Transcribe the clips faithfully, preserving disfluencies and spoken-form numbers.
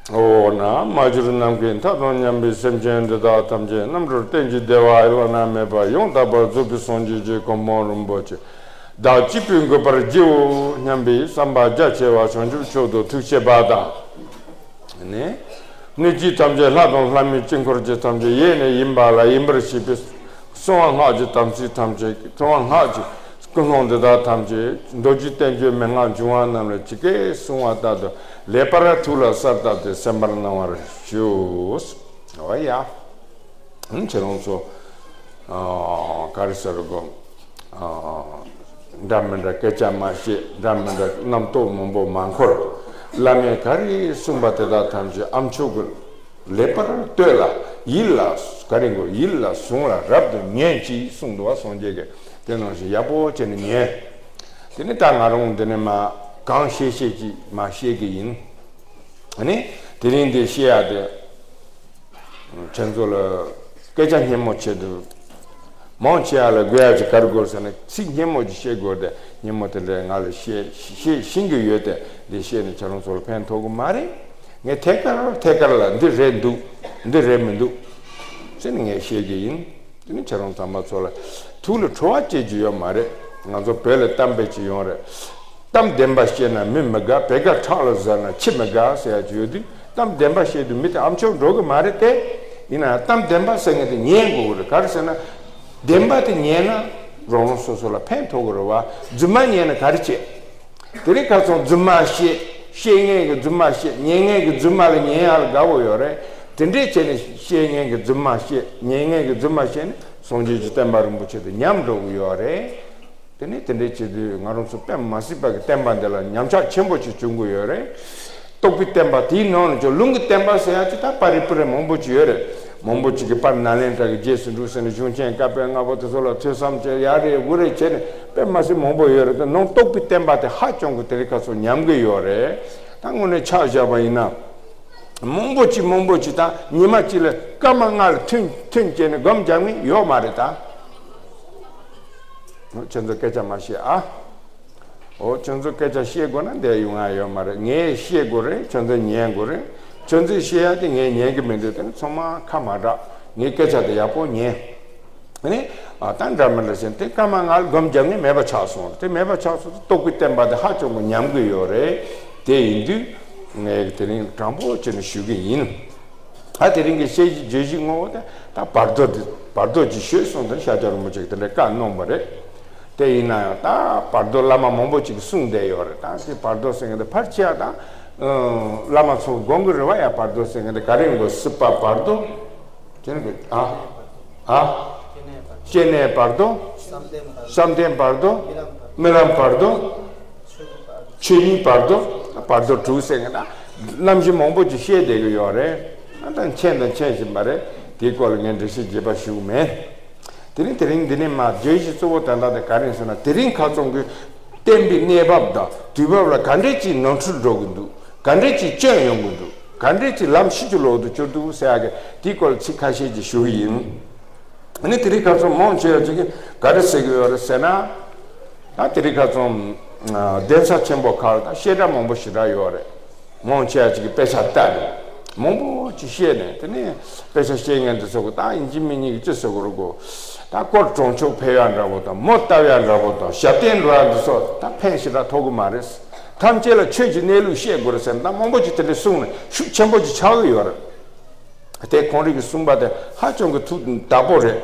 འོ་ན་མ་གྱུར་ནམ་མཁའི་མཐའ་དང་མཉམ་པའི་སེམས་ཅན་འདི་དག་ཐམས་ཅད་རྣམ་གྲོལ་གཏན་གྱི་བདེ་བ་བླ་ན་མེད་པ་ཡང་དག་པར་རྫོགས་པའི་སངས་རྒྱས་ཀྱི་གོ་འཕང་རིན་པོ་ཆེ་བདག་གཅིག་པུས་འགོད་པར་བགྱིའོ་སྙམ་པའི་བསམ་པ་རྒྱ་ཆེ་བ་བྱང་ཆུབ་མཆོག་ཏུ་ཐུགས་བསྐྱེད་པ་དང་། ནི། སྣོད་བཅུད་ཐམས་ཅད་ལྷ་དང་ལྷ་མིན་དཀྱིལ་འཁོར་གྱི་ཐམས་ཅད་ཡེ་ནས་ཡིན་པ་ལ་ཡིན་པར་བྱེད་པའི་གསང་བ་སྔགས་ཀྱི་དམ་ཚིག་ཐམས་ཅད་གསང་བ་སྔགས་ཀྱི་ཀུན་སློང་འདི་དག་ཐམས་ཅད་མདོ་རྒྱུད་བསྟན་བཅོས་མན་ངག་འབྱུང་བ་རྣམས་ལ་ཇི་སྐད་གསུངས་པ་ལྟར་དུ་ལེགས་པར་ཐུགས་ལ་གསལ་བཏབ་སྟེ་གསན་པར་གནང་བར་ཞུ། འོ་ཡ། ཁྱེད་རང་ཚོ། ཨ། ག་རེ་ཟེར་དགོས། ཨ། འདྲ་མི་འདྲ་སྐད་ཆ་མ་བཤད། འདྲ་མི་འདྲ་རྣམ་རྟོག་མང་པོ་མ་འཁོར། བླ་མས་ག་རེ་གསུངས་པ་དེ་དག་ཐམས་ཅད་ཨ་མཆོག་གི་ལེགས་པར་ལྟོས་ལ། ཡིད་ལ་ག་རེ་དགོས། ཡིད་ལ་ཟུངས་ལ་རབ་ཏུ་ཉོན་ཅིག་གསུངས་འདུག་བ། སངས་རྒྱས་ཀྱིས་དེ་ནང་བཞིན་ཡག་པོ་བྱས་ནས་ཉོན། དེ་ནས་ད་ང་རང་འདི་ནས་མ་གང་བཤད་བཤད་ཀྱིས་མ་བཤད་ཀྱི་ཡིན། ཨ་ནི་དེ་རིང་འདི་བཤད་ཡ་དེ། ཁྱེད་ཚོ་ལ་སྐད་ཆ་སྙན་མོ་བྱེད་དུ། མང་ཆེ་བ་ལ་དགོས་ཡ་ཅིག་ག་རེ་དགོས་ཟེར་ན་ཚིག་སྙན་མོ་ཅིག་བཤད་དགོས་ཏེ། སྙན་མོ་དེ་འདྲ་ང་ལ་བཤད་བཤད་ཤེས་ཀྱི་ཡོད་དེ། འདི་བཤད་ནས་ཁྱེད་རང་ཚོ་ལ་ཕན་ཐོགས་ཀྱི་མ་རེད། ངས་ཐད་ཀར་ཐད་ཀར་ལ་འདི་རེད་འདུག་འདི་རེད་མི་འདུག་ཟེར་ནས་ངས་བཤད་ཀྱི་ཡིན། དེ་ནི་ཁྱེད་རང་ཚང་མ་ཚོ་ལ་ཐུགས་ལ་ཁྲོ་བ་སྐྱེ་རྒྱུ་ཡོད་མ་རེད། ང་ཚོ་བོད་ལ་གཏམ་དཔེ་ཅིག་ཡོད་རེད། གཏམ་བདེན་པ་བཤད་ན་མི་མི་དགའ། བེ་ཀ་ཁྲག་ལ་བཟོས་ན་ཁྱི་མི་དགའ་ཟེར་ཡ་ཅིག་ཡོད་དུས། གཏམ་བདེན་པ་བཤད་དུས་མི་དེ་ཨ་མཆོག་འགྲོ་གི་མ་རེད་དེ། ཡིན་ན་གཏམ་བདེན་པ་ཟེར་མཁན་དེ་ཉན་དགོས་ཀྱི་རེད། ག་རེ་ཟེར་ན། བདེན་པ་དེ་ཉན་ན་རང་རང་སོ་སོ་ལ་ཕན་ཐོགས་ཀྱི་རེད་བ། རྫུན་མ་ཉན་ན་ག་རེ་བྱེད། དེ་རིང་ཁ་སང་རྫུན་མ་བཤད། བཤད་མཁན་གྱི་རྫུན་མ་བཤད། ཉན་མཁན་གྱི་རྫུན་མ་ལ་ཉན་ཡ་ལ་དགའ་བོ་ཡོད་རེད། དེ་འདྲས་བྱས་ནས་བཤད་མཁན་གྱི་རྫུན་མ་བཤད། ཉན་མཁན་གྱི་རྫུན་མ་བཤད་ནས་སངས་རྒྱས་ཀྱི་བསྟན་པ་རིན་པོ་ཆེ་དེ་ཉམས་འགྲོ་གི་ཡོད་རེད། དེ་ནས་དེ་འདྲས་བྱེད་དུས་ང་རང་ཚོ་དཔེ་མ་སྲིད་པ་གི་བསྟན་པ་འདི་ལ་ཉམས་ཆག་ཆེན་པོ་ཞིག་བྱུང་གི་ཡོད་རེད། རྟོགས་པའི་བསྟན་པ་དེའི་ནང་ནས་ཀྱང་ལུང་གི་བསྟན་པ་ཟེར་ཡ་ཅིག་ད་པར་རིས་པུ་རིས་མང་པོ་ཅིག་ཡོད་རེད། མང་པོ་ཅིག་གིས་པར་ནཱ་ལེནྡྲ་གི་རྗེས་སུ་འགྲོ་ཟེར་ནས་གཞུང་ཆེན་བཀའ་པོད་ལྔ་པོ་དེ་ཚོ་ལ་ཐོས་བསམ་བྱས་ཡ་རེད་འུ་རེད་བྱས་ནས་དཔེ་མ་སྲིད་མང་པོ་ཡོད་རེད། དེ་ནང་རྟོགས་པའི་བསྟན་པ་དེ་ཧ་ཅང་གི་དེ་རིང་ཁ་སང་ཉམས་ཀྱི་ཡོད་རེད། ད་དངོས་གནས་ཆ་བཞག་པ་ཡིན་ན། མང་པོ་ཅིག་མང་པོ་ཅིག་ད་ཉི་མ་གཅིག་ལ་སྐར་མ་ལྔ་ལ་ཐུན་ཐུན་བྱས་ནས་སྒོམ་རྒྱག་མཁན་ཡོད་མ་རེད་ད། ཁྱོད་ཚོ་སྐད་ཆ་མ་བཤད་ཨ། འོ་ཁྱོད་ཚོ་སྐད་ཆ་བཤད་དགོས་ན་འདིར་ཡོང་ང་ཡོད་མ་རེད། ངས་བཤད་དགོས་རེད། ཁྱོད་ཚོ་ཉན་དགོས་རེད། ཁྱོད་ཚོས་བཤད་ཡ་དེ་ངས་ཉན་གི་མི་འདུག་དེ་ནི་ཚང་མ་ཁ་མ་གྲག་ངའི་སྐད་ཆ་དེ་ཡག་པོ་ཉན། ཨ་ནི། ཨ་ད་འདྲ་མི་འདྲ་བྱས་དེ་སྐར་མ་ལྔ་ལ་སྒོམ་རྒྱག་མཁན་མེད་པ་ཆགས་སོང་། དེ་མེད་པ་ཆགས་སོང་དུས་རྟོགས་པའི་བསྟན་པ་དེ་ཧ་ཅང་གི་ཉམས་ཀྱི་ཡོད་རེད། དེ་ཡིན་དུས་ངས་དེ་རིང་དྲང་པོ་བྱས་ནས་ཞུ་གི་ཡིན། ད་དེ་རིང་གི་བཤད་གཞི་བརྗོད་གཞི་དངོས་པོ་དེ་ད་བར་དོ་འདི་བར་དོ་ཅིག་ཤོད་གསུངས་ཏེ་ཤཱཀྱ་རིན་པོ་ཆེ་གིས་དེ་འདྲའི་བཀའ་གནང་བ་རེད། དེ་ཡིན་ན་ཡང་ད་བར་དོ་བླ་མ་མང་པོ་ཅིག་གིས་གསུངས་བསྡད་ཡོད་རེད། ད་དེ་བར་དོ་ཟེར་མཁན་དེ་ཕལ་ཆེ་བ་ད་བླ་མ་ཚོ་དགོངས་ཀྱི་རེད་བ། ཡ་བར་དོ་ཟེར་མཁན་དེ་ག་རེ་ཡིན་དགོས། སྲིད་པ་བར་དོ། དེ་ནི་ཨ་ཨ། སྐྱེ་གནས་བར་དོ། བསམ་གཏན་བར་དོ། རྨི་ལམ་བར་དོ། ཆོས་ཉིད་བར་དོ། བར་དོ་དྲུག་ཟེར་མཁན་ད་རྣམ་བཞི་མང་པོ་ཅིག་བཤད་བསྡད་ཀྱི་ཡོད་རེད། ད་མཁྱེན་དང་མཁྱེན་བཞིན་པ་རེད། དེའི་སྐོར་ལ་ངས་འགྲེལ་བཤད་རྒྱས་པ་ཞུ་གི་མེད། དེ་རིང་དེ་རིང་འདི་ནས་མ་བརྗོད་གཞི་གཙོ་བོ་དོན་དག་དེ་ག་རེ་ཡིན་ཟེར་ན། དེ་རིང་ཁ་སང་གི་བསྟན་པའི་གནས་བབ་དང་དུས་བབ་ལ་ག་འདྲས་ཀྱིས་ནོར་འཁྲུལ་འགྲོ་གི་འདུག་ག་འདྲས་ཀྱིས་སྐྱོན་ཡོང་གི་འདུག་ག་འདྲས་ཀྱིས་ལམ་ཤི་རྒྱུ་ལོག་ཏུ་གྱུར་འདུག་ཟེར་ཡ་གི་དེའི་སྐོར་ལ་ཚིག་ཁ་ཤས་ཅིག་ཞུ་གི་ཡིན། ཨ་ནི་དེ་རིང་ཁ་སང་མང་ཆེ་བ་ཅིག་གིས་ག་རེ་ཟེར་གི་ཡོད་རེད་ཟེར་ན། ད་དེ་རིང་ཁ་སང་གདན་ས་ཆེན་པོ་ཁག་ལ་ད་བཤད་གྲྭ་མང་པོ་ཞེ་དྲག་ཡོད་རེད། མང་ཆེ་བ་ཅིག་གིས་དཔེ་ཆ་ལྟ་རེད། མང་པོ་ཅིག་བཤད་ནས་དེ་ནས་དཔེ་ཆ་བཤད་མཁན་དེ་ཚོ་གིས་ད་ཡིན་གཅིག་མིན་གཉིས་ཀྱིས་ཅི་ཟེར་གི་རེད་གོ། ད་དཀོར་གྲོང་ཆོག་ཕུལ་ཡ་འདྲ་པོ་དང་མོ་བཏབ་ཡ་འདྲ་པོ་དང་ཞབས་བརྟན་འགྲོ་ཡ་འདི་ཚོ་ད་ཕན་ཞེ་དྲག་ཐོགས་གི་མ་རེད། ཐམས་ཅད་ལ་ཆོས་ཀྱི་གནས་ལུགས་བཤད་དགོས་རེད་ཟེར་ན་ད་མང་པོ་ཅིག་དེ་འདྲ་གསུངས་ནས་ཤུགས་ཆེན་པོ་ཅིག་ཆགས་ཀྱི་ཡོད་རེད། དེ་ཁོང་རང་གིས་གསུངས་པ་དེ་ཧ་ཅང་གི་ཐུགས་བདག་པོ་རེད།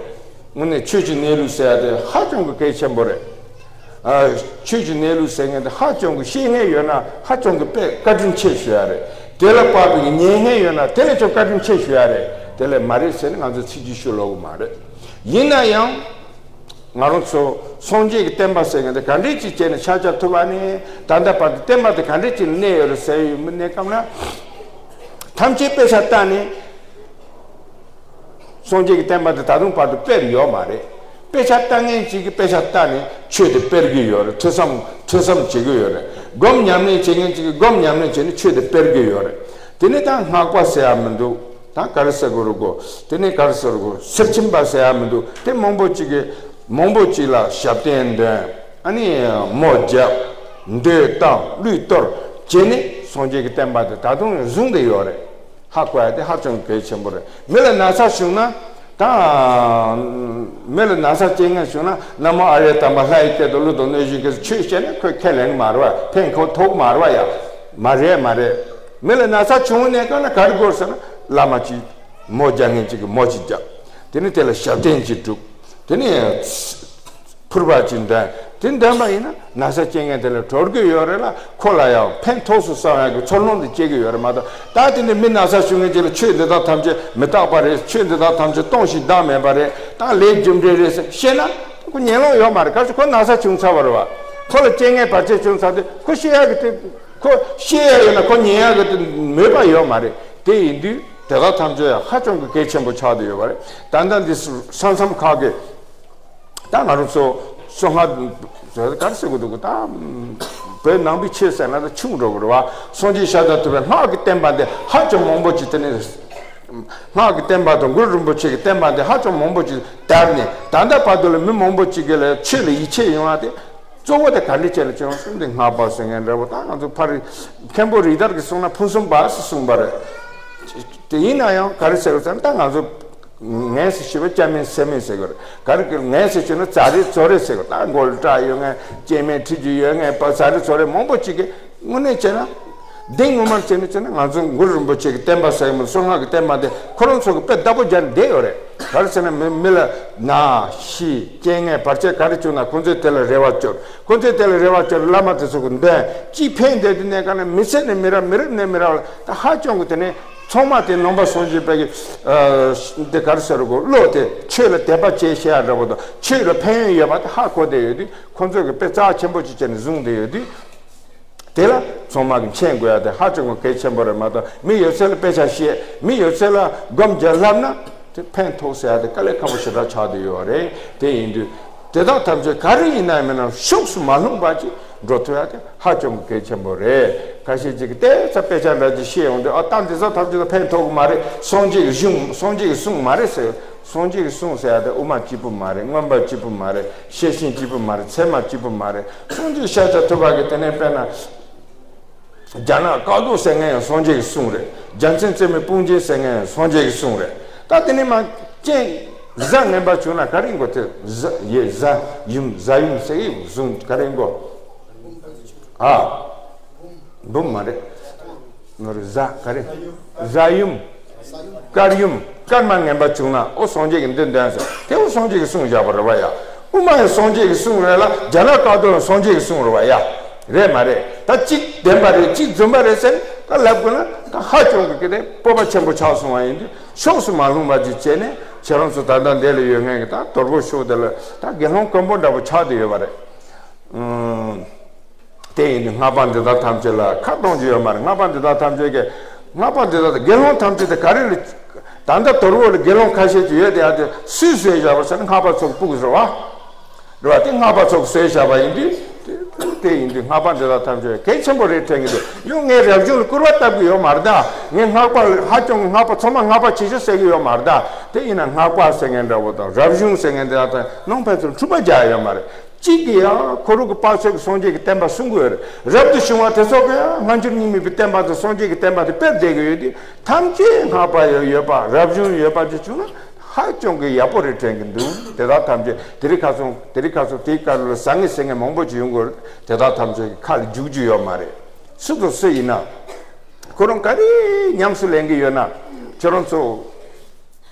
དངོས་གནས་ཆོས་ཀྱི་གནས་ལུགས་ཟེར་ཡ་དེ་ཧ་ཅང་གི་གལ་ཆེན་པོ་རེད། ཨ། ཆོས་ཀྱི་གནས་ལུགས་ཟེར་མཁན་དེ་ཧ་ཅང་གི་ཤེས་མཁན་ཡོད་ན་ཧ་ཅང་གི་དཔེ་བཀའ་དྲིན་ཆེ་ཞུ་ཡ་རེད། དེ་ལ་དཔག་པའི་ཉན་མཁན་ཡོད་ན་དེ་ལས་ཀྱང་བཀའ་དྲིན་ཆེ་ཞུ་ཡ་རེད། དེ་ལས་མ་རེད་ཟེར་ན་ང་ཚོས་ཚིག་གཅིག་ཞུ་ལོག་གི་མ་རེད། ཡིན་ན་ཡང་། ང་རང་ཚོ་སངས་རྒྱས་ཀྱི་བསྟན་པ་ཟེར་མཁན་དེ་ག་འདྲས་ཅིག་བྱས་ནས་ཆགས་ཆགས་ཐུབ་པ་ནས་ད་ལྟ་བར་དུ་བསྟན་པ་དེ་ག་འདྲས་ཅིག་གནས་ཡོད་རེད་ཟེར་ཡོད་མི་གནས་སྐབས་ན། ཐམས་ཅད་དཔེ་ཆ་ལྟ་ནས་སངས་རྒྱས་ཀྱི་བསྟན་པ་དེ་ད་དུང་བར་དུ་སྤེལ་ཡོད་མ་རེད། དཔེ་ཆ་ལྟ་མཁན་ཅིག་གིས་དཔེ་ཆ་ལྟ་ནས་ཆོས་དེ་སྤེལ་གྱི་ཡོད་རེད། ཐོས་བསམ་ཐོས་བསམ་བྱེད་ཀྱི་ཡོད་རེད། སྒོམ་ཉམས་ལེན་བྱེད་མཁན་ཅིག་གིས་སྒོམ་ཉམས་ལེན་བྱས་ནས་ཆོས་དེ་སྤེལ་གྱི་ཡོད་རེད། དེ་ནས་ད་སྔགས་པ་ཟེར་ཡ་མི་འདུག་ད་ག་རེ་ཟེར་དགོས་རེད་གོ། དེ་ནས་ག་རེ་ཟེར་དགོས། སེར་ཆེན་པ་ཟེར་ཡ་མི་འདུག་དེ་མང་པོ་ཅིག་གིས་མང་པོ་ཅིག་ལ་ཞབས་བརྟན་འདོན། ཨ་ནི་མོ་རྒྱབ། མདོས་བཏང་། གླུད་གཏོར་བྱས་ནས་སངས་རྒྱས་ཀྱི་བསྟན་པ་དེ་ད་དུང་བཟུང་བསྡད་ཡོད་རེད། ཧ་གོ་ཡ་དེ་ཧ་ཅང་གལ་ཆེན་པོ་རེད། མི་ལ་ན་ཚ་བྱུང་ན། ད་མི་ལ་ན་ཚ་རྐྱེན་ངན་བྱུང་ན། ན་མོ་ཨཱརྱ་དམ་པ་ལྷ་ཡི་སྐད་དུ་ཀླུ་དང་གནོད་སྦྱིན་སྐད་དུ་ཆོས་བཤད་ན་ཁོས་ཁས་ལེན་མ་རེད་བ། ཕན་ཁོ་ཐོགས་མ་རེད་བ་ཡ། མ་རེད་མ་རེད། མི་ལ་ན་ཚ་བྱུང་ནས་གང་ན་ག་རེ་དགོས་ཟེར་ན། བླ་མ་གཅིག་མོ་རྒྱག་མཁན་གཅིག་གིས་མོ་གཅིག་རྒྱག་དེ་ནི་དེ་ལ་ཞབས་བརྟན་གཅིག་སྒྲུབ། དེ་ནི་ཕུར་པ་གཅིག་འདོན། དེ་འདོན་པ་ཡིན་ན་ན་ཚ་རྐྱེན་ངན་དེ་ལས་གྲོལ་གི་ཡོད་རེད་ལ། ཁོ་ལ་ཡང་ཕན་ཐོགས་སུ་བསམ་ཡག་གི་ཚོར་སྣང་དེ་སྐྱེ་གི་ཡོད་རེད་མ་གཏོགས། ད་དེ་ནི་མི་ན་ཚ་བྱུང་མཁན་གཅིག་ལ་ཆོས་འདི་དག་ཐམས་ཅད་མི་རྟག་པ་རེད། ཆོས་འདི་དག་ཐམས་ཅད་སྟོང་ཞིང་བདག་མེད་པ་རེད། ད་ལས་རྒྱུ་འབྲས་རེད་ཟེར་བཤད་ན་ཁོ་ཉན་ལོང་ཡོད་མ་རེད། གལ་སྲིད་ཁོ་ན་ཚ་བྱུང་ཚར་བ་རེད་བ། ཁོ་ལ་རྐྱེན་ངན་བར་ཆད་བྱུང་ཚར་དུས་ཁོ་ཤེས་ཡག་གི་དེ། ཁོ་ཤེས་ཡ་ཡོད་ན་ཁོ་ཉན་ཡ་གི་དེ་མོས་པ་ཡོད་མ་རེད། དེ་ཡིན་དུས་དེ་དག་ཐམས་ཅད་ཡང་ཧ་ཅང་གི་གལ་ཆེན་པོ་ཆགས་བསྡད་ཡོད་པ་རེད། ད་ལྟ་འདི་ས་མཚམས་ཁག་གི་ད་ང་རང་ཚོ་སོ་སྔ་ག་རེ་ཟེར་དགོས་འདུག་ད་བོད་ནང་པའི་ཆོས་ཟེར་ན་ད་ཆུང་འགྲོ་གི་རེད་བ། སངས་རྒྱས་ཤཱཀྱ་ཐུབ་པའི་སྔགས་ཀྱི་བསྟན་པ་འདི་ཧ་ཅང་མང་པོ་ཅིག་དེ་ནས་སྔགས་ཀྱི་བསྟན་པ་དང་གུ་རུ་རིན་པོ་ཆེ་གི་བསྟན་པ་འདི་ཧ་ཅང་མང་པོ་ཅིག་དར་ནས། ད་ལྟ་བར་དུ་ལ་མི་མང་པོ་ཅིག་གི་ལ་ཆོས་ལ་ཡིད་ཆེས་ཡོང་བ་དེ། གཙོ་བོ་དེ་ག་འདྲ་བྱས་ལ་བྱུང་སོང་དེ་སྔགས་པ་ཟེར་མཁན་འདྲ་པོ། ད་ང་ཚོ་ཕར་མཁན་པོ་རིགས་དར་གྱིས་གསུངས་ན་ཕུན་སུམ་པ་ཟེར་གསུངས་པ་རེད། དེ་ཡིན་ན་ཡང་ག་རེ་ཟེར་ཟེར་ན། ད་ང་ཚོ་ངན་ཟེར་ཞེས་པ་སྐྱ་མིན་སེར་མིན་ཟེར་གི་རེད། ག་རེ་གི་ངན་ཟེར་ཞེས་ན་ཙ་རེ་ཙོ་རེ་ཟེར་གི་རེད། ད་མགོ་ལ་སྐྲ་ཡོད་མཁན། སྐྱེ་དམན་འཁྲིས་ཀྱི་ཡོད་མཁན་པ་ཙ་རེ་ཙོ་རེ་མང་པོ་ཅིག་གིས་དངོས་གནས་བྱས་ན། འདི་ངོ་མར་བྱས་ནས་བྱས་ན་ང་ཚོ་གུ་རུ་རིན་པོ་ཆེ་གི་བསྟན་པ་ཟེར་མི་གསང་སྔགས་ཀྱི་བསྟན་པ་འདི་ཁོ་རང་ཚོ་གི་དཔེ་བདག་པོ་རྒྱག་ནས་བསྡད་ཡོད་རེད། ག་རེ་ཟེར་ན་མི་མི་ལ་ན་ཤི་རྐྱེན་ངན་བར་ཆད་ག་རེ་བྱུང་ན་ཁོ་ཚོས་དེ་ལ་རེ་བ་བཅོལ། ཁོ་ཚོས་དེ་ལ་རེ་བ་བཅོལ། བླ་མ་དེ་ཚོ་གི་འདོན་ཅིག་ཕན་བདེ་དུས་ནས་ག་ནས་མི་ཚེ་ནས་མི་རབས་མི་རབས་ནས་མི་རབས་ལ་ད་ཧ་ཅང་གི་དེ་ནས་ཚང་མ་དེ་ནང་པ་སངས་རྒྱས་པའི་གི་འདི་ག་རེ་ཟེར་དགོས། བློ་དེ་ཆོས་ལ་དད་པ་བྱེད་ཤེས་ཡ་འདྲ་པོ་དང་ཆོས་ལ་ཕན་ཡོན་ཡོད་པ་དེ་ཧ་གོ་བསྡད་ཡོད་དུས། ཁོ་ཚོས་གི་དཔེ་རྩ་ཆེན་པོ་ཅིག་བྱས་ནས་བཟུང་བསྡད་ཡོད་དུས། དེ་ལ་ཚང་མ་གི་མཁྱེན་དགོས་ཡ་དེ་ཧ་ཅང་གི་གལ་ཆེན་པོ་རེད་མ་གཏོགས། མི་ཡོད་ཚད་ལ་དཔེ་ཆ་བཤད། མི་ཡོད་ཚད་ལ་སྒོམ་རྒྱག་ལབ་ན་དེ་ཕན་ཐོགས་ཟེར་ཡ་དེ་དཀའ་ལས་ཁག་པོ་ཞེ་དྲག་ཆགས་བསྡད་ཡོད་རེད། དེ་ཡིན་དུས་དེ་དག་ཐམས་ཅད་ག་རེ་ཡིན་ན་ཡང་མིན་ན་ཕྱོགས་སུ་མ་ལྷུང་བ་ཅིག་འགྲོ་ཐུབ་ཡ་དེ་ཧ་ཅང་གི་གལ་ཆེན་པོ་རེད། ཁ་ཤས་ཅིག་གིས་དེ་ཚ་དཔེ་ཆ་འདྲ་ཅིག་བཤད་ཡོང་དུས། ཨ། ད་འདི་ཚོ་ཐམས་ཅད་ལ་ཕན་ཐོགས་གི་མ་རེད། སངས་རྒྱས་ཀྱི་གཞུང་། སངས་རྒྱས་ཀྱི་གསུང་མ་རེད་ཟེར། སངས་རྒྱས་ཀྱི་གསུང་ཟེར་ཡ་དེ་དབུ་མ་གཅིག་པུ་མ་རེད། མངོན་པ་གཅིག་པུ་མ་རེད། ཤེར་ཕྱིན་གཅིག་པུ་མ་རེད། ཚད་མ་གཅིག་པུ་མ་རེད། སངས་རྒྱས་ཤཱཀྱ་ཐུབ་པ་གི་དེ་ནས་དཔེར་ན། རྒྱ་ནག་བཀའ་བསྡུ་ཟེར་མཁན་ཡང་སངས་རྒྱས་ཀྱི་གསུང་རེད། རྒྱལ་མཚན་རྩེ་མོའི་དཔུང་རྒྱན་ཟེར་མཁན་ཡང་སངས་རྒྱས་ཀྱི་གསུང་རེད། ད་དེ་ནས་མ་རྐྱེན་གཟའ་ངན་པ་བྱུང་ན་ག་རེ་དགོས། དེ་གཟའ་ཡེ་གཟའ་ཡུམ། གཟའ་ཡུམ་ཟེར་གི་གསུང་ག་རེ་དགོས། ཨ། འབུམ་མ་རེད། ནོར་གཟའ་ག་རེ། གཟའ་ཡུམ། སྐར་ཡུམ། སྐར་མ་ངན་པ་བྱུང་ན་ཨོ་སངས་རྒྱས་ཀྱི་འདི་འདོན་ཟེར། དེ་ཨོ་སངས་རྒྱས་ཀྱི་གསུང་བཞག་པ་རེད་བ་ཡ། དབུ་མ་ཡང་སངས་རྒྱས་ཀྱི་གསུང་རེད་ལ། རྒྱ་ནག་བཀའ་བསྡུ་ཡང་སངས་རྒྱས་ཀྱི་གསུང་རེད་བ་ཡ། རེད་མ་རེད། ད་གཅིག་བདེན་པ་རེད། གཅིག་རྫུན་པ་རེད་ཟེར་ད་ལབ་དགོས་ན་ད་ཧ་ཅང་གི་གི་དེ་སྤོབས་པ་ཆེན་པོ་ཆགས་སོང་བ་ཡིན་དུས། ཕྱོགས་སུ་མ་ལྷུང་བ་ཅིག་བྱས་ནས་ཁྱེད་རང་ཚོ་ད་ལྟ་འདི་ལ་ཡོད་མཁན་གྱི་ད་དོལ་པོ་ཤོག་དེ་ལ་ད་དགེ་སློང་དཀོན་པོ་འདྲ་པོ་ཆགས་བསྡད་ཡོད་པ་རེད། ཨང་། དེ་ཡིན་དུས་སྔགས་པ་འདི་དག་ཐམས་ཅད་ལ་ཁ་གཏོང་རྒྱུ་ཡོད་མ་རེད། སྔགས་པ་འདི་དག་ཐམས་ཅད་ཀྱིས། སྔགས་པ་འདི་དག་དང་དགེ་སློང་ཐམས་ཅད་དེ་ག་རེ་ལ། ད་ལྟ་དོལ་པོ་ལ་དགེ་སློང་ཁ་ཤས་ཅིག་ཡོད་དེ། ཡ་དེ་སུས་བཟོས་བཞག་པ་ཟེར་ན་སྔགས་པ་ཚོ་གི་ཕྲུ་གུ་ཟེར་བ། རེད་བ། དེ་སྔགས་པ་ཚོ་གི་བཟོས་བཞག་པ་ཡིན་དུས། དེ་དེ་ཡིན་དུས་སྔགས་པ་འདི་དག་ཐམས་ཅད་གལ་ཆེན་པོ་རེད་དྲན་གྱི་འདུག་ཡང་ངས་རབ་བྱུང་ལ་སྐུར་བ་བཏབ་ཀྱི་ཡོད་མ་རེད་ད། ངས་སྔགས་པ་ལ་ཧ་ཅང་གི་སྔགས་པ་ཚང་མ་སྔགས་པ་བྱེད་ཤོག་ཟེར་གྱི་ཡོད་མ་རེད་ད། དེ་ཡིན་ན་སྔགས་པ་ཟེར་མཁན་འདྲ་པོ་དང་རབ་བྱུང་ཟེར་མཁན་འདི་དག་དང་ནང་ཕན་ཚུན་འཁྲུག་པ་རྒྱག་ཡོད་མ་རེད། གཅིག་གིས་ཡང་ཁོ་རང་གི་དཔག་ཚད་ཀྱི་སངས་རྒྱས་ཀྱི་བསྟན་པ་སྲུང་གི་ཡོད་རེད། རབ་ཏུ་བྱུང་བ་དེ་ཚོ་གིས་ཡང་སྔ་འགྱུར་རྙིང་མའི་བསྟན་པ་དང་སངས་རྒྱས་ཀྱི་བསྟན་པ་དེ་སྤེལ་བསྡད་ཀྱི་ཡོད་དུས། ཐམས་ཅད་སྔགས་པ་ཡང་ཡོད་པ་རབ་བྱུང་ཡོད་པ་ཅིག་བྱུང་ན་ཧ་ཅང་གི་ཡག་པོ་རེད་དྲན་གྱི་འདུག་དེ་དག་ཐམས་ཅད་དེ་རིང་ཁ་སང་དེ་རིང་ཁ་སང་དེའི་བཀའ་སློབ་ལ་ཟ་ངེས་ཟེར་མཁན་མང་པོ་ཅིག་ཡོང་གི་ཡོད་རེད། དེ་དག་ཐམས་ཅད་ཀྱི་ཁ་ལ་འཇུག་རྒྱུ་ཡོད་མ་རེད། སུ་དང་སུ་ཡིན་ན། ཁོ་རང་ག་རེ་ཉམས་སུ་ལེན་གྱི་ཡོད་ན། ཁྱོད་རང་ཚོ།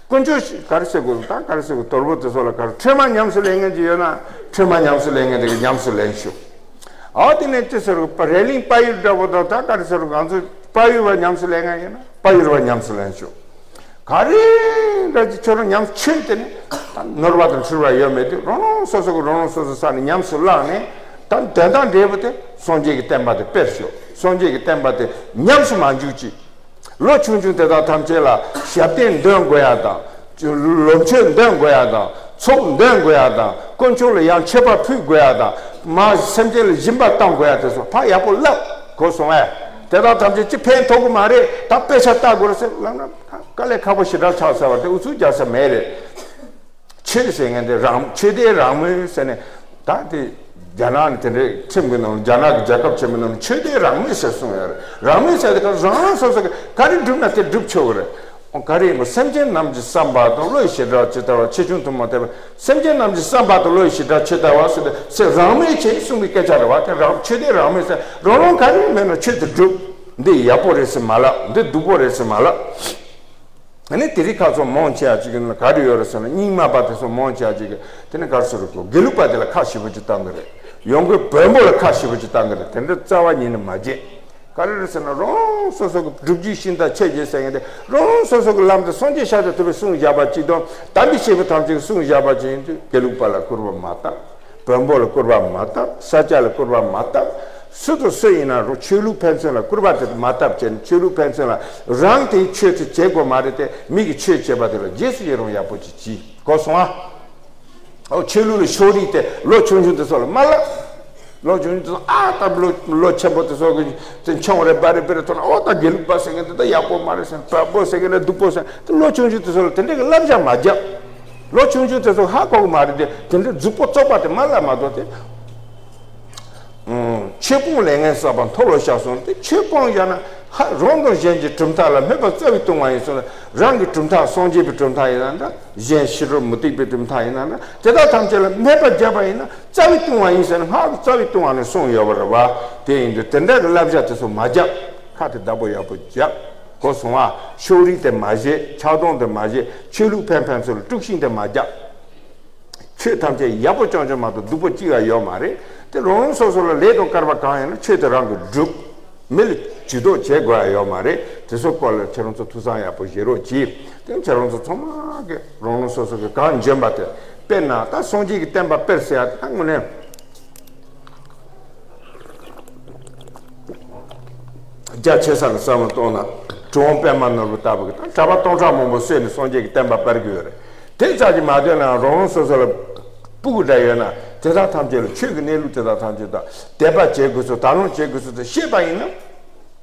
དཀོན་མཆོག་ག་རེ་ཟེར་དགོས། ད་ག་རེ་ཟེར་དགོས། དོལ་པོ་དེ་ཚོ་ལ་ག་རེ་ཁྲོས་མ་ཉམས་སུ་ལེན་མཁན་ཅིག་ཡོད་ན་ཁྲོས་མ་ཉམས་སུ་ལེན་མཁན་དེ་གིས་ཉམས་སུ་ལེན་ཤོག་ཨ་དེ་ནས་ཅི་ཟེར་དགོས། རེ་ལིང་དཔལ་ཡུལ་འདྲ་པོ་དང་ད་ག་རེ་ཟེར་དགོས། ང་ཚོ་དཔལ་ཡུལ་བ་ཉམས་སུ་ལེན་མཁན་ཡིན་ན་དཔལ་ཡུལ་བ་ཉམས་སུ་ལེན་ཤོག་ག་རེ་འདྲ་ཅིག་ཁྱོད་རང་ཉམས་ཆོས་དེ་ནི་ད་ནོར་བ་དང་འཁྲུལ་བ་ཡོད་མེད་དེ་རང་རང་སོ་སོ་གིས་རང་རང་སོ་སོ་ས་ནས་ཉམས་སུ་བླངས་ནས། ད་དོན་དང་འབྲས་བུ་དེ་སངས་རྒྱས་ཀྱི་བསྟན་པ་དེ་སྤེལ་ཤོག་སངས་རྒྱས་ཀྱི་བསྟན་པ་དེ་ཉམས་སུ་མ་འཇུག་ཅིག་ལོ་ཆུང་ཆུང་དེ་དག་ཐམས་ཅད་ལ་ཞབས་བརྟན་འདོན་དགོས་ཡ་དང་། ལོ་མཆོད་འདོན་དགོས་ཡ་དང་། ཚོགས་འདོན་དགོས་ཡ་དང་། དཀོན་མཆོག་ལ་ཡང་མཆོད་པ་ཕུལ་དགོས་ཡ་དང་། མ་སེམས་ཅན་ལ་སྦྱིན་པ་གཏང་དགོས་ཡ་དེ་ཚོ་ཕར་ཡག་པོ་བསླབ་དགོས་སོང་ཨེ། དེ་དག་ཐམས་ཅད་ཅི་ཕན་ཐོགས་ཀྱི་མ་རེད། ད་དཔེ་ཆ་ལྟ་དགོས་རེད་ཟེར་ལབ་ན་དཀའ་ལས་ཁག་པོ་ཞེ་དྲག་ཆགས་ཚར་བ་དེ་ཨུ་ཚུགས་རྒྱག་ས་མེད་རེད། ཆོས་ཟེར་མཁན་དེ་རང་ཆོས་དེ་རང་མོས་ཟེར་ནས་ད་དེ་ རྒྱ་ནག་ནི་དེ་འདྲའི་ཁྲིམས་ཀྱི་ནང་ལ། རྒྱ་ནག་གི་རྒྱལ་ཁབ་ཆེན་པོའི་ནང་ལ་ཆོས་དད་རང་མོས་ཟེར་གསུངས་ཡོད་རེད། རང་མོས་ཟེར་དེ་ག་རང་རང་སོ་སོ་གི་ག་རེ་བསྒྲུབ་ན་དེ་བསྒྲུབ་ཆོག་གི་རེད། ཨོ། ག་རེ་ཡིན་པ། སེམས་ཅན་རྣམས་ཀྱི་བསམ་པ་དང་། བློ་ཡི་བྱེ་བྲག་ཇི་ལྟ་བ། ཆེ་ཆུང་དུ་མ་བལྟས་པར། སེམས་ཅན་རྣམས་ཀྱི་བསམ་པ་དང་བློ་ཡི་བྱེ་བྲག་ཇི་ལྟ་བ་ཟེར་ཏེ། སེམས་རང་མོས་བྱས་གསུངས་པའི་སྐད་ཆ་རེད་བ། དེ་རང་ཆོས་དད་རང་མོས་ཟེར། རང་རང་ག་རེ་མེད་ན་ཆོས་དེ་བསྒྲུབ། འདི་ཡག་པོ་རེད་ཟེར་མ་ལབ། འདི་སྡུག་པོ་རེད་ཟེར་མ་ལབ། ཨ་ནི་དེ་རིང་ཁ་སང་མང་ཆེ་བ་ཅིག་གི་ནང་ག་རེ་ཡོད་རེད་ཟེར་ན། རྙིང་མ་པ་དེ་ཚོ་མང་ཆེ་བ་ཅིག་གིས་དེ་ནི་ག་རེ་ཟེར་རེད་གོ། དགེ་ལུགས་པ་དེ་ལ་ཁག་ཞེ་པོ་ཅིག་བཏང་གི་རེད། ཡང་སྒོས་བོན་པོ་ལ་ཁག་ཞེ་པོ་ཅིག་བཏང་གི་རེད། དེ་འདྲ་རྩ་བ་ཉིད་ནས་མ་བྱེད། ག་རེ་རེད་ཟེར་ན། རང་སོ་སོ་གི་སྒྲུབ་བརྒྱུད་ཤིང་རྟ་ཆོས་བརྒྱུད་ཟེར་མཁན་དེ། རང་སོ་སོ་གི་ལམ་དུ་སངས་རྒྱས་ཤཱཀྱ་ཐུབ་པས་གསུངས་བཞག་པ་ཅིག་དང་། དམ་པའི་སྐྱེས་བུ་ཐམས་ཅད་ཀྱིས་གསུངས་བཞག་པ་ཅིག་ཡིན་དུས། དགེ་ལུགས་པ་ལ་སྐུར་པ་མ་བཏབ། བོན་པོ་ལ་སྐུར་པ་མ་བཏབ། ས་སྐྱ་ལ་སྐུར་པ་མ་བཏབ། སུ་དང་སུ་ཡིན་ན་རུང་ཆོས་ལུགས་ཕན་ཚུན་ལ་སྐུར་པ་དེ་མ་བཏབ་བྱས་ནས། ཆོས་ལུགས་ཕན་ཚུན་ལ། རང་དེའི་ཆོས་དེ་བྱེད་དགོས་མ་རེད་དེ། མི་གི་ཆོས་བྱེད་པ་དེ་ལ་རྗེས་སུ་ཡི་རང་ཡག་པོ་ཅིག་གྱིས། གོ་སོང་ཨ། ཨོ། ཆོས་ལུགས་ལ་ཕྱོགས་རིས་དེ་ལོ་ཆུང་ཆུང་དེ་ཚོ་ལ་མ་ལབ། ལོ་ཆུང་ཆུང་དེ་ཚོ། ཨ། ད་ལོ་ལོ་ཆེན་པོ་དེ་ཚོ་གི་དེ་ཆང་རེ་སྦ་རེ་སྦེ་རེ་འཐུང་ན། ཨོ། ད་དགེ་ལུགས་པ་ཟེར་མཁན་དེ་ད་ཡག་པོ་མ་རེད་ཟེར། བོན་པོ་ཟེར་མཁན་དེ་སྡུག་པོ་ཟེར། དེ་ལོ་ཆུང་ཆུང་དེ་ཚོ་ལ་དེ་འདྲའི་གི་བསླབ་བྱ་མ་རྒྱབ། ལོ་ཆུང་ཆུང་དེ་ཚོ་ཧ་གོ་གི་མ་རེད་དེ། དེ་འདྲའི་རྫུ་བོ་བཙོག་པ་དེ་མ་ལབ་མ་གཏོགས་དེ། ཨང་། ཆོས་སྤོང་ལས་ངན་བསགས་པ་མཐོལ་ལོ་བཤགས་གསུངས་ཏེ། ཆོས་སྤོང་བཞག་ན་ཧ། རང་དང་གཞན་གྱི་གྲུབ་མཐའ་ལ་སྨད་པ་རྩ་བས་ལྟུང་བ་ཡིན་གསུངས་ན། རང་གི་གྲུབ་མཐའ་སངས་རྒྱས་པའི་གྲུབ་མཐའ་ཡིན་ན་འདྲ། གཞན་ཕྱི་རོལ་མུ་སྟེགས་པའི་གྲུབ་མཐའ་ཡིན་ན་འདྲ། དེ་དག་ཐམས་ཅད་ལ་སྨད་པ་བརྒྱབ་པ་ཡིན་ན་རྩ་བས་ལྟུང་བ་ཡིན་ཟེར་ན། སྔགས་ཀྱི་རྩ་བས་ལྟུང་བ་ནི་གསུངས་ཡོད་པ་རེད་བ། དེ་ཡིན་དུས་དེ་འདྲ་གི་བསླབ་བྱ་དེ་ཚོ་མ་བརྒྱབ། ཁ་དེ་བདག་པོ་ཡག་པོ་བརྒྱབ། གོ་སོང་ཨ། ཕྱོགས་རིས་དེ་མ་བྱེད། ཆགས་སྡང་དེ་མ་བྱེད། ཆོས་ལུགས་ཕན་ཕན་ཚུན་ལ་དཀྲུག་ཤིང་དེ་མ་བརྒྱབ། ཆོས་ཐམས་ཅད་ཡག་པོ་རྐྱང་རྐྱང་མ་གཏོགས་སྡུག་པོ་གཅིག་ཡང་ཡོད་མ་རེད། དེ་རང་རང་སོ་སོ་ལ་ལས་དང་སྐལ་པ་གང་ཡོད་ན་ཆོས་དེ་རང་གིས་སྒྲུབ། མི་ལ་ཇུས་གཏོགས་བྱེད་དགོས་ཡ་ཡོད་མ་རེད། དེ་ཚོ་སྐོར་ལ་ཁྱེད་རང་ཚོ་ཐུགས་བསམ་ཡག་པོ་བཞེས་རོགས་གྱིས། དེ་ཁྱེད་རང་ཚོ་ཚང་མ་གིས་རང་རང་སོ་སོ་གི་གང་འཇོན་པ་དེ། དཔེར་ན་ད་སངས་རྒྱས་ཀྱི་བསྟན་པ་སྤེལ་ཟེར་ཡ་དེ། ད་དངོས་གནས། རྒྱ་ཆེ་ས་ལ་བསམ་བློ་གཏོང་ན། གྲུབ་དབང་པདྨ་ནོར་བུ་ལྟ་བུ་གིས་ད་གྲྭ་པ་སྟོང་ཕྲག་མང་པོ་གསོས་ནས་སངས་རྒྱས་ཀྱི་བསྟན་པ་སྤེལ་གྱི་ཡོད་རེད། དེ་ཙམ་གྱིས་མ་དོན་ན། རང་རང་སོ་སོ་ལ་སྤུ་གུ་འདྲ་ཡོད་ན། དེ་དག་ཐམས་ཅད་ལ་ཆོས་ཀྱི་གནས་ལུགས་དེ་དག་ཐམས་ཅད་དང་དད་པ་བྱེད་དགོས་ཚུལ། དག་སྣང་བྱེད་དགོས་ཚུལ་དེ་ཤེས་པ་ཡིན་ན།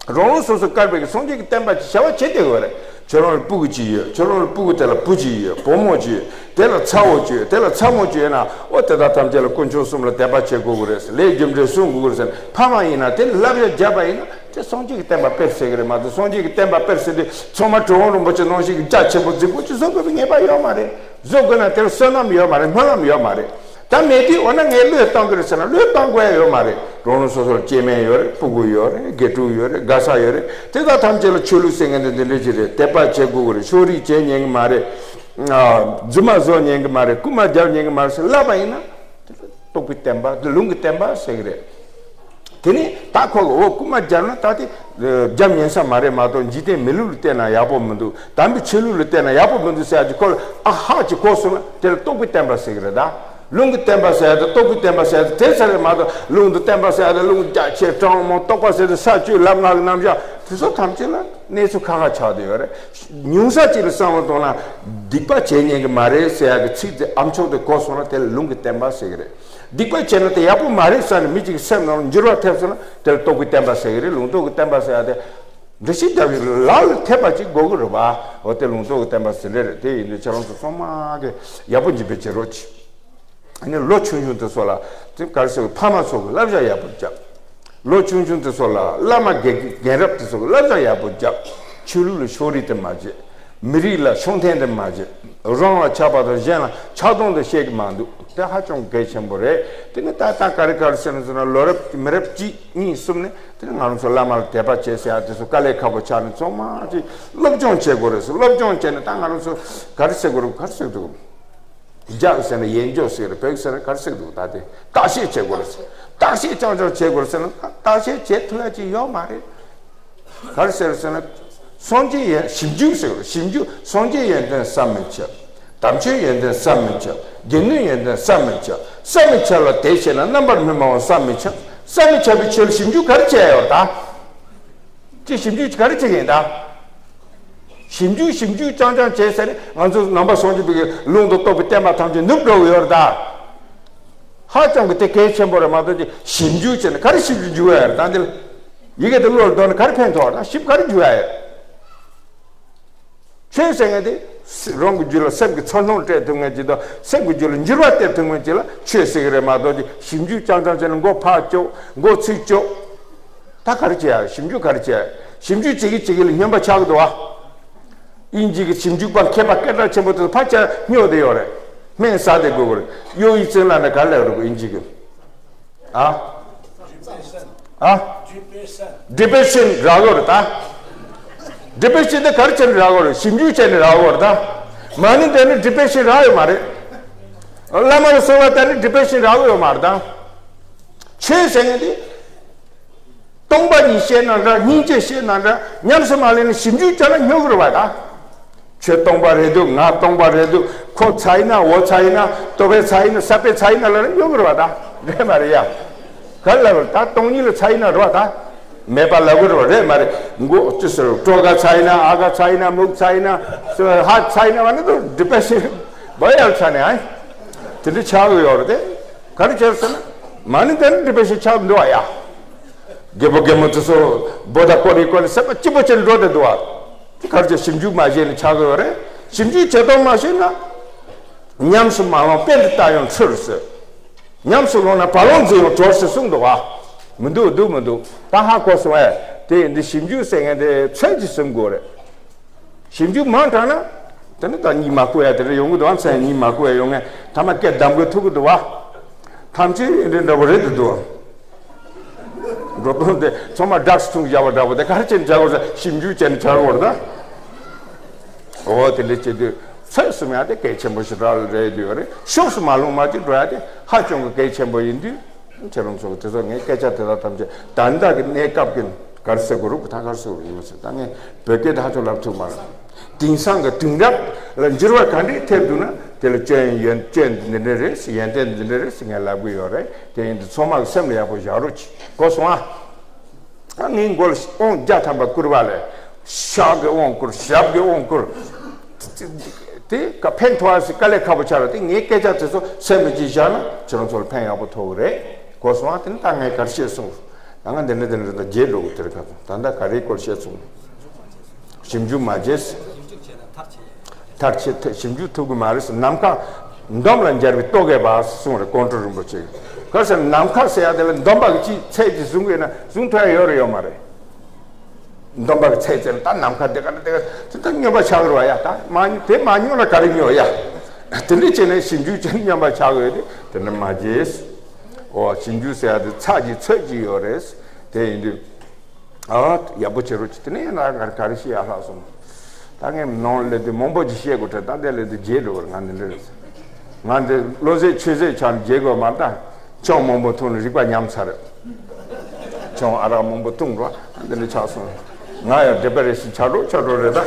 རང་རང་སོ་སོ་བསྐལ་པའི་གི་སངས་རྒྱས་ཀྱི་བསྟན་པ་ཅིག་བྱ་བ་བྱེད་བསྡད་དགོས་རེད། ཁྱོད་རང་ལ་སྤུ་གུ་ཅིག་ཡོད། ཁྱོད་རང་ལ་སྤུ་གུ་དེ་ལ་བུ་ཅིག་ཡོད། བུ་མོ་ཅིག་ཡོད། དེ་ལ་ཚ་བོ་ཅིག་ཡོད། དེ་ལ་ཚ་མོ་ཅིག་ཡོད་ན། ཨོ། དེ་དག་ཐམས་ཅད་ལ་དཀོན་མཆོག་གསུམ་ལ་དད་པ་བྱེད་དགོས་ཀྱི་རེད་ཟེར། ལས་རྒྱུ་འབྲས་སྲུང་དགོས་ཀྱི་རེད་ཟེར། ཕ་མ་ཡིན་ན་དེ་ལ་བསླབ་བྱ་བརྒྱབ་པ་ཡིན་ན། དེ་སངས་རྒྱས་ཀྱི་བསྟན་པ་སྤེལ་ཟེར་གི་རེད་མ་གཏོགས། སངས་རྒྱས་ཀྱི་བསྟན་པ་སྤེལ་ཟེར་དུས་ཚང་མ་གྲུབ་དབང་རིན་པོ་ཆེ་ནང་བཞིན་གྱི་རྒྱ་ཆེན་པོ་རྫིག་པོ་ཅིག་བཟོ་དགོས་པའི་ངེས་པ་ཡོད་མ་རེད། བཟོ་དགོས་ན་དེར་བསོད་ནམས་ཡོད་མ་རེད། སྨོན་ལམ་ཡོད་མ་རེད། ད་མེད་དུས། འོ་ན་ངས་བློས་བཏང་གི་རེད་ཟེར་ན། བློས་བཏང་དགོས་ཡ་ཡོད་མ་རེད། རང་རང་སོ་སོར་སྐྱེ་དམན་ཡོད་རེད། སྤུ་གུ་ཡོད་རེད། དགེ་ཕྲུག་ཡོད་རེད། དགའ་ས་ཡོད་རེད། དེ་དག་ཐམས་ཅད་ལ་ཆོས་ལུགས་ཟེར་མཁན་དེ་འདི་འདྲ་ཅིག་རེད། དད་པ་བྱེད་དགོས་ཀྱི་རེད། ཕྱོགས་རིས་བྱེད་ཉན་གི་མ་རེད། ཨ། རྫུན་མ་བཟོ་ཉན་གི་མ་རེད། རྐུན་མ་རྒྱབ་ཉན་གི་མ་རེད་ཟེར་ལབ་པ་ཡིན་ན། རྟོགས་པའི་བསྟན་པ། འདི་ལུང་གི་བསྟན་པ་ཟེར་གི་རེད། དེ་ནས་ད་ཁོ་གིས། འོ། རྐུན་མ་རྒྱབ་ན་ད་དེ་རྒྱབ་ཉན་ས་མ་རེད་མ་གཏོགས། འཇིག་རྟེན་མི་ལུགས་ལ་བལྟས་ན་ཡག་པོ་མི་འདུག། དམ་པའི་ཆོས་ལུགས་ལ་བལྟས་ན་ཡག་པོ་མི་འདུག་ཟེར་ཡ་ཅིག་ཁོ་ལ་ཨ་ཧ་ཅིག་གོ་སོང་ན། དེ་ལ་རྟོགས་པའི་བསྟན་པ་ཟེར་གི་རེད་ད། ལུང་གི་བསྟན་པ་ཟེར་ཡ་དེ། རྟོགས་པའི་བསྟན་པ་ཟེར་ཡ་དེ་དེ་ཚོ་རེད་མ་གཏོགས། ལུང་དང་བསྟན་པ་ཟེར་ཡ་དེ། ལུང་རྒྱ་ཆེ་གྲངས་མང་། རྟོགས་པ་ཟེར་དེ་ས་བཅུ་ལམ་ལྔ་གི་རྣམ་གཞག་དེ་ཚོ་ཐམས་ཅད་ལ་གནས་ཚུལ་ཁ་ཁ་ཆགས་བསྡད་ཡོད་རེད། ཉུང་ས་ཅིག་ལ་བསམ་བློ་གཏོང་ན། སྡིག་པ་བྱེད་ཉན་གི་མ་རེད་ཟེར་ཡ་གི་ཚིག་དེ་ཨ་མཆོག་དེ་གོ་སོང་ན། དེ་ལ་ལུང་གི་བསྟན་པ་ཟེར་གི་རེད། སྡིག་པ་བྱས་ན་དེ་ཡག་པོ་མ་རེད་བསམ་ནས་མི་གཅིག་གི་སེམས་ནང་ལ་འགྱུར་བ་ཐེབས་སོང་ན། དེ་ལ་རྟོགས་པའི་བསྟན་པ་ཟེར་གི་རེད། ལུང་རྟོགས་ཀྱི་བསྟན་པ་ཟེར་ཡ་དེ། འདྲི་ཤེས་རྒྱབ་ཡོད་ལ་ལ་ཐེབས་པ་ཅིག་དགོས་ཀྱི་རེད་པ། འོ། དེ་ལུང་རྟོགས་ཀྱི་བསྟན་པ་ཟེར་ལེ་རེད། དེ་ཡིན་དུས་ཁྱེད་རང་ཚོ་ཚང་མ་གིས་ཡག་པོ་འཇིགས་པའི་བྱེད་རོགས་གྱིས། ཨ་ནི་ལོ་ཆུང་ཆུང་དེ་ཚོ་ལ་དེ་ག་རེ་ཟེར། ཕ་མ་ཚོ་གིས་བསླབ་བྱ་ཡག་པོ་བརྒྱབ། ལོ་ཆུང་ཆུང་དེ་ཚོ་ལ་བླ་མ་དགེ་རྒན་རབས་དེ་ཚོ་གིས་བསླབ་བྱ་ཡག་པོ་བརྒྱབ། ཆོས་ལུགས་ལ་ཕྱོགས་རིས་དེ་མ་བྱེད། མི་རིགས་ལ་ཕྱོགས་འཐེན་དེ་མ་བྱེད། རང་ལ་ཆགས་པ་དང་གཞན་ལ་ཆགས་སྡང་དེ་བཤད་གི་མ་འདུག། དེ་ཧ་ཅང་གལ་ཆེན་པོ་རེད། དེ་ནི་ད་ལྟ་ག་རེ་ག་རེ་ཟེར་ན་ཟེར་ན། ལོ་རབས་མི་རབས་གཅིག་གཉིས་གསུམ་ནས་དེ་ནི་ང་རང་ཚོ་བླ་མ་ལ་དད་པ་བྱེད་ཟེར་ཡ་དེ་ཚོ་དཀའ་ལས་ཁག་པོ་ཆགས་ནས། ཚང་མ་ཅིག་སློབ་སྦྱོང་བྱེད་དགོས་རེད་ཟེར། སློབ་སྦྱོང་བྱས་ནས་ད་ང་རང་ཚོ་ག་རེ་ཟེར་དགོས་རེད། ག་རེ་ཟེར་གི་འདུག། རྒྱག་ཟེར་ན་ཡན་འཇོག་ཟེར་རེད། བོད་ཟེར་ན་ག་རེ་ཟེར་གི་འདུག། ད་དེ་བརྟག་དཔྱད་བྱེད་དགོས་རེད་ཟེར། བརྟག་དཔྱད་རྐྱང་རྐྱང་བྱེད་དགོས་རེད་ཟེར་ན། བརྟག་དཔྱད་བྱེད་ཐུབ་ཡ་ཅིག་ཡོད་མ་རེད། ག་རེ་ཟེར་ཟེར་ན། སངས་རྒྱས་ཡོན། ཞིབ་འཇུག་ཟེར་བ། ཞིབ་འཇུག། སངས་རྒྱས་ཡོན་ཏན་བསམ་མི་ཁྱབ། དམ་ཆོས་ཡོན་ཏན་བསམ་མི་ཁྱབ། དགེ་འདུན་ཡོན་ཏན་བསམ་མི་ཁྱབ། བསམ་མི་ཁྱབ་ལ་དེ་བྱས་ན། རྣམ་པར་སྨིན་པའང་བསམ་མི་ཁྱབ། བསམ་མི་ཁྱབ་པའི་ཆོས་ལ་ཞིབ་འཇུག་ག་རེ་བྱས་ཡོད་ད། ཅི་ཞིབ་འཇུག་ག་རེ་བྱེད་ཀྱི་ཡིན་ད། ཞིབ་འཇུག་ཞིབ་འཇུག་རྐྱང་རྐྱང་བྱས་ཟེར་ནས། ང་ཚོ་ནང་པ་སངས་རྒྱས་པའི་ལུང་དང་རྟོགས་པའི་བསྟན་པ་ཐམས་ཅད་ནུབ་འགྲོ་གི་ཡོད་རེད་ད། ཧ་ཅང་གི་དེ་གལ་ཆེན་པོ་རེད་མ་གཏོགས། ཅི་ཞིབ་འཇུག་བྱས་ནས་ག་རེ་ཞིབ་ཏུ་འཇུག་ཡ་རེད་ད། འདི་ལ་ཡི་གེ་དེ་བློ་ལ་འདོར་ན་ག་རེ་ཕན་ཐོགས་ད། ཞིབ་ག་རེ་འཇུག་ཡ་ཡོད། ཆོས་ཟེར་མཁན་དེ་རང་གི་རྒྱུད་ལ་སེམས་ཀྱི་ཚོར་སྣང་སྤྲད་ཐུབ་མཁན་ཅིག་དང་སེམས་ཀྱི་རྒྱུད་ལ་འགྱུར་བ་སྟེར་ཐུབ་མཁན་ཅིག་ལ་ཆོས་ཟེར་གི་རེད་མ་གཏོགས་ཀྱི་ཞིབ་འཇུག་རྐྱང་རྐྱང་བྱས་ནས་མགོ་འཕགས་བཅུག་མགོ་ཚོས་བཅུག་ད་ག་རེ་བྱེད་ཡ། ཞིབ་འཇུག་ག་རེ་བྱེད་ཡ། ཞིབ་འཇུག་བྱེད་ཀྱི་བྱེད་ཀྱི་ལ་སྨྱོན་པ་ཆགས་ཀྱི་འདུག་ཨ། དབྱིན་ཇི་གི་ཞིབ་འཇུག་པ་མཁས་པ་སྐད་གྲགས་ཆེན་པོ་དེ་ཚོ་ཕར་ཆ་སྨྱོ་བསྡད་ཡོད་རེད། སྨན་ཟ་བསྡད་དགོས་ཀྱི་རེད། གཡོ་ཡི་ཙིན་ལ་ནི་ག་རེ་ལབ་རེད་གོ་དབྱིན་ཇི་གི། ཨ། ཨ། ཌི་པེ་ཤན་རག་གི་རེད་ད། ཌི་པེ་ཤན་དེ་ག་རེ་བྱས་ནས་རག་གི་རེད། ཞིབ་འཇུག་བྱས་ནས་རག་གི་རེད་ད། མ་ཎི་འདོན་ནས་ཌི་པེ་ཤན་རག་ཡོད་མ་རེད། བླ་མ་ལ་གསོལ་བ་བཏབ་ནས་ཌི་པེ་ཤན་རག་གི་ཡོད་མ་རེད་ད། ཆོས་ཟེར་མཁན་དེ། སྟོང་པ་ཉིད་བཤད་ན་འདྲ། སྙིང་རྗེ་བཤད་ན་འདྲ། ཉམས་སུ་མ་ལེན་ནས་ཞིབ་འཇུག་བྱས་ན་སྨྱོ་གི་རེད་བ་ད། ཁྱོད་སྟོང་པ་རེད་འདུག་ང་སྟོང་པ་རེད་འདུག་ཁོ་ཚ་ཡིན་ན་འོ་ཚ་ཡིན་ན་ལྟོ་ཕད་ཚ་ཡིན་ན་ས་པད་ཚ་ཡིན་ན་ལབ་ན་སྨྱོ་གི་རེད་བ་ད། རེད་མ་རེད་ཡ། ག་ལ་རེད་ད། སྟོང་ཉིད་ལ་ཚ་ཡིན་ན་རེད་བ་ད། མེད་པ་ལབ་གི་རེད་བ། རེད་མ་རེད། མགོ་ཅི་ཟེར་གྲོ་ག་ཚ་ཡིན་ན་ཨ་ག་ཚ་ཡིན་ན་མུག་ཚ་ཡིན་ན་ཧ་ཚ་ཡིན་ན་བ་ནི་དུ་ཌི་པེ་ཤན་བ་ཡར་ཚ་ནས་ཨ། དེ་འདྲ་ཆགས་གི་ཡོད་རེད་དེ། ག་རེ་བྱས་ཟེར་ན། མ་ཎི་འདོན་ནས་ཌི་པེ་ཤན་ཆགས་འདུག་ཨ་ཡ། རྒད་པོ་རྒད་མོ་དེ་ཚོ་བོ་ད་ཀོ་རི་ཀོ་རི་སེམས་པ་སྐྱིད་པོ་བྱས་འགྲོ་བསྡད་འདུག་ཨ། དེ་ག་རེ་བྱས། ཞིབ་འཇུག་མ་བྱས་ནས་ཆགས་ཀྱི་ཡོད་རེད། ཞིབ་འཇུག་བྱེད་སྟངས་མ་ཤེས་ན། ཉམས་སུ་མ་བླངས་པའི་འདི་ལྟ་ཡང་འཁྲུལ་ཟེར། ཉམས་སུ་བླངས་ན་བ་ལང་འཛིན་ཡང་གྲོལ་ཟེར་གསུངས་འདུག་ཨ། མི་འདུག་འདུག་མི་འདུག་ད་ཧ་གོ་སོང་ཨེ། དེ་ཡིན་དུས་ཞིབ་འཇུག་ཟེར་མཁན་དེ་ཚོད་ཀྱིས་ཟིན་དགོས་རེད། ཞིབ་འཇུག་མང་དྲགས་ན། དེ་ནི་ད་གཉིད་མ་ཁུག་ཡ་དེ་འདྲ་ཡོང་གི་འདུག་ཨ། མཚན་གཉིད་མ་ཁུག་ཡ་ཡོང་ངེས་ཐ་མ་སྐད་བསྡམ་དགོས་ཐུག་གི་འདུག་བ། ཐམས་ཅད་འདི་འདྲ་བོ་རེད་འདུག་འདུག་འགྲོ་དོན་དེ་ཚང་མ་ཌག་སི་འཐུང་བཞག་པ་འདྲ་བོ་དེ་ག་རེ་བྱས་ནས་བྱ་དགོས་ཟེར་ཞིབ་འཇུག་བྱས་ནས་བྱ་དགོས་རེད་ད། འོ་དེ་འདྲ་བྱེད་དུས་ཚོད་གསུམ་ཡ་དེ་གལ་ཆེན་པོ་ཞིག་རག་ལ་རེད་འདུག་རེད། ཕྱོགས་སུ་མ་ལྷུང་མ་ཅིག་འགྲོ་ཡ་དེ་ཧ་ཅང་གི་གལ་ཆེན་པོ་ཡིན་དུས། ཁྱེད་རང་ཚོ་དེ་ཚོ་ངའི་སྐད་ཆ་དེ་དག་ཐམས་ཅད་ད་ལྟ་གི་གནས་སྐབས་ཀྱི་ག་རེ་ཟེར་དགོས་རུང་ད་ག་རེ་ཟེར་དགོས་ཡིན་མ་ཟེར། ད་ངས་བོད་སྐད་དེ་ཧ་ཅང་ལབ་ཐུབ་མ་རེད། དེང་སང་གི་དེང་རབས་ལ་འགྱུར་བ་ག་འདྲས་ཐེབས་འདུག་ན་དེ་ལ་སྐྱོན་ཡོན་སྐྱོན་འདི་འདྲ་རེད་ཟེར། ཡོན་ཏན་འདི་འདྲ་རེད་ཟེར་ངས་ལབ་གི་ཡོད་རེད། དེ་ཡིན་དུས་ཚང་མ་གི་སེམས་ལ་ཡག་པོ་བཞག་རོགས་གྱིས། གོ་སོང་ཨ། ད་ངའི་མགོ་ལ་དབང་བརྒྱ་ཐམ་པ་བསྐུར་བ་ལས། ཤག་གི་དབང་བསྐུར། ཞབས་ཀྱི་དབང་བསྐུར། དེ་ག་ཕན་ཐོགས་ཨ་ཟེར་དཀའ་ལས་ཁག་པོ་ཆགས་རེད། དེ་ངའི་སྐད་ཆ་དེ་ཚོ་སེམས་ལ་ཅིག་བཞག་ན་ཁྱེད་རང་ཚོ་ལ་ཕན་ཡག་པོ་ཐོགས་གི་རེད། གོ་སོང་ཨ། དེ་ནི་ད་ངས་ག་རེ་བཤད་སོང་། ད་ང་འདི་འདྲ་འདི་འདྲ་ད་བརྗེད་འགྲོ་གི་དེ་རེད། ཁ་སང་ད་ལྟ་ག་རེའི་སྐོར་བཤད་སོང་། ཞིབ་འཇུག་མ་བྱས། མཐར་ཕྱིན་ཐལ། ཞིབ་འཇུག་ཐུབ་ཀྱི་མ་རེད་ཟེར། ནམ་མཁའ་འདོམ་ལ་འབྱར་བའི་རྟོག་གེ་བ་གསུངས་རེད། ཀོང་སྤྲུལ་རིན་པོ་ཆེ་གིས། ག་རེ་ཟེར་ན་ནམ་མཁའ་ཟེར་ཡ་དེ་ལ་འདོམ་པ་གིས་ཅིག་ཚད་ཅིག་བཟུང་དགོས་ན་བཟུང་ཐུབ་ཡ་ཡོད་རེད་ཡོད་མ་རེད། འདོམ་པ་གིས་ཚད་ཅིག་ལ་ད་ནམ་མཁའ་དེ་ག་ན་དེ་ག་དེ་ད་སྨྱོན་པ་ཆགས་རེད་བ་ཡ། ད་མ་དེ་མ་སྨྱོ་ན་ག་རེ་སྨྱོ་ཡ། དེ་འདྲ་བྱས་ནས་ཞིབ་འཇུག་བྱས་ནས་སྨྱོན་པ་ཆགས་ཡོད་དེ་དེ་འདྲ་མ་བྱེད། འོ་ཞིབ་འཇུག་ཟེར་ཡ་དེ་ཚད་ཅིག་ཚོད་ཅིག་ཡོད་རེད། དེ་ཡིན་དུས། ཨ། ཡག་པོ་བྱེད་རོགས་གྱིས། དེ་ནས་ཡང་ན་ང་ག་རེ་ཤེས་ཡ་ལྷག་སོང་། ད་ངས་ནང་སླེབས་དུས་མང་པོ་ཅིག་བཤད་དགོས་དྲན། ད་འདི་སླེབས་དུས་བརྗེད་འགྲོ་བར་ང་འདི་འདྲ་རེད། ང་འདི་བློ་ཟད་ཆོས་ཟད་ཆགས་ནས་བརྗེད་དགོས་མ་རེད་ད། ཆང་མང་པོ་འཐུང་ནས་རིག་པ་ཉམས་ཚར་རེད། ཆང་ཨ་རག་མང་པོ་འཐུང་རོགས། ད་འདི་འདྲ་ཆགས་སོང་། ང་ཡང་འདྲེ་པ་རེ་ཞིག་ཆགས་འགྲོ་ཆགས་འགྲོ་རེད་ད།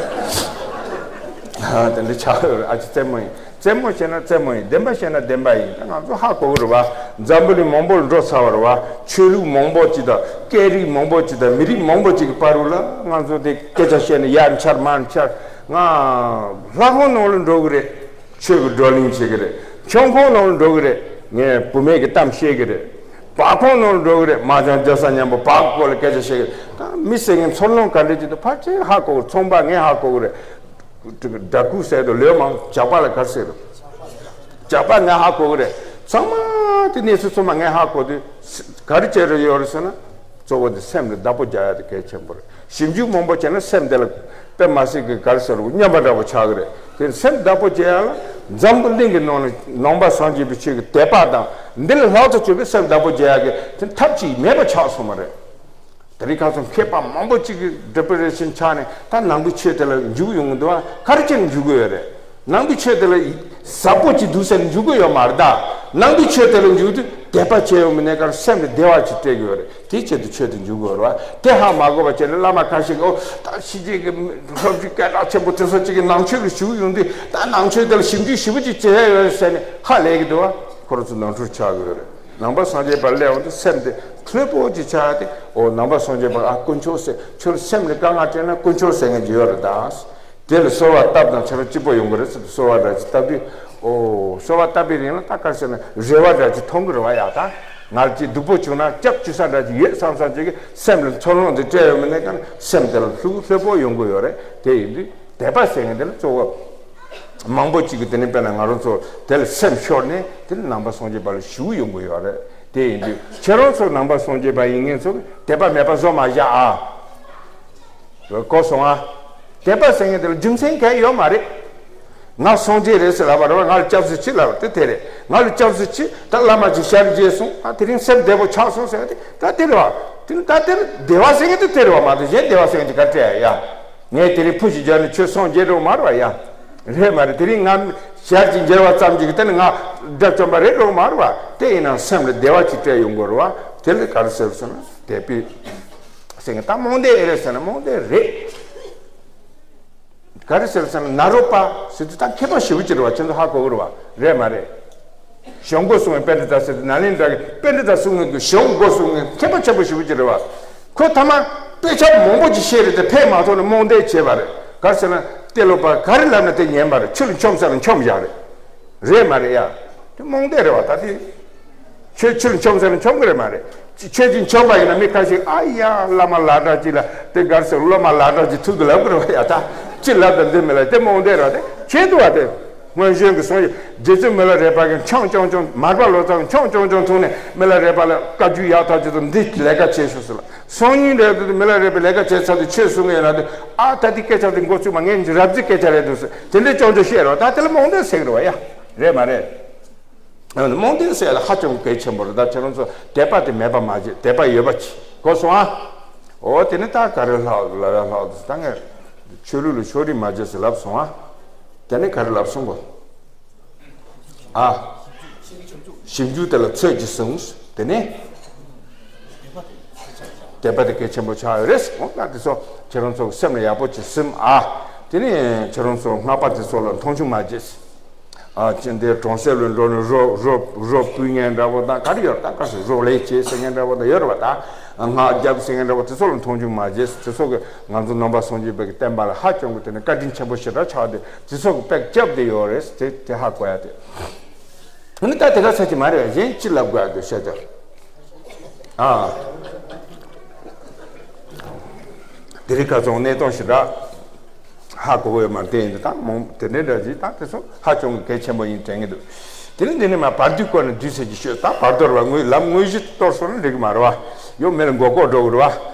ཨ་དེ་འདྲ་ཆགས་ཡོད་རེད། ཨ་ཅེ་རྩེད་མོ་ཡིན། རྩེད་མོ་བྱས་ན་རྩེད་མོ་ཡིན། བདེན་པ་བྱས་ན་བདེན་པ་ཡིན། ད་ང་ཚོ་ཧ་གོ་གི་རེད་བ། འཛམ་བུ་གླིང་མང་པོ་ལ་འགྲོ་ཚར་བ་རེད་བ། ཆོས་ལུགས་མང་པོ་ཅིག་དང་སྐད་རིགས་མང་པོ་ཅིག་དང་མི་རིགས་མང་པོ་ཅིག་གི་བར་དུ་ལ་ང་ཚོ་དེ་སྐད་ཆ་བཤད་ནས་ཡར་འཕྱར་མར་འཕྱར། ང་ལྷ་ཁང་ནང་ལ་འགྲོ་གི་རེད། ཆོས་ཀྱི་བགྲོ་གླེང་བྱེད་ཀྱི་རེད། ཆང་ཁང་ནང་ལ་འགྲོ་གི་རེད། ངས་བུད་མེད་ཀྱི་གཏམ་བཤད་ཀྱི་རེད། སྦག་ཁང་ནང་ལ་འགྲོ་གི་རེད། མ་ཅང་རྒྱག་ས་མཉམ་པོ་སྦག་སྐོར་ལ་སྐད་ཆ་བཤད་ཀྱི་རེད། ད་མི་ཟེར་མཁན་ཚོར་སྣང་ག་འདྲ་ཅིག་འདུག་ཕལ་ཆེར་ཧ་གོ་གི་རེད། ཚོང་པ་ངས་ཧ་གོ་གི་རེད། སྦྲ་གུར་ཟེར་དུས་ལོས་མང་ཇག་པ་ལ་ག་རེ་ཟེར་རེད། ཇག་པ་ངས་ཧ་གོ་གི་རེད། ཚང་མ་དེ་གནས་ཚུལ་ཚང་མ་ངས་ཧ་གོ་དུས་ག་རེ་བྱས་རེད་ཡོད་རེད་ཟེར་ན། གཙོ་བོ་དེ་སེམས་ལ་བདག་པོ་རྒྱག་ཡ་དེ་གལ་ཆེན་པོ་རེད། ཞིབ་འཇུག་མང་པོ་བྱས་ན་སེམས་དེ་ལ་དཔེ་མ་སྲིད་ཀྱི་ག་རེ་ཟེར་རུ་སྨྱོན་པ་འདྲ་པོ་ཆགས་ཀྱི་རེད། དེ་སེམས་བདག་པོ་བྱེད་ཡ་ལ་འཛམ་བུ་གླིང་གི་ནང་ནས་ནང་པ་སངས་རྒྱས་པའི་ཆོས་ཀྱི་དད་པ་དང་འདི་ལས་ལྷག་ཏུ་གྱུར་པའི་སེམས་བདག་པོ་བྱེད་ཡ་གི་དེ་ཐབས་ཅིག་མེད་པ་ཆགས་སོང་བ་རེད། དེ་རིང་ཁ་སང་མཁས་པ་མང་པོ་ཅིག་གི་ཌི་པི་རེ་ཤན་ཆགས་ནས་ད་ནང་པའི་ཆོས་དེ་ལ་འཇུག་ཡོང་གི་འདུག་བ། ག་རེ་བྱས་ནས་འཇུག་གི་ཡོད་རེད། ནང་པའི་ཆོས་དེ་ལ་ཟབ་པོ་ཅིག་འདུག་ཟེར་ནས་འཇུག་གི་ཡོད་མ་རེད་ད། ནང་པའི་ཆོས་དེ་ལ་འཇུག་དུས་དད་པ་བྱས་ཡོང་མི་ནས་ཀར་སེམས་ལ་བདེ་བ་ཅིག་སྤྲད་ཀྱི་ཡོད་རེད། དེའི་ཆེད་དུ་ཆོས་དེ་འཇུག་གི་ཡོད་རེད་བ། དེ་ཧ་མ་གོ་བ་བྱས་ནས་བླ་མ་ཁ་ཤས་ཀྱིས་ཨོ་ད་ཕྱི་རྒྱལ་གྱི་སློབ་ཕྲུག་སྐད་གྲགས་ཆེན་པོ་དེ་ཚོ་ཅིག་གིས་ནང་ཆོས་ཀྱི་ཞུགས་ཡོང་དུས་ད་ནང་ཆོས་དེ་ལ་ཞིབ་འཇུག་ཞིབ་པོ་ཅིག་བྱས་ཡོད་ཟེར་ནས་ཧ་ལས་ཀྱི་འདུག་བ། ཁོ་རང་ཚོ་ནོར་འཁྲུལ་ཆགས་ཀྱི་ཡོད་རེད། ནང་པ་སངས་རྒྱས་པར་སླེབས་འོང་དུས་སེམས་དེ་ལྷོད་པོ་ཅིག་ཆགས་ཏེ། ཨོ་ནང་པ་སངས་རྒྱས་པར་ཨ་དཀོན་མཆོག་ཟེར། ཁྱོད་ལ་སེམས་ལ་དཀའ་ངལ་སྤྲད་ན་དཀོན་མཆོག་ཟེར་མཁན་ཅིག་ཡོད་རེད་ད། དེ་ལ་གསོལ་བ་བཏབ་དང་ཁྱེད་རང་སྐྱིད་པོ་ཡོང་གི་རེད་ཟེར་དུས་གསོལ་བ་འདྲ་ཅིག་བཏབ་དུས། ཨོ་གསོལ་བ་བཏབ་པའི་རིང་ལ་ད་ག་རེ་ཟེར་ན་རེ་བ་འདྲ་ཅིག་མཐོང་གི་རེད་བ་ཡ། ད་ང་ལ་ཅིག་སྡུག་པོ་བྱུང་ན་སྐྱབས་བཅོལ་ས་འདྲ་ཅིག་ཡོད་བསམ་བསམ་ཅིག་གི་སེམས་ལ་ཚོར་སྣང་དེ་སྤྲད་ཡོང་མི་ནས་ཀྱང་སེམས་དེ་ལ་ལྷོད་ལྷོད་པོ་ཡོང་གི་ཡོད་རེད། དེ་ཡིན་དུས། དད་པ་ཟེར་མཁན་དེ་ལ་གཙོ་བོ་མང་པོ་ཅིག་གིས་དེ་ནི་དཔེར་ན་ང་རང་ཚོ་དེ་ལ་སེམས་ཤོར་ནས་དེ་ནི་ནང་པ་སངས་རྒྱས་པ་ལ་ཞུགས་ཡོང་གི་ཡོད་རེད། དེ་ཡིན་དུས་ཁྱེད་རང་ཚོ་ནང་པ་སངས་རྒྱས་པ་ཡིན་མཁན་ཚོ་གིས་དད་པ་མེད་པ་བཟོ་མ་བཞག་ཨ། གོ་སོང་ཨ། དད་པ་ཟེར་མཁན་དེ་ལ་རྒྱུ་མཚན་གང་ཡོད་མ་རེད། ང་སངས་རྒྱས་རེད་ཟེར་ལབ་པ་རེད་བ། ང་ལ་སྐྱབས་སུ་མཆི་ལབ་པ་དེ་དེ་རེད། ང་ལ་སྐྱབས་སུ་མཆི། ད་བླ་མ་ཅིག་ཞལ་མཇལ་སོང་། ད་དེ་རིང་སེམས་བདེ་པོ་ཆགས་སོང་ཟེར་བ་དེ་ད་དེ་རེད་བ། དེ་ད་དེར་བདེ་བ་ཟེར་མཁན་དེ་དེ་རེད་བ། མ་གཏོགས་གཞན་བདེ་བ་ཟེར་མཁན་དེ་ག་རེ་ཡ། ངས་དེ་རིང་ཕུ་ཞིག་སྦྱར་ནས་ཁྱོད་སངས་རྒྱས་འགྲོ་མ་རེད་བ་ཡ། རེད་མ་རེད། དེ་རིང་ང་ཞལ་ཅིག་མཇལ་བ་ཙམ་གྱིས་དེ་ནི་ང་དགྲ་བཅོམ་པ་རེད་འགྲོ་མ་རེད་བ། དེ་ཡིན་ན་སེམས་ལ་བདེ་བ་ཅིག་སྤྲད་ཡོང་དགོས་རེད་བ། དེ་ལ་ག་རེ་ཟེར་ཟེར་ན་དད་པའི་ཟེར་མཁན་ད་རྨོངས་དད་ཨེ་རེད་ཟེར་ན་རྨོངས་དད་རེད། ག་རེ་ཟེར་ཟེར་ན་ནཱ་རོ་པ་ཟེར་དུས་ད་མཁས་པ་ཞེ་པོ་ཅིག་རེད་བ། ཁྱེད་ཚོ་ཧ་གོ་གི་རེད་བ། རེད་མ་རེད། གཞུང་སྒོ་སྲུང་བའི་པཎྜི་ཏ་ཟེར་དུས་ནཱ་ལེནྡྲ་གི་པཎྜི་ཏ་གསུང་མཁན་གྱི་གཞུང་སྒོ་སྲུང་མཁན་མཁས་པ་ཆེན་པོ་ཞེ་པོ་ཅིག་རེད་བ། ཁོ་ཐ་མ་དཔེ་ཆ་མང་པོ་ཅིག་བཤད་རེད་དེ་ཕན་མ་ཐོགས་ནས་རྨོངས་དད་བྱས་པ་རེད། ག་རེ་ཟེར་ན་ཏེ་ལོ་པ་ག་རེ་ལབ་ན་དེ་ཉན་པ་རེད། ཆུ་ལ་མཆོངས་ཟེར་ན་མཆོངས་བཞག་རེད། རེད་མ་རེད་ཡ། དེ་རྨོངས་དད་རེད་བ། ད་དེ་ཆོས་ཆུ་ལ་མཆོངས་ཟེར་ན་མཆོངས་གི་རེད་མ་རེད། ཆོས་ཀྱི་མཆོངས་པ་ཡིན་ན་མི་ཁ་ཤས་ཨ་ཡ་བླ་མ་ལག་འདྲ་ཅིག་ལ་དེ་གར་སོང་། སློབ་མ་ལག་འདྲ་ཅིག་ཐུག་ཏུ་ལབ་གི་རེད་བ་ཡ། ད་ཅི་ལབ་དང་འདི་མི་ལ་དེ་རྨོངས་དད་རེད་བ། དེ་ཆེད་དུ་བ་དེ་སྔོན་བྱོན་གྱི་སངས་རྒྱས་རྗེ་བཙུན་མི་ལ་རས་པ་གི་མཆོངས་མཆོངས་མཆོངས། མར་པ་ལོ་ཙཱ་གི་མཆོངས་མཆོངས་མཆོངས་ཐུག་ནས་མི་ལ་རས་པ་ལ་བཀའ་བཀྱོན་ཡག་ཐག་ཆོད་དུ་འདི་ལས་ཀ་བྱེད་ཤོག་ཟེར་ལ། སང་ཉིན་རེ་དུ་མི་ལ་རས་པའི་ལས་ཀ་བྱེད་ཚར་དུས་ཆོས་གསུང་གི་ཡོད་ན་དུས་ཨ་ད་དེ་སྐད་ཆ་དེ་མགོ་ཚུགས་མ། ངས་རབ་རྩིས་སྐད་ཆ་རེད་འདུག་ཟེར་དེ་འདྲའི་ཅོང་ཅོ་བཤད་རོགས། ད་དེ་ལ་རྨོངས་དད་ཟེར་གི་རེད་བ་ཡ། རེད་མ་རེད། རྨོངས་དད་ཟེར་ཡ་ལ་ཧ་ཅང་གལ་ཆེན་པོ་རེད། ད་ཁྱེད་རང་ཚོ་དད་པ་དེ་མེད་པ་མ་བྱེད། དད་པ་ཡོད་པ་གྱིས། གོ་སོང་ཨ། འོ་དེ་ནི་ད་ག་རེ་ལྷག་ལ་ཡ་ལྷག་ད་ངས་ཆོས་ལུགས་ལ་ཕྱོགས་རིས་མ་བྱེད་ཟེར་ལབ་སོང་ཨ། དེ་ནི་ག་རེ་ལབ་སོང་གོ། ཨ། ཞིབ་འཇུག་དེ་ལ་ཚོད་ཀྱིས་ཟུངས། དེ་ནི་དད་པ་དེ་གལ་ཆེན་པོ་ཆགས་ཡོད་རེད། འོ་ན་དེ་ཚོ་ཁྱེད་རང་ཚོ་སེམས་ལ་ཡག་པོ་ཅིག་སིམ་ཨ། དེ་ནི་ཁྱེད་རང་ཚོ་སྔགས་པ་དེ་ཚོ་ལ་མཐོང་ཆུང་མ་བྱེད། ཨ་ཅི་འདི་གྲོང་གསེབ་ལ་འགྲོ་ནས་རོ་རོ་རོ་ཕུལ་མཁན་འདྲ་པོ་དང་ག་རེ་ཡོད་རེད། ད་ག་སེ་རོ་ལས་བྱེད་ཟེར་མཁན་འདྲ་པོ་དང་ཡོད་རེད་པ། ད་སྔགས་རྒྱབ་ཟེར་མཁན་འདྲ་པོ་དེ་ཚོ་ལ་མཐོང་ཆུང་མ་བྱེད། དེ་ཚོ་གི་ང་ཚོ་ནང་པ་སངས་རྒྱས་པའི་བསྟན་པ་ལ་ཧ་ཅང་གི་དེ་ནི་བཀའ་དྲིན་ཆེན་པོ་ཞེ་དྲག་ཆགས་ཏེ་དེ་ཚོ་གི་དཔེ་སྐྱབས་དེ་ཡོད་རེད་དེ་དེ་ཧ་གོ་ཡ་དེ། ཨ་ནི་ད་དེ་ག་ཚད་ཅིག་མ་རེད། གཞན་ཅི་ལབ་དགོས་ཡ་འདུག་བཤད་ཚར། ཨ། དེ་རིང་ཁ་སང་གནས་སྟངས་ཞེ་དྲག་ཧ་གོ་གི་ཡོད་མ་རེད། དེ་ཡིན་དུས་ད་མང་དེ་འདྲའི་འདྲ་ཞིག་ད་དེ་ཚོ་ཧ་ཅང་གི་གལ་ཆེན་པོ་ཡིན་དྲན་གི་འདུག་དེ་ནི་འདི་ནི་མ་བར་དོའི་སྐོར་ནས་བསྡུས་ཚད་ཀྱི་ཤོད། ད་བར་དོར་བ་དངོས་ལམ་དངོས་གཞི་གཏོར་སོང་ན་འགྲིག་གི་མ་རེད་བ། ཡང་མི་ལ་མགོ་སྐོར་འགྲོ་གི་རེད་བ།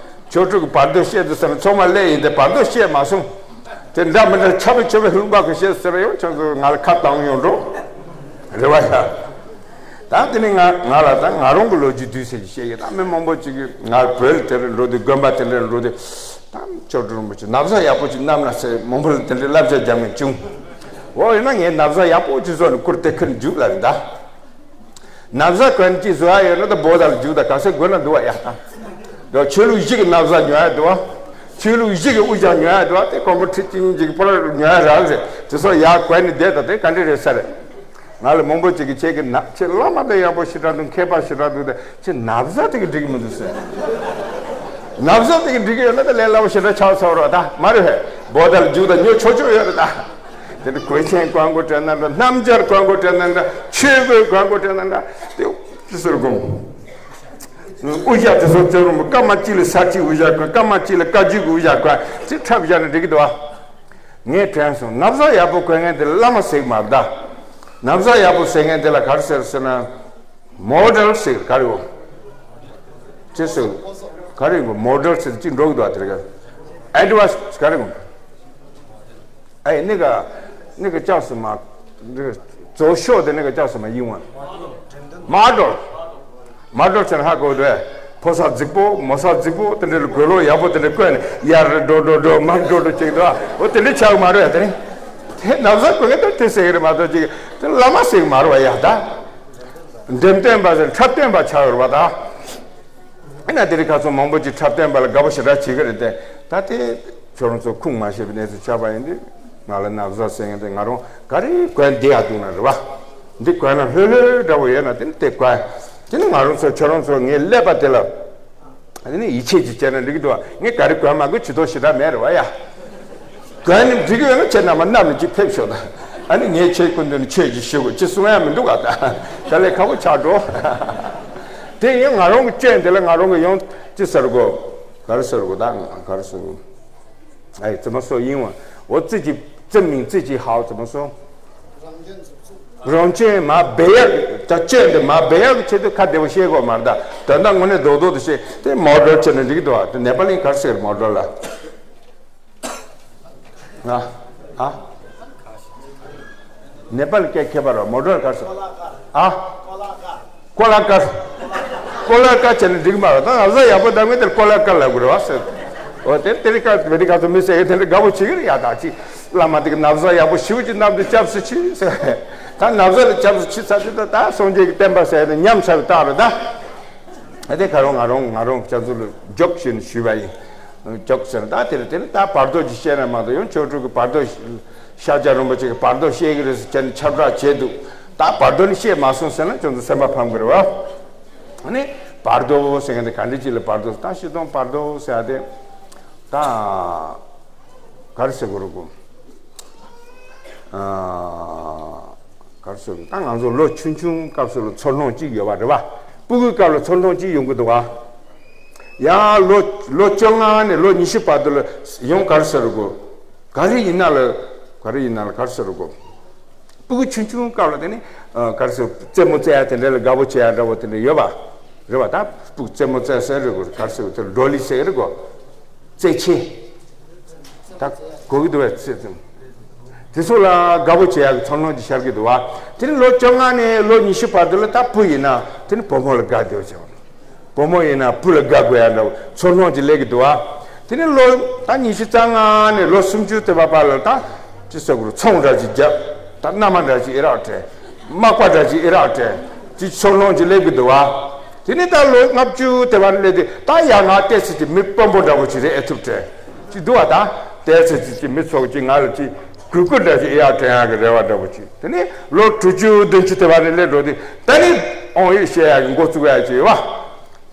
ཆོས་དྲུག་གི་བར་དོ་བཤད་དུས་ཟེར་ན་ཚང་མ་སླེབས་ཡིན་ཏེ་བར་དོ་བཤད་མ་སོང་། དེ་འདྲ་མི་འདྲ་ཆབ་ཆོས་པའི་ལྷུག་འབག་གི་བཤད་ཟེར་ཡང་ཁྱོད་ཚོ་ང་ལ་ཁ་བཏང་ཡོང་འགྲོ། རེད་བ་ཡ། ད་དེ་ནི་ང་ང་ལ་ད་ང་རང་གི་ལོ་རྒྱུས་བསྡུས་ཟེར་གྱི་བཤད་ཀྱི། ད་མི་མང་པོ་ཅིག་གིས་ང་བོད་ལ་དེ་འདྲ་འགྲོ་དུས་དགོན་པ་དེ་འདྲ་འགྲོ་དུས་ད་ཅོག་ཀྲུང་རིན་པོ་ཆེ་ན་བཟའ་ཡག་པོ་ཅིག་བསྣམས་ན་ཟེར་མང་པོ་ལ་དེ་འདྲའི་བསླབ་བྱ་རྒྱག་མཁན་བྱུང་། འོ་ཡིན་ན་ངས་ན་བཟའ་ཡག་པོ་ཅིག་བཟོས་ནས་བསྐུར་ཏེ་ཁུར་རྒྱུགས་ལ་རེད་ད། ན་བཟའ་གོན་ཅིག་བཟོ་ཡ་ཡོད་ན་ད་བོད་དང་རྒྱུག་དང་ག་ཚོད་དགོས་ན་འདུག་བ་ཡ། ད་ཆོས་ལུགས་བཞི་གི་ན་བཟའ་ཉོ་ཡ་འདུག་བ། ཆོས་ལུགས་བཞི་གི་དབུ་ཞྭ་ཉོ་ཡ་འདུག་བ། དེ་ཀོང་པོ་ཁྲི་གཅིག་གཉིས་ཅིག་པོ་ལ་ཉོ་ཡ་རག་རེད། དེ་ཚོ་ཡར་གོན་ནས་བསྡད་ད་དེ་ག་འདྲ་རེད་ས་རེད། ང་ལ་མང་པོ་ཅིག་གིས་ཁྱེད་ཀྱི་ན་ཁྱེད་བླ་མ་དང་ཡག་པོ་ཞེ་དྲག་འདུག་མཁས་པ་ཞེ་དྲག་འདུག་ད་ཁྱེད་ན་བཟའ་དེ་གི་འགྲིག་གི་མི་འདུག་ཟེར། ན་བཟའ་དེ་གི་འགྲིག་གི་ཡོད་ན་ད་ལས་སླ་པོ་ཞེ་དྲག་ཆགས་ཚར་བ་རེད་ད་མ་རེད་བས། བོད་དང་རྒྱུག་དང་ཉོ་ཆོག་ཆོག་ཡོད་རེད་ད། དེ་འདྲ་གོས་ཆེན་གོན་དགོས་དྲན་ན་འདྲ། སྣམ་སྦྱར་གོན་དགོས་དྲན་ན་འདྲ། ཆོས་གོས་གོན་དགོས་དྲན་ན་འདྲ། དེ་ཅི་ཟེར་དགོས། དབུ་ཞྭ་དེ་ཚོ་བཙན་རུང་སྐར་མ་གཅིག་ལ་ས་ཁྲའི་དབུ་ཞྭ་གོན། སྐར་མ་གཅིག་ལ་བཀའ་བརྒྱུད་ཀྱི་དབུ་ཞྭ་གོན། ཅི་འཁྲབ་བཞག་ན་འགྲིག་གི་འདུག་ཨ། ངས་དྲན་སོང་། ན་བཟའ་ཡག་པོ་གོན་མཁན་དེ་ལ་བླ་མ་ཟེར་གི་མ་རེད་ད། ན་བཟའ་ཡག་པོ་ཟེར་མཁན་དེ་ལ་ག་རེ་ཟེར་ཟེར་ན། མོ་ཌེལ་ཟེར་ག་རེ་འོ། ཅི་ཟེར། ག་རེ་འོ་མོ་ཌེལ་ཟེར་ཅི་འགྲོ་གི་འདུག་ཨ། དེ་རེད་ག་ཨེ་ཌི་ཝར་ཊི་ཟི་ག་རེ་འོ། ཨེ་ནི་ག་ནི་ག་ཅག་སུ་མ། ཛོ་ཤོ་དེ་ནི་ག་ཅག་སུ་མ་ཡིན་བ། མ་ཌོལ། མ་ཌོལ་ཟེར་ན་ཧ་གོ་འདུག་ཕོ་གསར་རྫིག་པོ་མོ་གསར་རྫིག་པོ་དེ་འདྲ་ལ་གོས་ལོག་ཡག་པོ་དེ་འདྲ་བཀོན་ནས་ཡར་འགྲོ་འགྲོ་འགྲོ་མར་འགྲོ་འགྲོ་བྱེད་འདུག་འོ་དེ་འདྲ་ཆགས་མ་རེད་ཡ། དེ་ནི་དེ་ན་བཟའ་གོན་མཁན་དེ་དེ་ཟེར་གི་རེད་མ་གཏོགས་ཅིག་དེ་བླ་མ་ཟེར་གི་མ་རེད་བ་ཡ། ད་འགྲེམས་སྟོན་པ་ཟེར་འཁྲབ་སྟོན་པ་ཆགས་ཡོད་རེད་བ་ད། ཡིན་ན་དེ་རིང་ཁ་སང་མང་པོ་ཅིག་འཁྲབ་སྟོན་པ་ལ་དགའ་པོ་ཞེ་དྲག་བྱེད་ཀྱི་རེད་དེ། ད་དེ་ཁྱོད་རང་ཚོ་ཁུངས་མ་ཤེས་པའི་གནས་ཚུལ་ཆགས་པ་ཡིན་དུས། ང་ལ་ན་བཟའ་ཟེར་མཁན་དེ་ང་རང་ག་རེ་གོན་བསྡད་ཡ་འདུག་ན་རེད་བ། འདི་གོན་ན་ལྷོད་ལྷོད་འདྲ་བོ་ཡོད་ན་དེ་ནི་དེ་གོན། དེ་ནི་ང་རང་ཚོ་ཁྱོད་རང་ཚོ་ངའི་ཀླད་པ་དེ་ལ་དེ་ནི་ཡིད་ཆེས་ཅིག་བྱས་ན་འགྲིག་གི་འདུག་བ། ངས་ག་རེ་གོན་མ་དགོས་ཇུས་གཏོགས་ཞེ་དྲག་མེད་རེད་བ་ཡ། གོན་ནི་འགྲིག་གི་ཡོད་ན་ཁྱེད་རྣམ་པ་མནའ་མ་གཅིག་ཕེབས་ཤོག་ད། ཨ་ནི་ངས་ཁྱེད་སྐུ་མདུན་ནས་ཆོས་ཅིག་ཞུ་དགོས་ཅི་གསུང་ཡ་མི་འདུག་ག་ད། དཀའ་ལས་ཁག་པོ་ཆགས་འགྲོ། དེ་ཡིན་ང་རང་གི་སྐྱོན་དེ་ལ་ང་རང་གི་ཡང་ཅི་ཟེར་དགོས། ག་རེ་ཟེར་དགོས་ད་ག་རེ་ཟེར་དགོས། ཨ་ཡི་ཙི་མ་སོ་ཡིན་བ། 我自己证明自己好怎么说？རང་སྐྱོན་མ་སྦས་ཡག་ད་སྐྱོན་དེ་མ་སྦས་ཡག་གི་ཆེད་དུ་ཁ་བདེ་པོ་བཤད་དགོས་མ་རེད་ད། དོན་དག་དངོས་གནས་རྡོག་རྡོག་ཏུ་བཤད་དེ་མོ་ཊར་བྱས་ན་འགྲིག་གི་འདུག་བ། དེ་ནེ་པ་ལིང་ག་རེ་ཟེར་མོ་ཊར་ལ། ཨ། ཨ། ནེ་པ་ལི་སྐད་མཁས་པ་རེད་བ། མོ་ཊར་ག་རེ་ཟེར། ཨ། ཀོ་ལ་ཀར། ཀོ་ལ་ཀར་བྱས་ན་འགྲིག་མ་རེད། ད་ང་ཚོ་ཡག་པོ་འདང་མི་དེར་ཀོ་ལ་ཀར་ལབ་དགོས་རེད་བ་ཟེར། འོ་དེ་དེ་རིང་ཁ་མི་རིགས་ཁ་ཚོ་མི་ཟེར་གི་དེ་འདྲ་དགའ་པོ་བྱེད་ཀྱི་རེད་ཡ། ད་ཅི་བླ་མ་དེ་གི་ན་བཟའ་ཡག་པོ་ཞེ་པོ་ཅིག་གནང་དུས་སྐྱབས་སུ་མཆི་ཟེར། ད་ན་བཟའ་ལ་སྐྱབས་སུ་མཆི་ཚར་དུས་ད་ད་སངས་རྒྱས་ཀྱི་བསྟན་པ་ཟེར་ནས་ཉམས་ཚར་བའི་རྟགས་རེད་ད། ཨ་དེ་ག་རུང་ང་རུང་ང་རུང་སྐྱབས་སུ་ལ་འཇོག་ཞེས་ཞུས་པ་ཡིན། འཇོག་ཟེར་ན་ད་དེ་ལ་དེ་ལ་ད་བར་དོ་ཅིག་བཤད་ན་མ་གཏོགས་ཡང་ཆོས་དྲུག་གི་བར་དོ། ཤཱཀྱ་རིན་པོ་ཆེ་གི་བར་དོ་བཤད་ཀྱི་རེད་ཟེར་བྱས་ནས་ཁྱབ་བསྒྲགས་བྱས་འདུག་ད་བར་དོ་ནི་བཤད་མ་སོང་ཟེར་ན་ཁྱོད་ཚོ་སེམས་པ་ཕམ་གི་རེད་བ། ཨ་ནི་བར་དོ་ཟེར་མཁན་དེ་ག་འདྲ་ཅིག་ལ་བར་དོ་ད་སྤྱིར་བཏང་བར་དོ་ཟེར་ཡ་དེ་ད་ག་རེ་ཟེར་དགོས་རེད་གོ། ཨ། ག་རེ་ཟེར་དགོས། ད་ང་ཚོ་ལོ་ཆུང་ཆུང་སྐབས་སུ་ལ་ཚོར་སྣང་གཅིག་ཡོད་པ་རེད་བ། སྤུ་གུའི་སྐབས་ལ་ཚོར་སྣང་གཅིག་ཡོང་གི་འདུག་བ། ཡང་ལོ་ལོ་བཅོ་ལྔ་ནས་ལོ་ཉི་ཤུ་བར་དུ་ལ་ཡང་ག་རེ་ཟེར་དགོས། ག་རེ་ཡིན་ན་ལ། ག་རེ་ཡིན་ན་ལ་ག་རེ་ཟེར་དགོས། སྤུ་གུ་ཆུང་ཆུང་སྐབས་ལ་དེ་ནི་ཨ་ག་རེ་ཟེར། རྩེད་མོ་རྩེ་ཡ་དེ་འདྲ་ལ་དགའ་པོ་བྱེད་ཡ་འདྲ་བོ་དེ་འདྲ་ཡོད་པ་རེད་བ། ད་སྤུ་གུ་རྩེད་མོ་རྩེ་ཟེར་རེད་གོ། ག་རེ་ཟེར་དགོས། དེ་འགྲོ་ལི་ཟེར་རེད་གོ། རྩེད་ཆས། ད་གོ་གི་འདུག་བས་ཚེ་ཙམ། དེ་ཚོ་ལ་དགའ་པོ་བྱེད་ཡག་གི་ཚོར་སྣང་ཅིག་ཤར་གི་འདུག་བ། དེ་ནི་ལོ་བཅོ་ལྔ་ནས་ལོ་ཉི་ཤུ་བར་དུ་ལ་ད་བུ་ཡིན་ན་དེ་ནི་བུ་མོ་ལ་དགའ་འདོད་བྱུང་། བུ་མོ་ཡིན་ན་བུ་ལ་དགའ་དགོས་ཡ་འདྲ་བོ་ཚོར་སྣང་ཅིག་སླེབས་ཀྱི་འདུག་བ། དེ་ནི་ལོ་ད་ཉི་ཤུ་རྩ་ལྔ་ནས་ལོ་སུམ་ཅུ་དེ་བར་བར་ལ་ད་ཅི་ཟེར་དགོས་རེད། ཚོང་འདྲ་ཅིག་བརྒྱབ། ད་མནའ་མ་འདྲ་ཅིག་ཨེ་རག་དྲན། མག་པ་འདྲ་ཅིག་ཨེ་རག་དྲན། ཅིག་ཚོར་སྣང་ཅིག་སླེབས་ཀྱི་འདུག་བ། དེ་ནི་ད་ལོ་ལྔ་བཅུ་དེ་བར་སླེབས་དུས་ད་ཡ་ང་ཏོག་ཙམ་ཅིག་མི་དཔོན་པོ་འདྲ་བོ་ཅིག་རེད་ཨེ་ཐུབ་དྲན། ཅིག་འདུག་བ། ད་ཏོག་ཙམ་ཅིག་ཅིག་མི་ཚོགས་ཅིག་ང་ལ་ཅིག་གུས་བཀུར་འདྲ་ཅིག་ཨེ་ཡག་དྲན་ཡག་གི་རེ་བ་འདྲ་བོ་ཅིག་དེ་ནི་ལོ་དྲུག་ཅུ་བདུན་ཅུ་དེ་བར་ནས་སླེབས་འགྲོ་དུས་ད་ནི་དབང་ཡོད་བཤད་ཡག་གི་འགོ་བཙུགས་ཡག་ཅིག་ཡོད་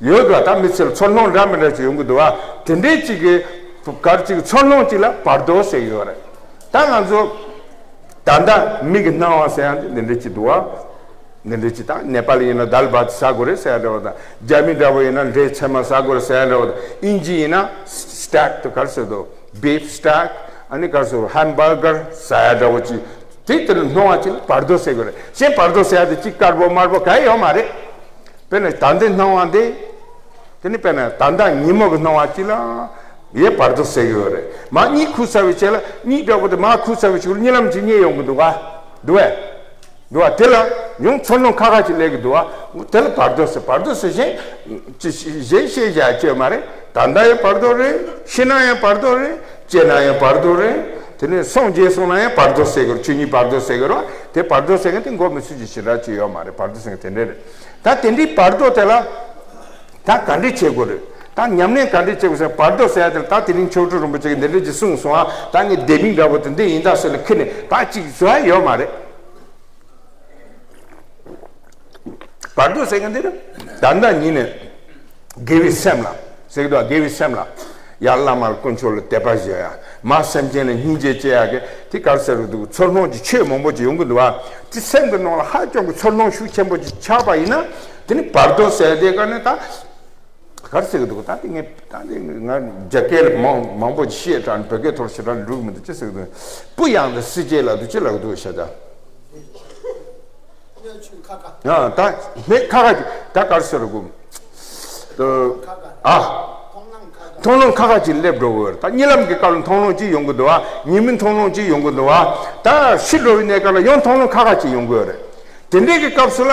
བ། ཡོད་དོ། ད་མི་ཚེར་ཚོར་སྣང་འདྲ་མི་འདྲ་ཅིག་ཡོང་གི་འདུག་བ། དེ་འདྲའི་ཅིག་གི་གར་ཅིག་ཚོར་སྣང་ཅིག་ལ་བར་དོ་ཟེར་གི་ཡོད་རེད། ད་ང་ཚོ་ད་ལྟ་མི་གི་སྣང་བ་ཟེར་ཡང་འདི་འདྲ་ཅིག་འདུག་བ། འདི་འདྲ་ཅིག་ད་ནེ་པ་ལི་ཡིན་ན་དཱལ་བྷ་ཏི་ཟ་དགོས་རེད་ཟེར་ཡ་འདྲ་བོ་དང་། རྒྱ་མི་འདྲ་བོ་ཡིན་ན་འབྲས་ཚལ་མ་ཟ་དགོས་རེད་ཟེར་ཡ་འདྲ་བོ་དང་། དབྱིན་ཇི་ཡིན་ན་སི་ཊེག་དུ་གར་ཟེར་དོ། བིཕ་སི་ཊེག་ཨ་ནི་གར་ཟེར་ཧེམ་བར་གར་ཟ་ཡ་འདྲ་བོ་ཅིག་དེ་དེར་སྣང་བ་ཅིག་ལ་བར་དོ་ཟེར་དགོས་རེད། གཞན་བར་དོ་ཟེར་ཡ་དེ་ཅིག་དཀར་པོ་དམར་པོ་ག་ཡོད་མ་རེད། དཔེར་ན་ད་འདི་སྣང་བ་འདི། དེ་ནི་དཔེར་ན་ད་ལྟ་ཉིན་མོ་གི་སྣང་བ་གཅིག་ལ་ཡེ་བར་དོ་ཟེར་གི་ཡོད་རེད། མ་གཉིད་ཁུག་ཚར་བའི་རྗེས་ལ་གཉིད་འདྲ་པོ་དེ་མ་ཁུག་ཚར་བའི་ཕྱི་ལ་གཉིད་ལམ་གཅིག་རྙེད་ཡོང་གི་འདུག་ག་འདུག་བས། འདུག་བ། དེ་ལ་ཡང་ཚོར་སྣང་ཁ་ཁ་ཅིག་སླེབས་གི་འདུག་བ། དེ་ལ་བར་དོ་ཟེར། བར་དོ་ཟེར་གཞན་ཅི་གཞན་ཤེས་བྱ་ཅི་ཡོད་མ་རེད། ད་ལྟ་ཡང་བར་དོ་རེད། ཤི་ན་ཡང་བར་དོ་རེད། སྐྱེ་ན་ཡང་བར་དོ་རེད། དེ་ནས་སངས་རྒྱས་སོང་ན་ཡང་བར་དོ་ཟེར་གི་རེད། ཆོས་ཉིད་བར་དོ་ཟེར་གི་རེད་བ། དེ་བར་དོ་ཟེར་མཁན་དེ་མགོ་མི་ཚོས་ཀྱི་ཞེ་དྲག་ཅིག་ཡོད་མ་རེད། བར་དོ་ཟེར་མཁན་དེ་འདྲ་རེད། ད་དེ་འདྲའི་བར་དོ་དེ་ལ་ད་ག་འདྲ་བྱེད་དགོས་རེད། ད་ཉམས་ལེན་ག་འདྲ་བྱེད་དགོས་ཟེར། བར་དོ་ཟེར་ཡ་དེ་ལ་ད་དེ་རིང་མཆོག་སྤྲུལ་རིན་པོ་ཆེ་གིས་འདི་འདྲ་ཅིག་གསུངས་སོང་ཨ། ད་ངས་དེ་རིང་འདྲ་པོ་དེ་འདི་ཡིན་ད་ཟེར་ནས་ཁྱེར་ནས་ད་ཅིག་བཟོ་ཡ་ཡོད་མ་རེད། བར་དོ་ཟེར་མཁན་དེ་རེད། ད་ལྟ་ཉིད་ནས་དགེ་བའི་སེམས་ལ་ཟེར་གི་འདུག་དགེ་བའི་སེམས་ལ། ཡར་བླ་མ་དཀོན་མཆོག་ལ་དད་པ་བཞེས་ཡ། མར་སེམས་ཅན་ལ་སྙིང་རྗེ་སྐྱེ་ཡ་གི་དེ་ག་རེ་ཟེར་གི་འདུག་ཚོར་སྣང་གི་ཆོས་མང་པོ་ཅིག་ཡོང་གི་འདུག་བ། དེ་སེམས་ཀྱི་ནང་ལ་ཧ་ཅང་གི་ཚོར་སྣང་ཤུགས་ཆེན་པོ་ཅིག་ཆགས་པ་ཡིན་ན། དེ་ནི་བར་དོ་ཟེར་དེ་ག་ནས་ད། ག་རེ་ཟེར་གི་འདུག་ད་དེ་ངས་ད་དེ་ང་རྒྱ་སྐད་ལ་མང་མང་པོ་ཞིག་བཤད་དྲགས་ནས་བོད་སྐད་ཐོག་ཞེ་དྲག་འགྲིག་གི་མི་འདུག་ཅི་ཟེར་གི་འདུག་སྤུ་ཡང་དང་སྲིད་ཅེས་ལ་འདུག་ཅི་ལབ་གི་འདུག་ཤ་ད། ཡང་ད་སྨད་ཁ་ཁ་ཅིག་ད་ག་རེ་ཟེར་གི་འདུག་ཨ། མཐོང་ལམ་ཁ་ཁ་ཅིག་སླེབས་འགྲོ་གི་ཡོད་རེད། ད་གཉིད་ལམ་གྱི་སྐབས་ལ་མཐོང་ལམ་ཅིག་ཡོང་གི་འདུག་ཨ། ཉིན་མོའི་མཐོང་ལམ་ཅིག་ཡོང་གི་འདུག་ཨ། ད་ཤི་འགྲོ་བའི་གནས་སྐབས་ལ་ཡང་མཐོང་ལམ་ཁ་ཁ་ཅིག་ཡོང་གི་ཡོད་རེད། དེ་འདྲའི་གི་སྐབས་སུ་ལ།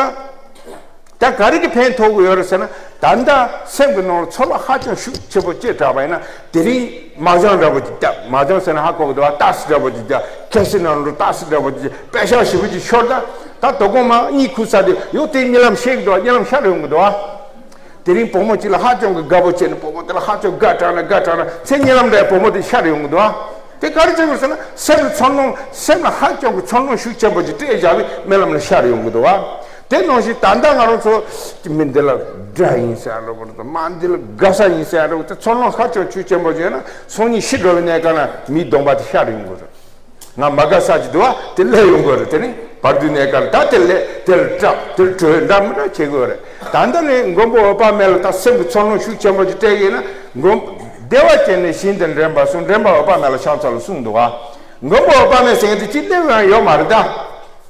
ད་ག་རེ་གི་ཕན་ཐོགས་ཀྱི་ཡོད་རེད་ཟེར་ན། ད་ལྟ་སེམས་ཀྱི་ནང་ལ་ཚོར་བ་ཧ་ཅང་ཤུགས་ཆེན་པོ་སྐྱེས་དྲགས་པ་ཡིན་ན། དེ་རིང་མ་ཅང་འདྲ་པོ་ཅིག་བརྒྱབ། མ་ཅང་ཟེར་ན་ཧ་གོ་གི་འདུག་བ། ཏག་སི་འདྲ་པོ་ཅིག་བརྒྱབ། ཁ་སི་ནང་ལ་ཏག་སི་འདྲ་པོ་ཅིག་བརྒྱབ། པེ་ཤག་ཞེ་པོ་ཅིག་ཤོར། ད་ད་དོ་དགོང་མ་གཉིད་ཁུག་ཚར་དུས་ཡང་དེ་གཉིད་ལམ་ཤེས་ཀྱི་འདུག་བ། གཉིད་ལམ་ཤར་ཡོང་གི་འདུག་བ། དེ་རིང་བུ་མོ་གཅིག་ལ་ཧ་ཅང་གི་དགའ་པོ་བྱས་ནས་བུ་མོ་དེ་ལ་ཧ་ཅང་དགའ་དྲགས་ན་དགའ་དྲགས་ན་ཚེ་གཉིད་ལམ་འདྲ་བུ་མོ་དེ་ཤར་ཡོང་གི་འདུག་བ། དེ་ག་རེ་བྱེད་དགོས་ཟེར་ན། སེམས་ལ་ཚོར་སྣང་། སེམས་ལ་ཧ་ཅང་གི་ཚོར་སྣང་ཤུགས་ཆེན་པོ་ཅིག་སྤྲད་བཞག་པའི་རྨི་ལམ་ལ་ཤར་ཡོང་གི་འདུག་བ། དེ་ནང་བཞིན་ད་ལྟ་ང་རང་ཚོ་མི་འདི་ལ་དགྲ་ཡིན་ཟེར་ཡ་འདྲ་པོ་དང་། མ་འདི་ལ་དགའ་ས་ཡིན་ཟེར་ཡ་འདྲ་པོ་དེ་ཚོར་སྣང་ཧ་ཅང་ཤུགས་ཆེན་པོ་ཅིག་ཡོད་ན། སང་ཉིན་ཤི་འགྲོ་བའི་གནས་སྐབས་ན་མིའི་གདོང་པ་དེ་ཤར་ཡོང་གི་རེད། ང་མ་དགའ་ས་ཅིག་འདུག་བ། དེ་སླེབས་ཡོང་གི་རེད། དེ་ནི་བར་དོའི་གནས་སྐབས་ལ་ད་དེ་སླེབས། དེར་སྐྲག་དེར་བྲོས་འདྲ་མི་འདྲ་བྱེད་དགོས་རེད། ད་ལྟ་ནས་མགོན་པོ་འོད་དཔག་མེད་ལ་ད་སེམས་ཀྱི་ཚོར་སྣང་ཤུགས་ཆེན་པོ་ཅིག་སྤྲད་ཀྱི་ཡིན་ན། མགོན། བདེ་བ་ཅན་ནི་ཞིང་དུ་འདྲེན་པར་གསུངས། འདྲེན་པ་འོད་དཔག་མེད་ལ་ཕྱག་འཚལ་ལོ་གསུངས་འདུག་བ། མགོན་པོ་འོད་དཔག་མེད་ཟེར་མཁན་དེ་ཅི་སླེབས་ཡང་ཡོད་མ་རེད་ད།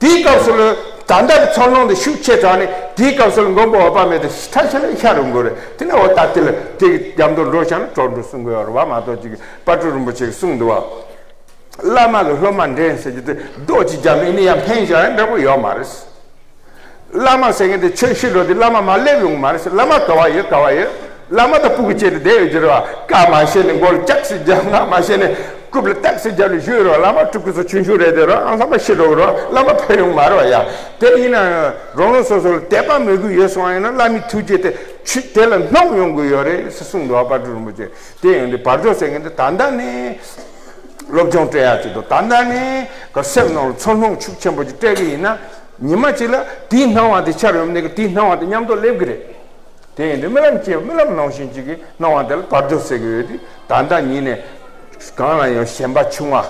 དེའི་སྐབས་སུ་ལ་ད་ལྟ་གི་ཚོར་སྣང་དེ་ཤུགས་ཆེ་དྲགས་ནས་དེའི་སྐབས་སུ་ལ་མགོན་པོ་འོད་དཔག་མེད་དེ་ཐ་ཆད་ལ་ཤར་རུ་འགོ་རེད། དེ་ནས་འོ་ད་དེ་ལ་དེ་གི་རྒྱབ་མདོར་འགྲོ་བྱ་ན་གྲོགས་འགྲོ་གསུང་གི་ཡོད་རེད་བ་མ་གཏོགས་ཅིག་དཔལ་སྤྲུལ་རིན་པོ་ཆེ་གིས་གསུངས་འདུག་བ། བླ་མ་གི་སློབ་མ་འདྲེན་ཟེར་རྒྱུ་དེ་རྡོ་གཅིག་བརྒྱབ་ནས་ནི་ཡང་འཕེན་བཞག་ཡང་འབྲས་བུ་ཡོད་མ་རེད། བླ་མ་ཟེར་མཁན་དེ་ཆོས་ཤེས་འགྲོ་དུས་བླ་མ་མར་སླེབས་ཡོང་གི་མ་རེད་ཟེར། བླ་མ་ག་བ་ཡོད་ག་བ་ཡོད། བླ་མ་དང་སྤུ་གུ་བཅས་ཏེ་བསྡད་ཡོད་ཀྱི་རེད་བ། བཀའ་མ་བཤད་ནས་མགོ་ལ་ལྕགས་ཟིག་བརྒྱབ། ངག་མ་བཤད་ནས་རྐུབ་ལ་སྟག་ཟིག་བརྒྱབ་ནས་བཞུགས་ཡོད་རེད་བ། བླ་མ་སྤྲུལ་སྐུ་ཚོ་ཆུང་ཆུང་རེད་དེ་རེད་བ། ཨང་ཚང་མ་ཤི་འགྲོ་གི་རེད་བ། བླ་མ་ཕེབས་ཡོང་གི་མ་རེད་བ་ཡ། དེ་ཡིན་ན་རང་རང་སོ་སོ་ལ་དད་པ་མོས་གུས་ཡོད་སོང་བ་ཡིན་ན་བླ་མའི་ཐུགས་རྗེ་དེ་ཆུ་དེ་ལ་སྣང་ཡོང་གི་ཡོད་རེད་ཟེར་གསུངས་འདུག་བ། དཔལ་སྤྲུལ་རིན་པོ་ཆེ། དེ་ཡིན་དུས་བར་དོ་ཟེར་མཁན་དེ་ད་ལྟ་ནས་སློབ་སྦྱོང་སྤྲད་ཡག་ཅིག་དང་། ད་ལྟ་ནས་ག་སེམས་ནང་ལ་ཚོར་སྣང་ཤུགས་ཆེན་པོ་ཅིག་སྤྲད་གི་ཡིན་ན། ཉི་མ་གཅིག་ལ་དེའི་སྣང་བ་དེ་འཆར་ཡོང་ནས་དེའི་སྣང་བ་དེ་མཉམ་དུ་སླེབས་ཀྱི་རེད། དེ་ཡིན་དུས་རྨི་ལམ་སྐྱེས། རྨི་ལམ་ནང་བཞིན་ཅིག་གི་སྣང་བ་དེ་ལ་བར་དོ་ཟེར་གི་ཡོད་དུས། ད་ལྟ་ཉིད་ནས་གང་ལ་ཡང་ཞེན་པ་ཆུང་བ།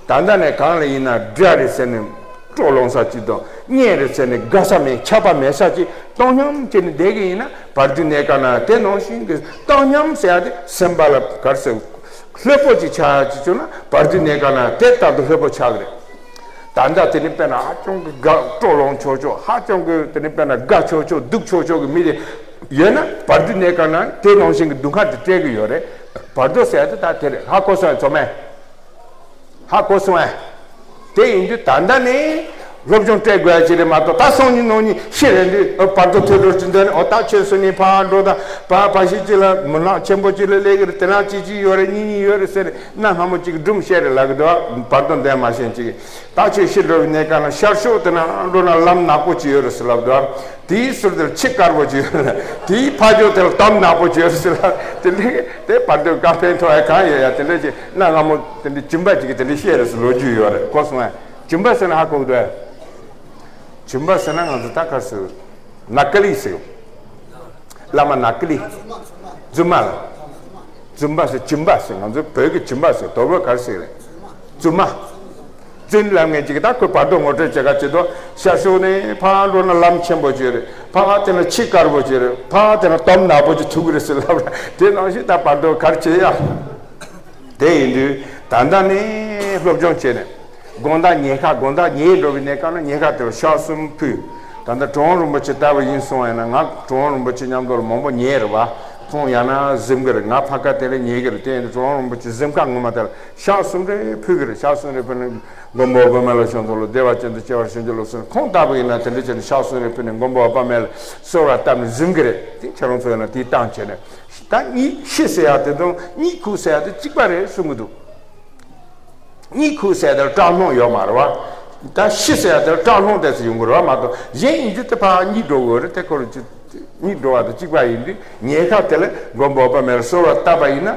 ད་ལྟ་ནས་གང་ལ་ཡིན་ན་དགྲ་རེད་ཟེར་ནས་སྤྲོ་ལོང་ས་ཅིག་དང་། གཉེན་རེད་ཟེར་ནས་དགའ་ས་མེད། ཆགས་པ་མེད་ས་ཅིག་བཏང་སྙོམས་བྱས་ནས་བསྡད་གི་ཡིན་ན། བར་དོའི་གནས་སྐབས་ན་དེ་ནང་བཞིན་གྱི་བཏང་སྙོམས་ཟེར་ཡ་དེ་སེམས་པ་ལ་ག་རེ་ཟེར། ལྷོད་པོ་ཅིག་ཆགས་ཡ་ཅིག་བྱུང་ན་བར་དོའི་གནས་སྐབས་ན་དེ་ལྟར་དུ་ལྷོད་པོ་ཆགས་ཀྱི་རེད། ད་ལྟ་དེ་ནི་དཔེར་ན་ཧ་ཅང་གི་དགའ་སྤྲོ་ལོང་ཆོག་ཆོག་ཧ་ཅང་གི་དེ་ནི་དཔེར་ན་དགའ་ཆོག་ཆོག་སྡུག་ཆོག་ཆོག་གི་མི་དེ་ཡོད་ན། བར་དོའི་གནས་སྐབས་ན་དེ་ནང་བཞིན་གྱི་སྡུག་བསྔལ་དེ་སྤྲད་ཀྱི་ཡོད་རེད། བར་དོ་ཟེར་ཡ་དེ་ད་དེ་རེད། ཧ་གོ་སོང་ཡ་ཚོ་མེད། ཧ་གོ་སོང་ཨེ། དེ་ཡིན་དུས་ད་ལྟ་ནས་སློབ་སྦྱོང་སྤྲད་དགོས་ཡ་ཅིག་རེད་མ་གཏོགས། ད་སང་ཉིན་གནངས་ཉིན་ཤི་རན་དུས་བར་དོ་ཐོས་གྲོལ་གྱི་འདོད་ནས་འོ་ད་ཆོས་གསུང་ནས་ཕར་འགྲོ་དང་། ཕ་ཕ་ཤི་ཅིག་ལ་མི་ནག་ཆེན་པོ་ཅིག་ལ་སླེབས་ཀྱི་རེད། དེ་ན་ཅི་ཅི་ཡོད་རེད། གཉིས་གཉིས་ཡོད་རེད་ཟེར་ནས་གནའ་སྔ་མོ་ཅིག་སྒྲུང་བཤད་རེད་ལབ་ཀྱི་འདུག་བར་དོ་འདོན་མ་ཤེས་ཅིག་ད་ཆོས་ཤི་འགྲོ་བའི་གནས་སྐབས་ན་ཤར་ཕྱོགས་དེ་ན་འགྲོ་ན་ལམ་ནག་པོ་ཅིག་ཡོད་རེད་ཟེར་ལབ་འདུག་དེའི་ཟུར་དེར་ཆུ་དཀར་པོ་ཅིག་ཡོད་རེད། དེའི་ཕ་ཕྱོགས་དེར་འདམ་ནག་པོ་ཅིག་ཡོད་རེད་ཟེར་ལབ། དེ་འདྲའི་དེ་བར་དོའི་བཀའ་ཕན་ཐོགས་ཡ་གང་ཡོད་ཡ། དེ་འདྲ་ཅིག་གནའ་སྔ་མོ་དེ་འདྲའི་སྦྱིན་པ་ཅིག་གིས་དེ་འདྲ་བཤད་རེད་ཟེར་ལོ་རྒྱུས་ཡོད་རེད། གོ་སོང་ངས། སྦྱིན་པ་ཟེར་ན་ཧ་གོ་གི་འདུག་ཨ། སྦྱིན་པ་ཟེར་ན་ང་ཚོ་ད་ག་རེ་ཟེར། ནག་ཀ་ལི་ཟེར། བླ་མ་ནག་ཀ་ལི། རྫུན་མ་ལ། རྫུན་པ་ཟེར། སྦྱིན་པ་ཟེར། ང་ཚོ་བོད་ཀྱི་སྦྱིན་པ་ཟེར། དོ་བོད་ག་རེ་ཟེར་རེད། རྫུན་མ། རྫུན་ལབ་མཁན་ཅིག་ད་ཁོས་བར་དོ་ངོ་སྤྲོད་བྱེད་ག་བྱེད་དོ། ཤར་ཕྱོགས་ནས་ཕར་འགྲོ་ན་ལམ་ཆེན་པོ་ཅིག་རེད། ཕར་དེ་ན་ཆུ་དཀར་པོ་ཅིག་རེད། ཕར་དེ་ན་འདམ་ནག་པོ་ཅིག་ཐུག་གི་རེད་ཟེར་ལབ་ར། དེ་ནང་བཞིན་ད་བར་དོ་ག་རེ་བྱེད་ཡ། དེ་ཡིན་དུས་ད་ལྟ་ནས་སློབ་སྦྱོང་བྱས་ནས། དགོང་དག་ཉལ་ཁ། དགོང་དག་ཉལ་འགྲོ་བའི་གནས་སྐབས་ན་ཉལ་ཁ་དེར་ཕྱག་གསུམ་ཕུལ། ད་ལྟ་གྲུབ་དབང་རིན་པོ་ཆེ་ལྟ་བུ་ཡིན་སོང་ཡིན་ན། ང་གྲུབ་དབང་རིན་པོ་ཆེ་མཉམ་དུ་ལ་མང་པོ་ཉལ་རེད་བ། ཁོང་ཡང་ན་གཟིམ་གི་རེད། ང་ཕ་ག་དེ་ལ་ཉལ་གི་རེད། དེ་ཡིན་དུས་གྲུབ་དབང་རིན་པོ་ཆེ་གཟིམ་ཁ་ངོ་མ་དེ་ལ་ཕྱག་གསུམ་རེ་ཕུལ་གི་རེད། ཕྱག་གསུམ་རེ་ཕུལ་ནས་མགོན་པོ་འོད་དཔག་མེད་ལ་ཕྱག་འཚལ་ལོ། བདེ་བ་ཅན་དུ་སྐྱེ་བར་ཤོག་ཅིག་ལོ་ཟེར། ཁོང་ལྟ་བུ་ཡིན་ན་དེ་འདྲ་བྱས་ནས་ཕྱག་གསུམ་རེ་ཕུལ་ནས་མགོན་པོ་འོད་དཔག་མེད་ལ་གསོལ་བ་བཏབ་ནས་གཟིམ་གི་རེད། དེ་ཁྱེད་རང་ཚོ་ཡིན་ན་དེའི་སྟངས་བྱས་ནས། ད་གཉིད་ཤི་ཟེར་ཡ་དེ་དང་གཉིད་ཁུག་ཟེར་ཡ་དེ་གཅིག་པ་རེད་གསུང་གི་འདུག་གཉིད་ཁུག་ཟེར་དེར་སྐྲག་སྣང་ཡོད་མ་རེད་བ། ད་ཤི་ཟེར་དེར་སྐྲག་སྣང་དེ་ཚོ་ཡོང་གི་རེད་བ་མ་གཏོགས། གཞན་ཡིན་རྒྱུ་དེ་ཕར་གཉིད་འགྲོ་དགོས་རེད། དེ་ཁོ་རང་གཉིད་འགྲོ་བ་དང་གཅིག་པ་ཡིན་དུས། ཉལ་ཁ་དེ་ལ་མགོན་པོ་འོད་དཔག་མེད་ལ་གསོལ་བ་བཏབ་པ་ཡིན་ན།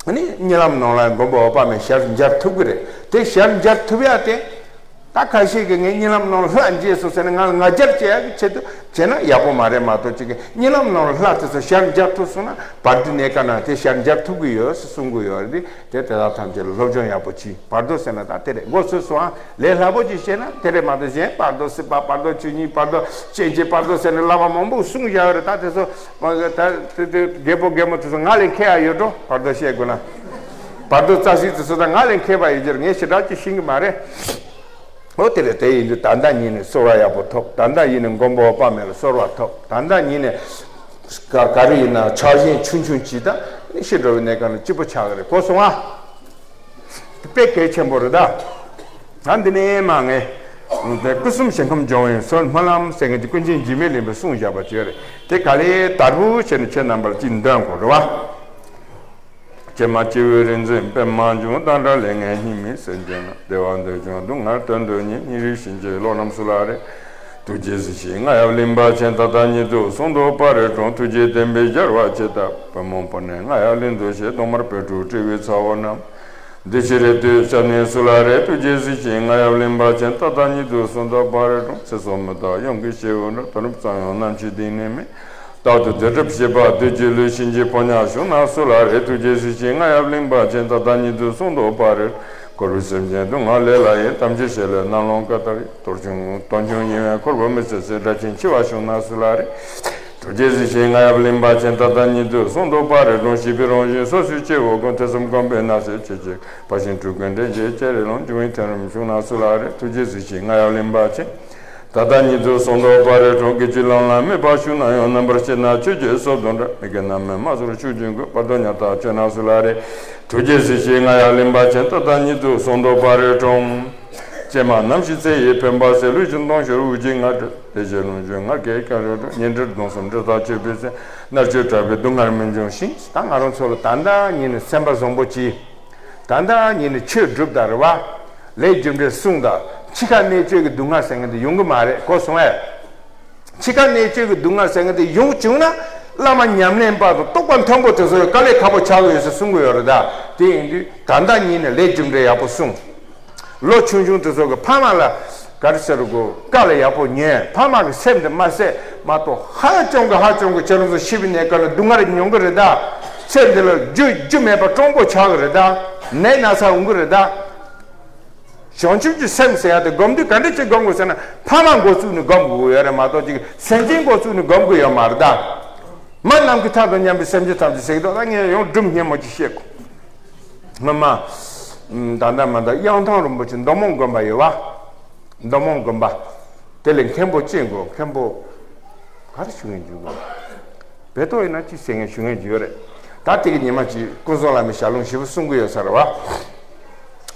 ཨ་ནི་གཉིད་ལམ་ནང་ལ་མགོན་པོ་འོད་དཔག་མེད་ཞལ་མཇལ་ཐུབ་ཀྱི་རེད། དེ་ཞལ་མཇལ་ཐུབ་ཡ་དེ། ད་ཁ་ཤས་ཀྱིས་ངས་གཉིད་ལམ་ནང་ལ་ལྷ་མཇལ་སོང་ཟེར་ནས་ང་ལ་ང་རྒྱལ་བྱེད་ཡ་གི་ཆེད་དུ་བྱས་ན་ཡག་པོ་མ་རེད་མ་གཏོགས། ཅིག་གིས་གཉིད་ལམ་ནང་ལ་ལྷ་དེ་ཚོ་ཞལ་མཇལ་ཐུབ་སོང་ན་བར་དོའི་གནས་སྐབས་ན་དེ་ཞལ་མཇལ་ཐུབ་ཀྱི་ཡོད་ཟེར་གསུང་གི་ཡོད་རེད། དེ་དེ་དག་ཐམས་ཅད་ལ་སློབ་སྦྱོང་ཡག་པོ་བྱེད། བར་དོ་ཟེར་ན་ད་དེ་རེད། མགོ་ཚོས་སོང་ཨ། ལས་སླ་པོ་ཅིག་བཤད་ན་དེ་རེད་མ་གཏོགས། གཞན་བར་དོ་སྲིད་པ། བར་དོ་ཆོས་ཉིད། བར་དོ་སྐྱེ་མཆེད། བར་དོ་ཟེར་ནས་བླ་མ་མང་པོས་གསུངས་བཞག་ཡོད་རེད། ད་དེ་ཚོ་མ་གི་ད་དེ་དེ་རྒད་པོ་རྒད་མོ་དེ་ཚོ་ང་ལས་མཁས་ཡ་ཡོད་འགྲོ། བར་དོ་བཤད་དགོས་ན། བར་དོ་རྩ་ཤེས་དེ་ཚོ་ད་ང་ལས་མཁས་པ་ཡོད་ཀྱི་རེད། ངས་ཞེ་དྲག་ཅིག་ཤེས་ཀྱི་མ་རེད། འོ་དེ་རེད། དེ་ཡིན་དུས་ད་ལྟ་ཉིད་ནས་གསོལ་བ་ཡག་པོ་ཐོབ། ད་ལྟ་ཡིན་ནས་མགོན་པོ་འོད་དཔག་མེད་ལ་གསོལ་བ་ཐོབ། ད་ལྟ་ཉིད་ནས་ག་ག་རེ་ཡིན་ན་ཆགས་ཞེན་ཆུང་ཆུང་ཅིག་ད་ཤི་འགྲོ་བའི་གནས་སྐབས་ན་སྐྱིད་པོ་ཆགས་ཀྱི་རེད། གོ་སོང་ཨ། དཔེ་གལ་ཆེན་པོ་རེད་ད། ད་འདི་ནས་མ་ངས་དེ་སྐུ་གསུམ་ཞིང་ཁམས་སྦྱོང་བའི་སྲོལ་སྨོན་ལམ་ཟེར་མཁན་གྱི་ཀུན་མཁྱེན་འཇིགས་མེད་གླིང་པས་གསུངས་བཞག་པ་ཅིག་ཡོད་རེད། དེ་ག་ལེ་དལ་བུ་བྱས་ནས་ཁྱེད་རྣམ་པར་ཅིག་འདོན་དགོས་རེད་བ། ཀྱེ་མ་སྐྱེས་བུ་རིག་འཛིན་པདྨ་འབྱུང་། བདག་འདྲ་ལས་ངན་སྙིགས་མའི་སེམས་ཅན་རྣམས། བདེ་བ་འདོད་ཀྱང་སྡུག་བསྔལ་དོན་དུ་གཉེར། ཉེ་རིང་གཤིན་རྗེའི་ལོ་རྣམས་སུ་ལ་རེ། ཐུགས་རྗེས་གཟིགས་ཤིག་རྔ་ཡབ་གླིང་པ་ཆེན། ད་ལྟ་ཉིད་དུ་གསུངས་དོགས་པ་རེ་དྲོངས། ཐུགས་རྗེའི་བསྟན་པའི་རྒྱལ་བ་ཆེ། ད་བུ་མོ་བུ་ནས་རྔ་ཡབ་གླིང་དུ་གཤེགས། གདོང་དམར་པོད་དྲུག་སྤྲས་པའི་ཚ་བོ་རྣམས། འདི་ཕྱི་རེ་ལྟོས་སྐྱབས་གནས་སུ་ལ་རེ། ཐུགས་རྗེས་གཟིགས་ཤིག་རྔ་ཡབ་གླིང་པ་ཆེན། ད་ལྟ་ཉིད་དུ་གསུངས་དོགས་པ་རེ་དྲོངས། ཚེ་སྲོག་མི་རྟག་ཡུམ་གྱི་སྐྱེ་བོ་འདྲ། དུས་རབས་གཙང་ཡང་ནམ་འཆི་གཏིང་ནས་མེད། རྟག་ཏུ་དུས་རབས་ཤེས་པ་བདུད་ཀྱི་ལུས། གཤིན་རྗེའི་ཕོ་ཉ་བྱུང་ན་སུ་ལ་རེ། ཐུགས་རྗེས་གཟིགས་ཤིག་རྔ་ཡབ་གླིང་པ་ཆེན། ད་ལྟ་ཉིད་དུ་གསུངས་དོགས་པ་རེ། འཁོར་བའི་སེམས་ཅན་སྡུག་བསྔལ་ལས་ལ་ཡི། དམ་ཆོས་བཤད་ལས་རྣམ་ལོངས་ག་ལྟར་ཡི། གཏོར་ཆུང་གཏོར་ཆུང་ཉེ་བའི་འཁོར་བུ་མི་ཚེ་ཟད། དགྲ་ཆེན་འཆི་བ་བྱུང་ན་སུ་ལ་རེ། ཐུགས་རྗེས་གཟིགས་ཤིག་རྔ་ཡབ་གླིང་པ་ཆེན། ད་ལྟ་ཉིད་དུ་གསུང་དུ་བ་རེ་སྒྲུང་ཞིག་པའི་རང་བཞིན་སོ་སོའི་སྐྱེ་བོ་ཀུན་ཐོས་བསམ་སྒོམ་པའི་ནང་གསལ་ཆེ་ཆེ་བ་བཞིན་སྤྲུལ་སྐུ་འདྲེན་བྱེད་ཅེ་རེ་ལོང་འབྱུང་བའི་ཐེམ་རིམ་བྱུང་ན་སུ་ལ་རེ། ཐུགས་རྗེས་གཟིགས་ཤིག་རྔ་ཡབ་གླིང་པ་ཆེན། ད་ལྟ་ཉིད་དུ་གསུང་དུ་བ་རེ་སྒྲུང་གི་ཅི་ལམ་ལ་དམིགས་པ་ཞུགས་ན་ཡང་རྣམ་པར་ཤེས་ན་ཆོས་ཀྱི་སོ་བདུན་འདྲ་མི་དགེ་རྣམ་སྨིན་མ་ཚོར་ཆོས་ཀྱི་མགོན་བར་དོ་ཉག་ཐག་ཆོད་ན་སུ་ལ་རེ། ཐུགས་རྗེས་གཟིགས་ཤིག་རྔ་ཡབ་གླིང་པ་ཆེན། ད་ལྟ་ཉིད་དུ་གསུང་དུ་བ་རེ་སྒྲུང་། ཀྱེ་མ་ནམ་ཞིག་ཚེ་ཡི་འཕེན་པ་ཟད་ལུས་ཀྱི་སྟོང་ཤོར་དབུགས་ཀྱི་ངར་འགྲོས་ལས་བྱེད་ལུང་བྱོན་ངར་སྐད་ཀྱང་རོལ་འགྲོ་ཉེ་འབྲེལ་གདུང་གསུམ་འབྲེལ་ཐག་ཆོད་པའི་ཚེ་མནར་གཅོད་དྲག་པའི་སྡུག་བསྔལ་མི་འབྱུང་ཞིང་། ད་ང་རང་ཚོ་ལ་ད་ལྟ་ཉིད་ནས་སེམས་པ་བཟང་པོ་གྱིས་ད་ལྟ་ཉིད་ནས་ཆོས་སྒྲུབ་དང་རེ་བ་ལས་རྒྱུ་འབྲས་བསྲུང་དང་འཆི་ཁ་གནད་གཅོད་ཀྱི་སྡུག་བསྔལ་ཟེར་མཁན་དེ་ཡོང་གི་མ་རེད། གོ་སོང་ངས། འཆི་ཁ་གནད་གཅོད་ཀྱི་སྡུག་བསྔལ་ཟེར་མཁན་དེ་ཡོང་བྱུང་ན་བླ་མ་ཉམས་ལེན་པ་དང་རྟོགས་པ་མཐོན་པོ་དེ་ཚོ་ཡང་དཀའ་ལས་ཁག་པོ་ཆགས་ཀྱི་ཡོད་ཟེར་གསུང་གི་ཡོད་རེད། ད་དེ་ཡིན་དུས་ད་ལྟ་ཉིད་ནས་ལས་རྒྱུ་འབྲས་ཡག་པོ་བསྲུང་། ལོ་ཆུང་ཆུང་དེ་ཚོ་གི་ཕ་མ་ལ་ག་རེ་ཟེར་དགོས། དཀའ་ལས་ཡག་པོ་ཉོན། ཕ་མ་གི་སེམས་དེ་མ་བསད་མ་གཏོགས་ཧ་ཅང་གི་ཧ་ཅང་གི་ཁྱེད་རང་ཚོ་ཤི་བའི་གནས་སྐབས་ལ་སྡུག་བསྔལ་མྱོང་གི་རེད། ད་ཚེ་འདི་ལ་རྒྱུ་རྒྱུ་མེད་པ་སྤྲང་པོ་ཆགས་གི་རེད། ད་ནད་ན་ཚ་འོང་གི་རེད། ད་བྱང་ཆུབ་ཀྱི་སེམས་ཟེར་ཡ་དེ་སྒོམ་དུས་ག་འདྲ་ཅིག་སྒོམ་དགོས་ཟེར་ན་ཕ་མ་འགོ་བཙུགས་ནས་སྒོམ་དགོས་ཡོད་རེད་མ་གཏོགས་ཅིག་སེམས་ཅན་འགོ་བཙུགས་ནས་སྒོམ་དགོས་ཡོད་མ་རེད། ད་མ་ནམ་མཁའི་མཐའ་དང་མཉམ་པའི་སེམས་ཅན་ཐམས་ཅད་ཟེར་གི་འདུག་ད་ངས་ཡང་སྒྲུང་སྙན་མོ་ཅིག་བཤད་གོ། སྔོན་མ་ད་ལྟ་མ་ད་གཡང་ཐང་རིན་པོ་ཆེ་མདོ་སྨད་དགོན་པ་ཡོད་བ། མདོ་སྨད་དགོན་པ། དེ་ལས་མཁན་པོ་ཅིག་གོ། མཁན་པོ་ག་རེ་ཞུ་མཁན་ཅིག་གོ། བོད་ཐོག་ཡིན་ན་ཅི་ཟེར་མཁན་ཞུ་མཁན་ཅིག་ཡོད་རེད། ད་དེ་གི་ཉི་མ་ཅིག་ཀུན་བཟང་བླ་མའི་ཞལ་ལུང་ཞིབ་པོ་གསུང་གི་ཡོད་ས་རེད་བ།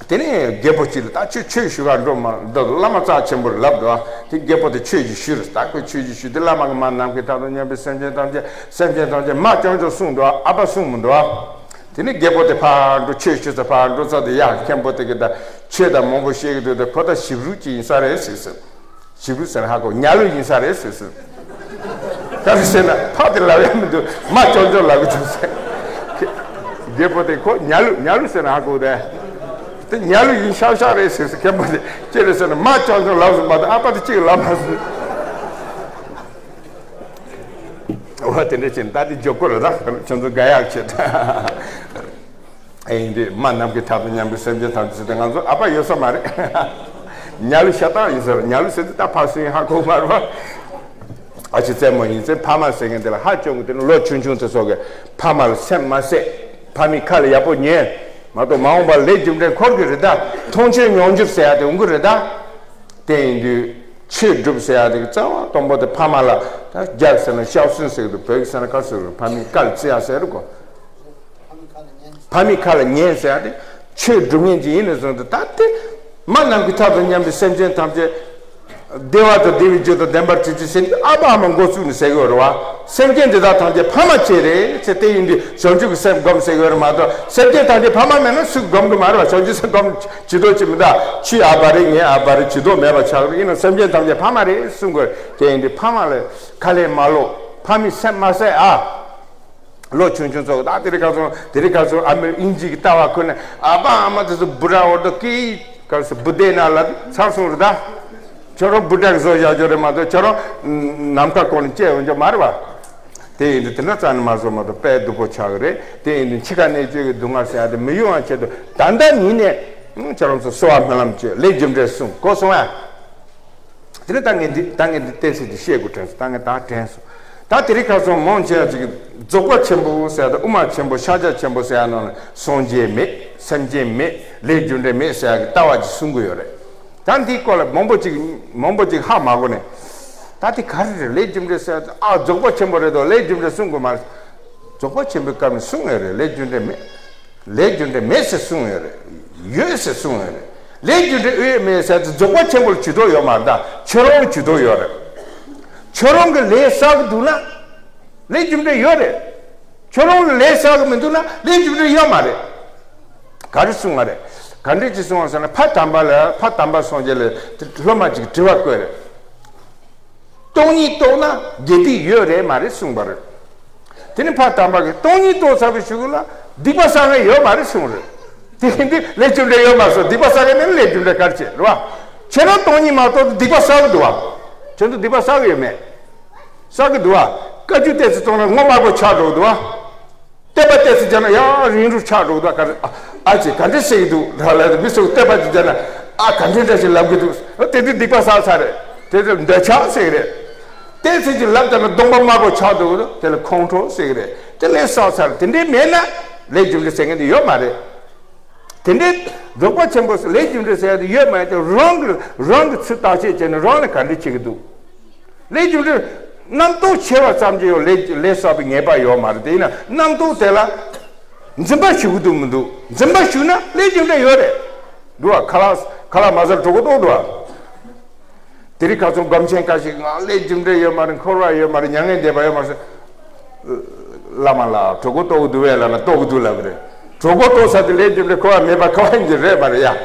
དེ་ནས་རྒད་པོ་ཅིག་ལ་ད་ཁྱོད་ཆོས་ཞུ་ག་འགྲོ་མ་འདུག་བླ་མ་རྩ་ཆེན་པོར་ལབ་འདུག་བ། དེ་རྒད་པོ་དེ་ཆོས་ཅིག་ཞུས་རེད། ད་ཁོས་ཆོས་ཅིག་ཞུས་དུས་བླ་མ་གི་མ་ནམ་མཁའི་མཐའ་དང་མཉམ་པའི་སེམས་ཅན་ཐམས་ཅད་སེམས་ཅན་ཐམས་ཅད་མ་ཅོག་ཅོག་གསུངས་འདུག་བ། ཨ་ཕ་གསུངས་མི་འདུག་བ། དེ་ནས་རྒད་པོ་དེ་ཕར་འགྲོ་ཆོས་ཞུ་ས་ཕར་འགྲོ་ས་དེ་ཡ་མཁན་པོ་དེ་གི་ད་ཆོས་ད་མང་པོ་བཤད་གི་འདུག་ད་ཁོ་ད་ཞིབ་རུས་ཅིག་ཡིན་ས་རེད་ཟེར་ཟེར། ཞིབ་རུས་ཟེར་ན་ཧ་གོ། ཉལ་ལུ་ཡིན་ས་རེད་ཟེར་ཟེར། ག་རེ་ཟེར་ན་ཕ་དེ་ལབ་ཡ་མི་འདུག་མ་ཅོག་ཅོག་ལབ་གི་འདུག་ཟེར། རྒད་པོ་དེ་ཁོ་ཉལ་ལུ་ཉལ་ལུ་ཟེར་ན་ཧ་གོ་དེ། དེ་ཉལ་ལུ་ཡིན་ཤག་ཤག་རེད་ཟེར་ཟེར། མཁན་པོ་དེ་ཅི་རེད་ཟེར་ན་མ་ཅོག་ཅོག་ལབ་ཟེར་མ་གཏོགས་ཨ་ཕ་དེ་གཅིག་ལབ་མ་ཟེར། འོ་དེ་འདྲ་བྱས་ན་ད་དེ་འཇོག་གི་རེད། ད་ཁྱོད་ཚོ་དགའ་ཡག་བྱེད་ད། ཨེ་ཡིན་དུས་མ་ནམ་མཁའི་མཐའ་དང་མཉམ་པའི་སེམས་ཅན་ཐམས་ཅད་དེ་ང་ཚོ་ཨ་ཕ་ཡོད་ས་མ་རེད། ཉལ་ལུ་ཤ་སྟག་ཡིན་ཟེར། ཉལ་ལུ་ཟེར་དུས་ད་ཕ་སུ་ཡིན་ཧ་གོ་མ་རེད་པ། ཨ་ཅེ་རྩེད་མོ་ཡིན་ཟེར། ཕ་མ་ཟེར་མཁན་དེ་ལ་ཧ་ཅང་གི་དེ་ནི་ལོ་ཆུང་ཆུང་དེ་ཚོ་གི་ཕ་མ་ལ་སེམས་མ་བསད། ཕ་མའི་ཁ་ལ་ཡག་པོ་ཉན་མ་གཏོགས་མ་འོངས་པ་ལས་རྒྱུ་འབྲས་འཁོར་གི་རེད་ད། མཐོང་ཆོས་མྱོང་འགྱུར་ཟེར་ཡ་དེ་འོང་གི་རེད་ད། དེ་ཡིན་དུས་ཆོས་སྒྲུབ་ཟེར་ཡ་དེ་གི་རྩ་བ་དང་པོ་དེ་ཕ་མ་ལ་ད་རྒྱག་ཟེར་ན་ཤའོ་སུན་ཟེར་གི་འདུག་བོད་ཀྱི་ཟེར་ན་ག་ཟེར་གི་རེད། ཕ་མའི་བཀའ་ལ་བརྩི་ཡ་ཟེར་གོ། ཕ་མའི་ཁ་ལ་ཉན་ཟེར་ཡ་དེ་ཆོས་སྒྲུབ་མཁན་ཅིག་ཡིན་ནས་བཟུང་སྟེ་ད་ལྟའི་མ་ནམ་མཁའི་མཐའ་དང་མཉམ་པའི་སེམས་ཅན་ཐམས་ཅད་བདེ་བ་དང་བདེ་བའི་རྒྱུ་དང་ལྡན་པར་གྱུར་ཅིག་ཟེར་དུས་ཨ་ཕ་ཨ་མ་འགོ་བཙུགས་ནས་ཟེར་གི་ཡོད་རེད་བ། སེམས་ཅན་འདི་དག་ཐམས་ཅད་ཕ་མ་གཅིག་རེད་ཟེར། དེ་ཡིན་དུས་བྱང་ཆུབ་ཀྱི་སེམས་སྒོམ་ཟེར་གི་ཡོད་རེད་མ་གཏོགས་སེམས་ཅན་ཐམས་ཅད་ཕ་མ་མེད་ན་སུས་སྒོམ་གི་མ་རེད་བ། བྱང་ཆུབ་སེམས་སྒོམ་ཇུས་གཏོགས་ཅིག་མི་འདུག་ཁྱོད་ཨ་ཕ་རེད། ངའི་ཨ་ཕ་རེད། ཇུས་གཏོགས་མེད་པ་ཆགས་རེད། ཡིན་ན་སེམས་ཅན་ཐམས་ཅད་ཕ་མ་རེད་གསུང་གི་ཡོད་རེད། དེ་ཡིན་དུས་ཕ་མ་ལ་ཁ་ལས་མ་ལོག་ཕ་མའི་སེམས་མ་བསད་ཨ། ལོ་ཆུང་ཆུང་ཚོ་ད་དེ་རིང་ཁ་སང་དེ་རིང་ཁ་སང་ཨ་མེ་དབྱིན་ཇི་གི་ལྟ་བ་ཁུར་ནས་ཨ་ཕ་ཨ་མ་དེ་ཚོ་བུ་ར་འོར་དོ་ཀི་ག་སུ་བུ་དེ་ན་ལ་ཚར་སོང་རེད་ད། ཁྱོད་རང་བུ་ཕྲུག་བཟོ་བཞག་རྒྱུ་རེད་མ་གཏོགས་ཁྱོད་རང་ནམ་མཁའ་ཁོངས་ནས་སྐྱེ་ཡོང་རྒྱུ་མ་རེད་བ། དེ་ཡིན་དུས་དེ་འདྲ་རྩ་ནས་མ་བཟོ་མ་གཏོགས་དཔེ་སྡུག་པོ་ཆགས་ཀྱི་རེད། དེ་ཡིན་དུས་འཆི་ཁ་གནད་གཅོད་ཀྱི་སྡུག་བསྔལ་ཟེར་ཡ་དེ་མི་ཡོང་བ་ཆེད་དུ་ད་ལྟ་ཉིད་ནས་ཁྱོད་རང་ཚོ་གསོལ་བ་སྨོན་ལམ་བྱོས། ལས་རྒྱུ་འབྲས་བསྲུང་། གོ་སོང་ཨ། དེ་ནས་ད་ངས་འདི་ད་ངས་འདི་བསྟན་སྲིད་ཀྱི་བཤད་དགོས་དྲན་སོང་། ད་ངས་ད་དྲན་སོང་། ད་དེ་རིང་ཁ་སང་མང་ཆེ་བ་ཅིག་རྫོགས་པ་ཆེན་པོ་ཟེར་ཡ་དང་དབུ་མ་ཆེན་པོ་ཕྱག་རྒྱ་ཆེན་པོ་ཟེར་ཡ་ནང་ནས་སངས་རྒྱས་མེད། སེམས་ཅན་མེད། ལས་རྒྱུ་འབྲས་མེད་ཟེར་ཡ་གི་ལྟ་བ་ཅིག་གསུང་གི་ཡོད་རེད། ད་འདིའི་སྐོར་ལ་མང་པོ་ཅིག་མང་པོ་ཅིག་ཧ་མ་གོ་ནས། ད་དེ་ག་རེ་རེད། ལས་རྒྱུ་འབྲས་ཟེར་ཡ་དེ་ཨ་རྫོགས་པ་ཆེན་པོ་རེད་དོ། ལས་རྒྱུ་འབྲས་གསུང་དགོས་མ་རེད། རྫོགས་པ་ཆེན་པོའི་སྐབས་ནས་གསུང་ཡོད་རེད། ལས་རྒྱུ་འབྲས་མེད། ལས་རྒྱུ་འབྲས་མེད་ཟེར་གསུངས་ཡོད་རེད། ཡོད་ཟེར་གསུངས་ཡོད་རེད། ལས་རྒྱུ་འབྲས་ཡོད་མེད་ཟེར་དུས་རྫོགས་པ་ཆེན་པོ་ལ་ཇུས་གཏོགས་ཡོད་མ་རེད། ད་ཁྱོད་རང་ལ་ཇུས་གཏོགས་ཡོད་རེད། ཁྱོད་རང་གིས་ལས་བསགས་ཀྱི་འདུག་ན་ལས་རྒྱུ་འབྲས་ཡོད་རེད། ཁྱོད་རང་ལ་ལས་བསགས་ཀྱི་མི་འདུག་ན་ལས་རྒྱུ་འབྲས་ཡོད་མ་རེད། ག་རེ་གསུངས་པ་རེད། ག་འདྲས་ཅིག་གསུངས་པ་ཟེར་ན་ཕ་དམ་པ་ལ་ཕ་དམ་པ་སངས་རྒྱས་ལ་དེ་སློབ་མ་ཅིག་དྲི་བ་བཀོད་རེད། སྟོང་ཉིད་རྟོགས་ན་དགེ་སྡིག་ཡོད་རེད་མ་རེད་གསུངས་པ་རེད། དེ་ནི་ཕ་དམ་པ་གིས་སྟོང་ཉིད་རྟོགས་ཚར་བའི་གཞུག་ལ་སྡིག་པ་བསགས་མཁན་ཡོད་མ་རེད་གསུངས་རེད། དེ་ཡིན་དུས་ལས་རྒྱུ་འབྲས་ཡོད་མ་རེད་གསུངས། སྡིག་པ་བསགས་མཁན་ནི་ལས་རྒྱུ་འབྲས་ག་རེ་བྱེད་རེད་བ། ཁྱེད་རང་སྟོང་ཉིད་མ་རྟོགས་དུས་སྡིག་པ་བསགས་ཀྱི་འདུག་བ། ཁྱོད་ཚོ་སྡིག་པ་བསགས་ཀྱི་ཡོད་མེད། བསགས་ཀྱི་འདུག་བ། བཀའ་བརྒྱུད་བསྟན་སྲིད་གཙང་ལ་ངོ་དམར་པོ་ཆགས་འགྲོ་གི་འདུག་བ། བསྟན་པ་བསྟན་སྲིད་བྱས་ན་ཡང་རིང་རུ་ཆགས་འགྲོ་གི་འདུག་བ། ག་རེ་ཨ་ཅེ་ག་འདྲས་བཤད་ཀྱི་འདུག་ལ་ལ་མི་ཚོས་བསྟན་པ་ཅིག་བྱས་ན་ཨ་ག་འདྲས་འདྲ་ཞིག་ལབ་ཀྱི་འདུག་དེ་དུས་སྡིག་པ་བསགས་ཚར་རེད། དེ་དུས་འདོད་ཆགས་ཟེར་གི་རེད། དེ་ཚེ་གཅིག་ལབ་ཙམ་ན་གདོང་པ་དམར་པོ་ཆགས་འདུག་གོ། དེ་ལ་ཁོང་ཁྲོ་ཟེར་གི་རེད། དེ་ལས་བསགས་ཚར། དེ་འདྲའི་མེད་ན་ལས་རྒྱུ་འབྲས་ཟེར་མཁན་དེ་ཡོད་མ་རེད། དེ་འདྲའི་རྫོགས་པ་ཆེན་པོ་ཟེར་ལས་རྒྱུ་འབྲས་ཟེར་ཡ་དེ་ཡོད་མ་ཡོད་དེ་རང་གི་རང་གི་ཚུལ་བརྟག་དཔྱད་བྱས་ནས་རང་ལ་ག་འདྲ་བྱེད་ཀྱི་འདུག་ལས་རྒྱུ་འབྲས་རྣམ་རྟོག་ཆེ་བ་ཙམ་གྱིས་ཡང་ལས་ལས་བསགས་པའི་ངེས་པ་ཡོད་མ་རེད། དེ་ཡིན་ན་རྣམ་རྟོག་དེ་ལ་འཛིན་པ་ཞུགས་ཀྱི་འདུག་མི་འདུག་འཛིན་པ་ཞུགས་ན་ལས་རྒྱུ་འབྲས་ཡོད་རེད། འདུག་བ། ཁ་ལག་ཁ་ལག་མ་ཟ་གྲོད་ཁོག་ལྟོགས་འདུག་བ། དེ་རིང་ཁ་སང་སྒོམ་ཆེན་ཁ་ཞིག་ང་ལས་རྒྱུ་འབྲས་ཡོད་མ་རེད། འཁོར་བ་ཡོད་མ་རེད། མྱ་ངན་འདས་པ་ཡོད་མ་རེད། བླ་མ་ལགས་གྲོད་ཁོག་ལྟོགས་ཀྱི་འདུག་བས་ལབ་ན་ལྟོགས་ཀྱི་འདུག་ལབ་ཀྱི་རེད། གྲོད་ཁོག་ལྟོགས་ས་དེ་ལས་རྒྱུ་འབྲས་འཁོར་བ་མེད་པ་ཁ་བ་ཡིན་གྱི་རེད་མ་རེད་ཡ།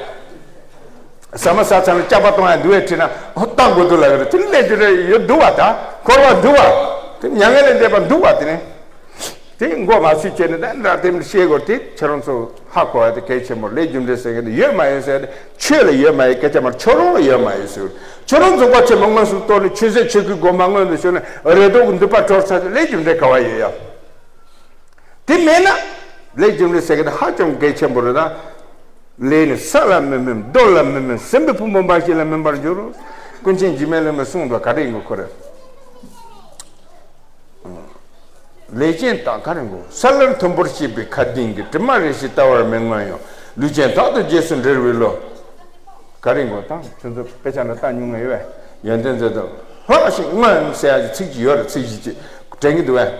ཟ་མ་ཟ་ཚར་ན་སྐྱག་པ་གཏོང་ཡ་འདུག་བས་དྲིས་ན་ཨོ་གཏོང་དགོས་འདུག་ལབ་ཀྱི་རེད། དེ་ལས་རྒྱུ་འབྲས་ཡོད་འདུག་བ། ད་འཁོར་བ་འདུག་བ། དེ་མྱ་ངན་ལས་འདས་པ་འདུག་བ། དེ་ནི། དེ་མགོ་མ་ཚོས་བྱས་ནས་ད་འདྲ་དེ་མི་ཤེས་དགོས། དེ་ཁྱེད་རང་ཚོ་ཧ་གོ་ཡ་དེ་གལ་ཆེན་པོ། ལས་རྒྱུ་འབྲས་ཟེར་མཁན་དེ་ཡོད་མ་ཡོད་ཟེར་ཡ་དེ་ཆོས་ལ་ཡོད་མ་ཡོད་སྐད་ཆ་མ་རེད། ཁྱོད་རང་ལ་ཡོད་མ་ཡོད་ཟེར། ཁྱོད་རང་རྫོགས་པ་ཆེན་པོ་མངོན་སུམ་རྟོགས་ནས་ཆོས་ཟད་ཆོས་སྐུའི་སྒོ་མ་མངོན་དུ་ཤོར་ནས་རེ་དོགས་ཀྱི་མདུད་པ་གྲོལ་ཚར་དུས་ལས་རྒྱུ་འབྲས་ག་བ་ཡོད་ཡ། དེ་མེད་ན་ལས་རྒྱུ་འབྲས་ཟེར་མཁན་དེ་ཧ་ཅང་གལ་ཆེན་པོ་རེད་ད། ལས་ནི་ས་ལ་མི་སྨིན་རྡོ་ལ་མི་སྨིན་སྲིན་པོའི་ཕུང་པོ་འབའ་ཞིག་ལ་སྨིན་པར་འགྱུར་རོ། ཀུན་མཁྱེན་འཇིགས་མེད་བླ་མའི་གསུང་དུ་ག་རེ་ཡིན་གོ་ཁོ་རེ། ལས་ཅན་དག་ག་རེ་འགོ། ས་སླར་མཐོན་པོར་སྐྱེས་པའི་ཁ་གདེངས་ཀྱིས། དྲི་མ་རེ་ཞིག་བལྟ་བར་མི་མངོན་ཡང་། ལུས་ཅན་དག་ཏུ་རྗེས་སུ་འབྲེལ་བའི་བློ། ག་རེ་འགོ་དང་ཁྱོད་ཚོ་དཔེ་ཆ་འདྲ་ལྟ་མྱོང་ངེས་ཡོད་པས། ཡོན་ཏན་མཛོད་དུ་ལྷག་ཞིག་མངོན་ཟེར་ཡ་གི་ཚིག་ཅིག་ཡོད་རེད། ཚིག་གཅིག་ཅིག་དྲན་གྱི་འདུག་པས།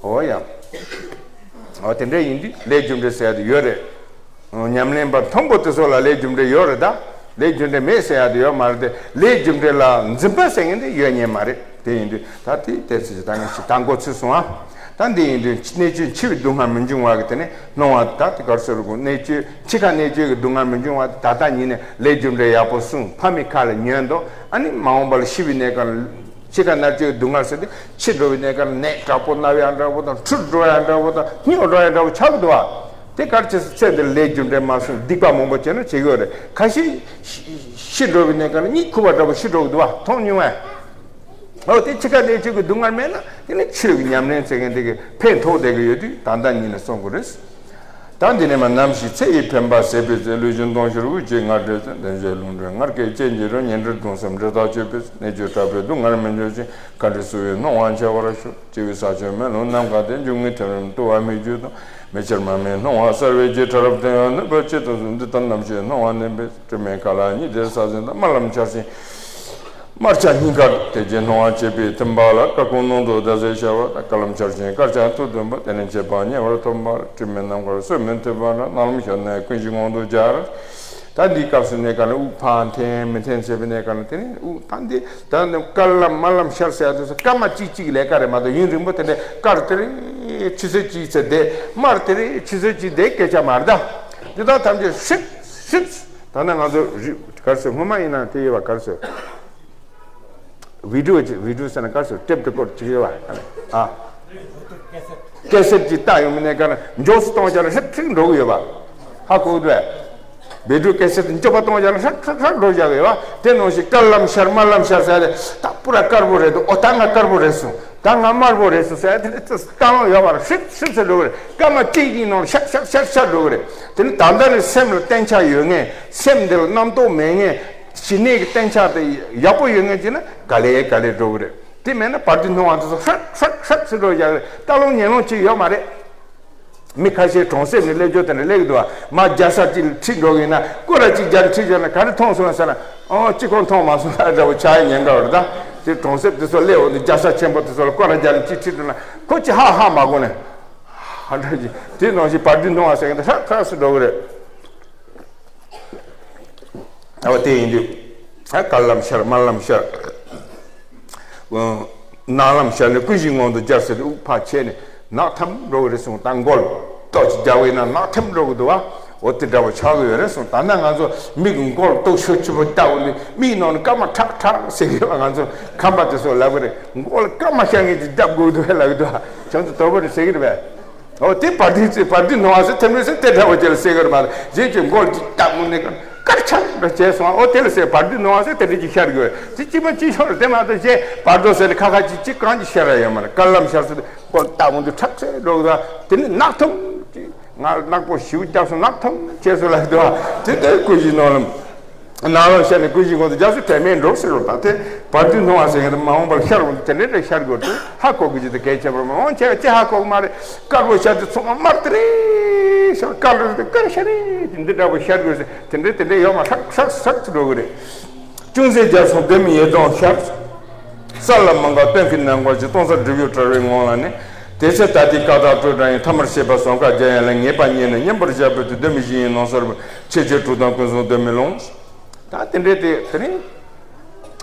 འོ་ཡ། འོ་དེ་འདྲ་ཡིན་དུས་ལས་རྒྱུ་འབྲས་ཟེར་ཡ་དེ་ཡོད་རེད། ཉམས་ལེན་པ་མཐོན་པོ་དེ་ཚོ་ལ་ལས་རྒྱུ་འབྲས་ཡོད་རེད་ད། ལས་རྒྱུ་འབྲས་མེད་ཟེར་ཡ་དེ་ཡོད་མ་རེད་དེ། ལས་རྒྱུ་འབྲས་ལ་འཛིན་པ་ཟེར་མཁན་དེ་ཡོད་ཉན་མ་རེད། དེ་ཡིན་དུས་ད་དེ་དེ་ཚོ་ད་ངས་ཞིག་ད་མགོ་ཚོས་སོང་ཨ། ད་འདི་ཡིན་དུས་གནས་བཅུའི་འཆི་བའི་སྡུག་བསྔལ་མི་འབྱུང་བ་གི་དེ་ནས་སྣང་བ་ད་དེ་གར་སོ་རུ་གོ་གནས་བཅུའི་འཆི་ཁ་གནས་བཅུའི་གི་སྡུག་བསྔལ་མི་འབྱུང་བ་དེ་ད་ལྟ་ཉིད་ནས་ལས་རྒྱུ་འབྲས་ཡག་པོ་བསྲུང་ཕ་མའི་ཁ་ལ་ཉོན་དང་། ཨ་ནི་མ་འོངས་པ་ལ་ཤི་བའི་གནས་སྐབས་ལ་འཆི་ཁ་གནས་བཅུའི་སྡུག་བསྔལ་ཟེར་དུས་ཕྱི་འགྲོ་བའི་གནས་སྐབས་ལ་ནད་དྲག་པོ་ན་བའི་ཡང་འདྲ་བོ་དང་། འཁྲུལ་འགྲོ་ཡང་འདྲ་བོ་དང་། སྨྱོ་འགྲོ་ཡང་འདྲ་བོ་ཆགས་ཀྱི་འདུག་བ། དེ་གར་ཅི་སེ་ཚེ་འདིར་ལས་རྒྱུ་འབྲས་མ་བསྲུང་སྡིག་པ་མང་པོ་བྱས་ན་བྱེད་ཀྱི་ཡོད་རེད། ཁ་ཤས་ཤི་འགྲོ་བའི་གནས་སྐབས་ལ་གཉིད་ཁུག་པ་འདྲ་བོ་ཤི་འགྲོ་གི་འདུག་བ། མཐོང་མྱོང་བས། འོ་དེ་འཆི་ཁ་གནས་བཅུ་གི་སྡུག་བསྔལ་མེད་ན་དེ་ནི་ཆོས་ཀྱི་ཉམས་ལེན་ཟེར་མཁན་དེ་གི་ཕན་ཐོགས་བསྡད་ཀྱི་ཡོད་དུས་ད་ལྟ་ཉིད་ནས་བསྲུང་དགོས་རེད། ད་འདི་ནས་མ་ནམ་ཞིག་ཚེ་ཡི་འཕེན་པ་ཟད་པའི་ཚེ། ལུས་ཅན་སྟོང་ཕྱིར་དབུགས་ཀྱིས་ང་བསྒྲལ་ཚེ། འདི་ཕྱིར་ལྷུང་འཕྲལ་ངར་སྐད་ཅན་གྱི་རོ། ཉེ་འབྲེལ་གདུང་སེམས་འབྲེལ་ཐག་ཆོད་པའི་ཚེ། གནས་བཅུ་དྲག་པོའི་སྡུག་བསྔལ་མི་འབྱུང་ཞིང་། བཀའ་དྲིན་གསོ་བའི་སྣང་བ་འཆར་བར་ཤོག། སྤྱི་བོའི་ས་ཕྱོགས་མེ་ལོང་ནམ་མཁའ་སྟེང་། འབྱུང་ལྔའི་ཐིམ་རིམ་དུ་བ་མིག་ཆུ་དང་། མི་ཕྱེད་མར་མེའི་སྣང་བ་གསལ་བའི་རྒྱུད། ཕྲ་རབ་སྟོན་པ་ནུས་པ་ཇི་ལྟར་གསུངས། འདི་ལྟར་ནམ་ཞིག་སྣང་བ་ནུས་པའི་དྲི་མེད་ཁ་ལ་ཉི་ཟླའི་ས་ཟིན་དང་། དམར་ལམ་འཆར་ཞིང་དམར་ཆ་སྙིང་གར། དེ་རྗེས་སྣང་བ་མཆེད་པའི་ཐིམ་པ་ལ། སྐར་ཁུང་ནང་དུ་ཟླ་ཟེར་ཤར་བ་དང་། དཀར་ལམ་འཆར་ཞིང་དཀར་ཆ་ཐུར་དུ་འབབ། དེ་ནས་མཆེད་པ་ཉེ་བར་ཐོན་པ་ལ། དྲི་མེད་ནམ་མཁར་སོན་མི་ཐུབ་པ་ལ། ནག་ལམ་ཤར་ནས་ཀུན་གཞི་ངང་དུ་འབྱར། ད་འདིའི་སྐབས་སུ་གནས་སྐབས་ལ་དབུགས་ཕར་འཐེན་མི་འཐེན་བྱེད་པའི་གནས་སྐབས་ལ་དེ་ནས་དབུགས་ད་འདི་ད་ནི་དཀར་ལམ་དམར་ལམ་ཤར་ཟེར་ཡ་དེ་ཚོ་སྐར་མ་གཅིག་གཅིག་ལས་ཀ་རེད་མ་གཏོགས། ཡུན་རིང་པོ་དེ་འདྲའི་དཀར་དེ་རེད་ཆུ་ཚོད་གཅིག་ཚེ་བསྡད། དམར་དེ་རེད་ཆུ་ཚོད་གཅིག་བསྡད་སྐད་ཆ་མ་རེད་ད། འདི་དག་ཐམས་ཅད་ཧྲིབ་ཧྲིབ། ད་ནི་ང་ཚོ་རི་གར་སོ་སྔོན་མ་ཡིན་ན་དེ་ཡོད་པ་གར་སོ། བི་ཌིའོ་ཅིག་བི་ཌིའོ་ཟེར་ན་ག་རེ་ཟེར། ཊེབ་རི་ཀོཌ་ཅིག་ཡོད་པ། ཨ། ཀེ་སེཊ་ཅིག་བཏགས་ཡོང་མི་ནས་ག་ན་མགྱོགས་སུ་གཏོང་བྱས་ན་ཧྲིག་ཧྲིག་འགྲོ་གི་ཡོད་པ། ཧ་གོ་གི་འདུག་བས། བི་ཌིའོ་ཀེ་སེཊ་མགྱོགས་པ་གཏོང་བྱས་ན་ཧྲིག་ཧྲིག་ཧྲིག་འགྲོ་བཞག་གི་ཡོད་པ། དེ་ནང་བཞིན་དཀར་ལམ་ཤར་དམར་ལམ་ཤར་ཟེར་ཏེ་ད་པུ་ར་དཀར་པོ་རེད་འདུག་ཨོ་ད་ང་དཀར་པོ་རེད་སོང་། ད་ང་དམར་པོ་རེད་སོང་ཟེར་ཏེ་ད་ལོ་ཡོད་པ་རེད། ཧྲིག་ཧྲིག་ཟེར་འགྲོ་གི་རེད། སྐར་མ་གཅིག་གཉིས་ནང་ཤར་ཤར་ཤར་ཤར་འགྲོ་གི་རེད། དེ་ནི་ད་ལྟ་ནི་སེམས་ལ་གཏན་ཆགས་ཡོད་མཁན། སེམས་འདི་ལ་རྣམ་རྟོག་མེད་མཁན། ཞི་གནས་ཀྱི་གཏན་ཆགས་དེ་ཡག་པོ་ཡོད་མཁན་ཅིག་ན་ག་ལེ་ག་ལེ་འགྲོ་གི་རེད། དེ་མེད་ན་བར་དོའི་སྣང་བ་དེ་ཚོ་ཧྲག་ཧྲག་ཧྲག་ཟེར་འགྲོ་ཡག་རེད། ལྟ་ལོང་ཉན་ལོང་ཅིག་ཡོད་མ་རེད། མི་ཁ་ཤས་གྲོང་གསེབ་ནས་སླེབས་རྒྱུ་དེ་འདྲ་སླེབས་ཀྱི་འདུག་བ། མ་རྒྱལ་ས་ཅིག་ལ་ཁྲིད་འགྲོ་གི་ཡིན་ན་སྐོར་ར་གཅིག་རྒྱག་ནས་ཁྲིད་འགྲོ་ན་ག་རེ་མཐོང་སོང་ཟེར་ན། ཨོ་གཅིག་ཁོང་མཐོང་མ་སོང་ལ་འདྲ་བོ་ཆགས་ཡ་ཉེན་ཁ་ཡོད་རེད་ད། དེ་གྲོང་གསེབ་དེ་ཚོ་སླེབས་འོང་དུས་རྒྱལ་ས་ཆེན་པོ་དེ་ཚོ་ལ་སྐོར་ར་རྒྱག་ནས་གཅིག་ཁྲིད་འགྲོ་ན་ཁོ་གཅིག་ཧ་ཧ་མ་གོ་ནས། ཧ་འདྲ་གཅིག་དེ་ནང་བཞིན་བར་དོའི་སྣང་བ་ཟེར་མཁན་དེ་ཧྲག་ཧྲག་སུ་འགྲོ་གི་རེད། ཨ་བ་དེ་ཡིན་དུས། ཨ་དཀར་ལམ་ཤར་དམར་ལམ་ཤར། ཨོ། ནག་ལམ་ཤར་ནས་ཀུན་གཞི་ངང་དུ་འབྱར་ཟེར་ཏེ་དབུགས་ཕར་ཆད་ནས་ནག་ཐམ་འགྲོ་གི་རེད་གསུངས། ད་མགོ་ལ་ཏོག་ཅིག་རྒྱག་པ་ཡིན་ན་ནག་ཐམ་འགྲོ་གི་འདུག་བ། འོ་དེ་འདྲ་བོ་ཆགས་ཀྱི་ཡོད་རེད་གསུངས། ད་ནི་ང་ཚོ་མིག་གི་མགོ་ལ་ཏོག་ཤོ་ཆུ་བོ་བཏགས་འོང་དུས་མིག་ནང་ནས་སྐར་མ་ཁྲག་ཁྲག་ཟེར་གི་ཡོད་པ་ང་ཚོ་ཁམས་པ་དེ་ཚོ་ལབ་གི་རེད། མགོ་ལ་སྐར་མ་ཤར་མཁན་ཅིག་བརྒྱབ་དགོས་འདུག་ལབ་གི་འདུག་བ། ཁྱོད་ཚོ་དོགས་པ་རེད་ཟེར་གི་རེད་པས། འོ་དེ་བར་དོའི་ཚེ་བར་དོའི་སྣང་བ་ཟེར་ཐེམ་རེ་ཟེར་དེ་འདྲ་བོ་ཅིག་ལ་ཟེར་གི་རེད་མ་གཏོགས། གཞན་གྱི་མགོ་ལ་ཅིག་བཏགས་མོ་ནས་ཀྱང་དཀར་ཆག་འདྲ་བྱས་སོང་། འོ་དེ་ལ་ཟེར་བར་དོའི་སྣང་བ་ཟེར་དེ་འདྲ་ཅིག་ཤར་དགོས། དེ་གཅིག་པ་གཅིག་ཤོར་དེ་མ་གཏོགས་གཞན་བར་དོ་ཟེར་ནས་ཁ་ཁ་ཅིག་ཅིག་གང་ཅིག་ཤར་ར་ཡོད་མ་རེད། དཀར་ལམ་ཤར་ཟེར་དུས་མགོ་ལ་བཏགས་མོ་དུས་ཁྲག་ཟེར་འགྲོ་གི་འདུག་དེ་ནི་ནག་ཐུམ་ཅིག་ང་ནག་པོ་ཞིའུ་རྒྱབ་སོང་ནག་ཐུམ་བྱས་སོང་ལབ་འདུག་དེ་ལྟར་ཀུན་གཞིའི་སྣང་ལམ། ནང་ལ་ཤར་ནས་ཀུན་གཞི་ངོ་དུ་རྒྱ་སུ་དྲན་མེད་འགྲོ་ཟེར་རོ། ད་དེ་བར་དུ་སྣང་བ་ཟེར་མཁན་དེ་མ་འོངས་པར་ཤར་འོང་དུ་དེ་འདྲའི་འདྲ་ཤར་དགོས་དུས་ཧ་གོ་གི་ཅི་དེ་གལ་ཆེ་བར་མ་འོང་ཆེ་ཆེ་ཧ་གོ་གི་མ་རེད། དཀར་པོ་ཤར་དུས་ཚོང་མ་དམར་དེ་རེད་ཤར། དཀར་རེད་དེ་དཀར་ཤར་རེད། དེ་འདི་འདྲ་པོ་ཤར་དགོས་ཟེར་དེ་འདྲའི་དེ་འདྲའི་ཡོད་མ་ཧྲག་ཧྲག་ཧྲག་ཏུ་འགྲོ་གི་རེད། ཅུང་ཟད་རྒྱ་སོང་ལྡེ་མིག་ཡེ་གདོང་ཤར། ས་ལ་མ་འགག་སྟོན་ཁའི་ནང་སྐོར་གྱི་སྟོང་རྩ་སྒྲིབ་གཡུག་བྲལ་བའི་ངང་ལ་ནི། དེ་ཚེ་ད་ལྟའི་ཀ་དག་སྤྲོས་བྲལ་ཡིན། ཐ་མར་ཤེས་པ་བཟང་དཀའ་རྒྱ་ཡན་ལས་ངེས་པ་རྙེད་ནས་མཉམ་པར་བཞག་པའི་དུས་ལྡེ་མིག་བཞི་ཡི་ནང་གསལ་བུ་ཆེ་ཆེ་དྲུག་དང་ཀུན་བཟང་ལྡེ་མིག་ལོངས། ད་དེ་འདྲའི་དེ་དེ་རིང་།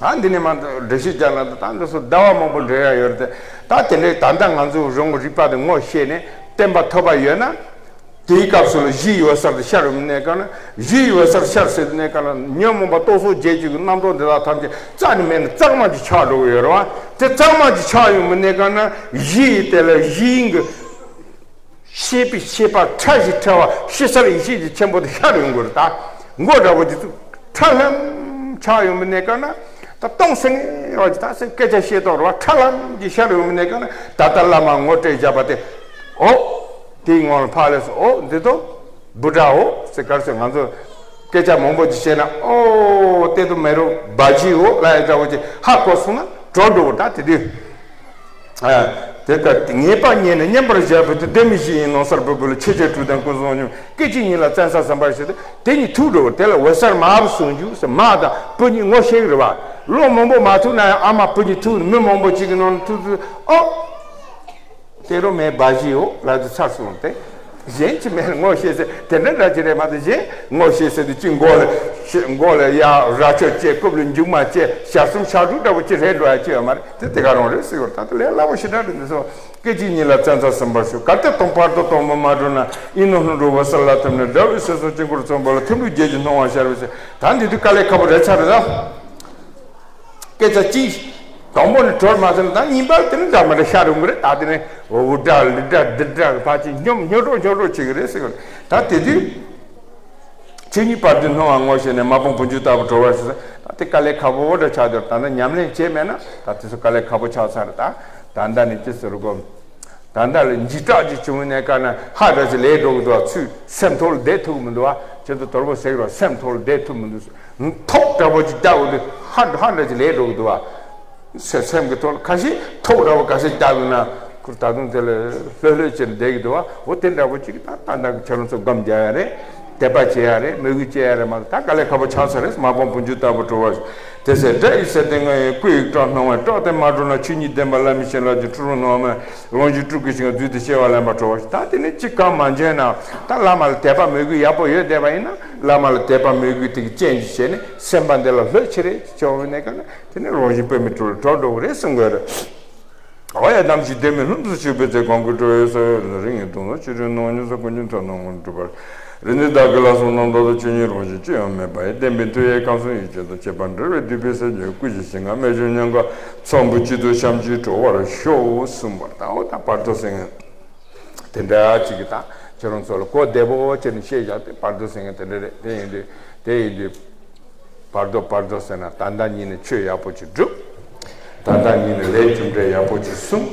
ད་འདི་ནས་མ་འགྲེལ་བཤད་རྒྱག་ན་ད་འདི་ཚོ་ཟླ་བ་མང་པོ་འགྲེལ་ཡ་ཡོད་རེད་དེ། ད་དེ་འདྲའི་ད་ལྟ་ང་ཚོ་རང་གི་རིག་པ་དེ་ངོ་ཤེས་ནས་བརྟན་པ་ཐོབ་པ་ཡོད་ན། དེའི་སྐབས་སུ་ལ་གཞི་ཡི་འོད་གསལ་དུ་ཤར་ཡོང་གནས་སྐབས་ན། གཞི་ཡི་འོད་གསལ་ཤར་ཟེར་གནས་སྐབས་ན་ཉོན་མོངས་པ་རྟོག་ཚོགས་བརྒྱད་ཅུ་གི་རྣམ་རྟོག་འདི་དག་ཐམས་ཅད་རྩ་ནས་མེད་ནས་གཙང་མ་ཅིག་ཆགས་འགྲོ་གི་ཡོད་རེད་བ། དེ་གཙང་མ་ཅིག་ཆགས་ཡོང་གནས་སྐབས་ན་གཞི་ཡི་དེ་ལ་གཞི་ཡིན་གྱི། ཤེས་པའི་ཤེས་པ་ཕྲ་ཞིང་ཕྲ་བ་ཕྱི་གསལ་ཡེ་ཤེས་ཀྱི་ཆེན་པོ་དེ་ཤར་ཡོང་དགོས་རེད། ད་མགོ་འདྲ་བོ་དེ་ཚོ་ཁྲ་ལམ་ཆགས་ཡོང་གནས་སྐབས་ན། ད་སྟོང་སེང་ངེ་བ་ཅིག་ད་སེང་སྐད་ཆ་བཤད་སྟངས་རེད་བ། ཁྲ་ལམ་གྱི་ཤར་ཡོང་གནས་སྐབས་ན་ད་ལྟ་བླ་མ་ངོ་སྤྲད་བཞག་པ་དེ། ཨོ། དེའི་ངང་ལ་ཕར་ལས་སོ། ཨོ་འདི་ཚོ་བུ་ཌྷ་འོ་ཟེར་གར་སོ། ང་ཚོ་སྐད་ཆ་མང་པོ་ཅིག་བཤད་ན་ཨོ་དེ་ཚོ་མེ་རོ་བ་ཇི་འོ་ལ་ཡ་འདྲ་བོ་ཅིག་ཧ་གོ་སོང་ན་གྲོལ་འགྲོ་བ། ད་དེ་དུས། ཨ། དེ་ལྟར་ངེས་པ་རྙེད་ནས་མཉམ་པར་བཞག་པའི་དུས་ལྡེ་མིག་བཞི་ཡི་ནང་གསལ་བུ་བུ་ལ་ཆེ་ཆེ་དྲུག་དང་ཀུན་བཟང་མཉམ་སྐད་ཅིག་ཉིད་ལ་བཙན་ས་ཟིན་པར་བྱེད་དུ་དེ་ཉིད་ཐུག་འགྲོ་བ། དེ་ལ་འོད་གསལ་མ་བུ་ཟུང་འཇུག་ཟེར་མ་དང་བུ་གཉིས་ངོ་ཤེས་རེད་བ། ལོ་མང་པོ་མ་ཐུག་ན་ཡང་ཨ་མ་བུ་གཉིས་ཐུག་མི་མང་པོ་ཅིག་གི་ནང་ནས་ཐུག་ཐུག་ཨོ། དེ་རུ་མེ་བ་ཞིའོ་ལ་དུ་ཚར་སོང་སྟེ། གཞན་གྱི་མེ་ངོ་ཤེས་ཟེར་དེ་འདྲ་འདྲ་ཅི་རེད་མ་གཏོགས་གཞན་ངོ་ཤེས་ཟེར་དུ་ཅི་མགོ་ལ་ཤེ་མགོ་ལ་ཡ་རྭ་ཅོ་བཅས་རྐུབ་ལ་མཇུག་མ་བཅས་ཞར་གསུམ་ཕྱག་དྲུག་འདྲ་བོ་ཅི་རེད་འགྲོ་ཡ་ཅི་ཡོད་མ་རེད། དེ་དེ་ག་རང་རེད་ཟེར་བར་ད་ལྟ་ལས་སླ་པོ་ཞེ་དྲག་རེད་འདི་ཚོ། སྐད་ཅིག་ཉིད་ལ་བཙན་ས་ཟིན་པར་ཞུ། གལ་ཏེ་དང་བར་དོ་དང་པོ་མ་གྲུབ་ན་ཨིན་ནོ་ལྷུན་གྲུབ་འོད་གསལ་ལ་ཐིམ་ནས་དགྲ་བོའི་སྲོག་ཟུངས་དཀྱིལ་འཁོར་ཚངས་པ་ལ་ཐིམ་ཕྲུག་བརྒྱད་ཀྱི་སྣང་བ་ཤར་བའི་ཚེ་ད་འདི་དུས་དཀའ་ལས་ཁག་པོ་རེད་ཚར་རེད་ད། སྐད་ཆ་གཅིག་དང་པོ་ནས་གྲོལ་མ་ཟིན་ན་ད་གཉིས་པ་དེ་ནི་འདྲ་མི་འདྲ་ཤར་ཡོང་གི་རེད། ད་དེ་ནས་འུ་དགྲ་ལི་དགྲ་འདི་དགྲ་གི་ཕར་ཅིག་སྙོམས་སྙོམས་འགྲོ་སྙོམས་འགྲོ་བྱེད་ཀྱི་རེད་ཟེར་གི་རེད། ད་དེ་དུས་ཆོས་ཉིད་བར་དོའི་སྣང་བ་ངོ་ཤེས་ནས་མ་སྤངས་བུ་འཇུག་ལྟ་བུ་གྲོལ་བར་ཞུ་ཟེར། ད་དེ་དཀའ་ལས་ཁག་པོ་འདྲ་ཆགས་འདུག་ད་ནི་ཉམས་ལེན་བྱས་མེད་ན་ད་དེ་ཚོ་དཀའ་ལས་ཁག་པོ་ཆགས་ཚར་རེད། ད་ད་ལྟ་ནས་ཅི་ཟེར་དགོས། ད་ལྟ་ལ་འཇིགས་སྐྲག་ཅིག་བྱུང་བའི་གནས་སྐབས་ན་ཧ་འདྲ་ཞིག་ལས་འགྲོ་གི་འདུག་བ། ཚུར་སེམས་ཐོག་ལ་བསྡད་ཐུབ་ཀྱི་མི་འདུག་བ། ཁྱེད་ཚོ་དོལ་པོ་ཟེར་གི་རེད་བ། སེམས་ཐོག་ལ་བསྡད་ཐུབ་མི་འདུག་ཐོག་འདྲ་པོ་ཅིག་བརྒྱབ་འོང་དུས་ཧ་ཧ་འདྲ་ཞིག་ལས་འགྲོ་གི་འདུག་བ། སེ་སེམས་ཀྱི་ཐོག་ལ་ཁ་ཤས་ཐོག་འདྲ་པོ་ག་ཚད་བརྒྱབ་ཡོད་ན་ཁུར་ད་དུང་དེ་ལ་ལྷོད་ལྷོད་བྱས་ནས་བསྡད་ཀྱི་འདུག་བ། འོ་དེ་འདྲ་པོ་ཅིག་ད་ད་ལྟ་ཁྱེད་རང་ཚོ་སྒོམ་རྒྱག་ཡ་རེད། དད་པ་བྱེད་ཡ་རེད། མོས་གུས་བྱེད་ཡ་རེད་མ་གཏོགས་ད་དཀའ་ལས་ཁག་པོ་ཆགས་ས་རེད། མ་སྤངས་བུ་འཇུག་ལྟ་བུ་གྲོལ་བར་ཞུ། དེ་ཚེ་དགྲ་ཡི་སྲས་དེ་ལྔ་ཡི་སྐུ་ཡི་སྐྲ་སྣང་བས་སྐྲག་སྟེ་མ་གྲོལ་ན་ཆོས་ཉིད་བདེན་པ་བླ་མའི་བྱིན་རླབས་ཀྱིས་འཁྲུལ་རུང་སྣང་བ་མེད་རང་བཞིན་སྤྲུལ་སྐུའི་ཞིང་ཁམས་བརྫུས་ཏེ་སྐྱེ་བ་ལེན་པར་གྲོལ་བར་ཞུ། ད་དེ་ནས་ཅི་གང་མ་འཇོན་ན་ད་བླ་མ་ལ་དད་པ་མོས་གུས་ཡག་པོ་ཡོད་བསྡད་པ་ཡིན་ན་བླ་མ་ལ་དད་པ་མོས་གུས་དེ་གི་རྐྱེན་གྱིས་བྱས་ནས་སེམས་པ་འདི་ལ་ལྷོད་ཆེ་རེ་བྱུང་བའི་གནས་སྐབས་ན་དེ་ནས་རང་བཞིན་པའི་མི་གྲོལ་གྲོལ་འགྲོ་གི་རེད་གསུང་གི་རེད། འོ་ཡ་ནམ་ཞིག་ལྡེ་མིག་ལྷུན་དུ་ཞུགས་པའི་ཚེ། གང་གི་སྤྲོ་བའི་ས་འོག་ལ་རིང་ངེ་དུང་ལ་ཆུ་རིང་ནགས་ཉུང་ས་ཀུན་གྱི་མཐོ་ནམ་མངོན་གྲུབ་པར། རིག་འཛིན་བདག་གི་ལྷ་སྲུང་རྣམ་དག་ཏུ། ཆོས་ཉིད་རང་བཞིན་ཅི་ཡང་མེད་པ་ཡི། བདེན་པའི་མཐུ་ཡིས་ཁམས་གསུམ་ཡེ་གཅོད་དོ། ཁྱད་པར་འབྲེལ་བའི་མདུད་པའི་གཟེར་གྱིས། སྐུ་བཞི་ཞིང་ཁམས་རྨད་བྱུང་ཉམས་དགའ་ཚོམ་བུའི་དཀྱིལ་དུ་བཤམས་ཀྱིས་གྲོལ་བར་ཤོག་གསུངས་པར། ད་འོ་ད་བར་དོ་ཟེར་མཁན་དེ་འདྲ་ཅིག་གི་ད་ཁྱེད་རང་ཚོ་ལ་གོ་བདེ་པོ་བྱས་ནས་བཤད་བཞག་དེ་བར་དོ་ཟེར་མཁན་དེ་འདྲ་རེད། དེ་ཡིན་དུས་དེ་ཡིན་དུས། བར་དོ་བར་དོ་ཟེར་ན་ད་ལྟ་ཉིད་ནས་ཆོས་ཡག་པོ་ཅིག་བསྒྲུབ། ད་ལྟ་ཉིད་ནས་ལས་རྒྱུ་འབྲས་ཡག་པོ་ཅིག་སྲུང་།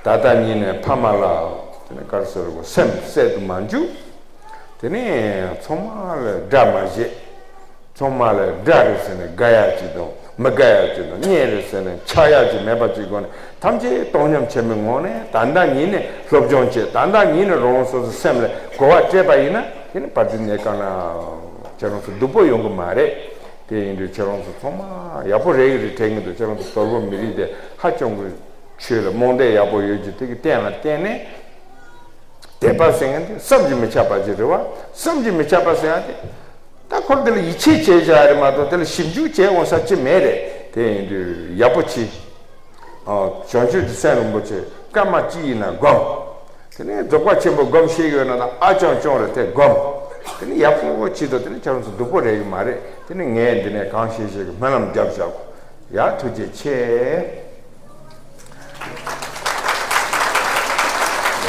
ད་ལྟ་ཉིད་ནས་ཕ་མ་ལ་དེ་ནས་ག་རེ་ཟེར་དགོས། སེམས་བསད་དུ་མ་འཇུག་དེ་ནས་ཚང་མ་ལ་དགྲ་མ་བྱེད། ཚང་མ་ལ་དགྲ་རེད་ཟེར་ནས་དགའ་ཡག་ཅིག་དང་མི་དགའ་ཡག་ཅིག་དང་གཉེན་རེད་ཟེར་ནས་ཆགས་ཡག་ཅིག་མེད་པ་ཅིག་སྒོ་ནས་ཐམས་ཅད་བཏང་སྙོམས་བྱེད་པའི་ངང་ནས་ད་ལྟ་ཉིད་ནས་སློབ་སྦྱོང་བྱེད། ད་ལྟ་ཉིད་ནས་རང་སོ་སོའི་སེམས་ལ་གོ་བ་སྤྲད་པ་ཡིན་ན་དེ་ནི་བར་དོའི་གནས་སྐབས་ན་ཁྱེད་རང་ཚོ་སྡུག་པོ་ཡོང་གི་མ་རེད། དེ་ཡིན་དུས་ཁྱེད་རང་ཚོ་ཚང་མ་ཡག་པོ་རེད་ཀྱི་རེད་དྲན་གྱི་འདུག་ཁྱེད་རང་ཚོ་དོལ་པོ་མི་རིགས་དེ་ཧ་ཅང་གི་ཆོས་ལ་རྨོངས་དད་ཡག་པོ་ཡོད་ཀྱི་དེ་གི་རྟེན་ལ་བརྟེན་ནས་དད་པ་ཟེར་མཁན་དེ་བསམ་གྱིས་མི་ཁྱབ་པ་ཅིག་རེད་བ། བསམ་གྱིས་མི་ཁྱབ་པ་ཟེར་ཡག་དེ་ད་ཁོར་དེ་ལ་ཡིད་ཆེས་བྱས་བཞག་རེད་མ་གཏོགས་དེ་ལ་ཞིབ་འཇུག་བྱས་འོང་ས་ཅི་མེད་རེད། དེ་ཡིན་དུས་ཡག་པོ་བྱེད། ཨ། བྱང་ཆུབ་ཀྱི་སེམས་རིན་པོ་ཆེ་སྐར་མ་གཅིག་ཡིན་ན་སྒོམ། དེ་ནས་རྫོགས་པ་ཆེན་པོ་སྒོམ་ཤེས་ཡོད་ན་ད་ཨ་ཅང་ཅང་རེད་དེ་སྒོམ། དེ་ནས་ཡག་པོ་བྱེད་དོ། དེ་ནས་ཁྱེད་རང་ཚོ་སྡུག་པོ་རེད་གི་མ་རེད། དེ་ནས་ངས་འདི་ནས་གང་ཤེས་ཤེས་ཀྱི་སྨོན་ལམ་རྒྱབ་བཞག་གོ། ཡ་ཐུགས་རྗེ་ཆེ།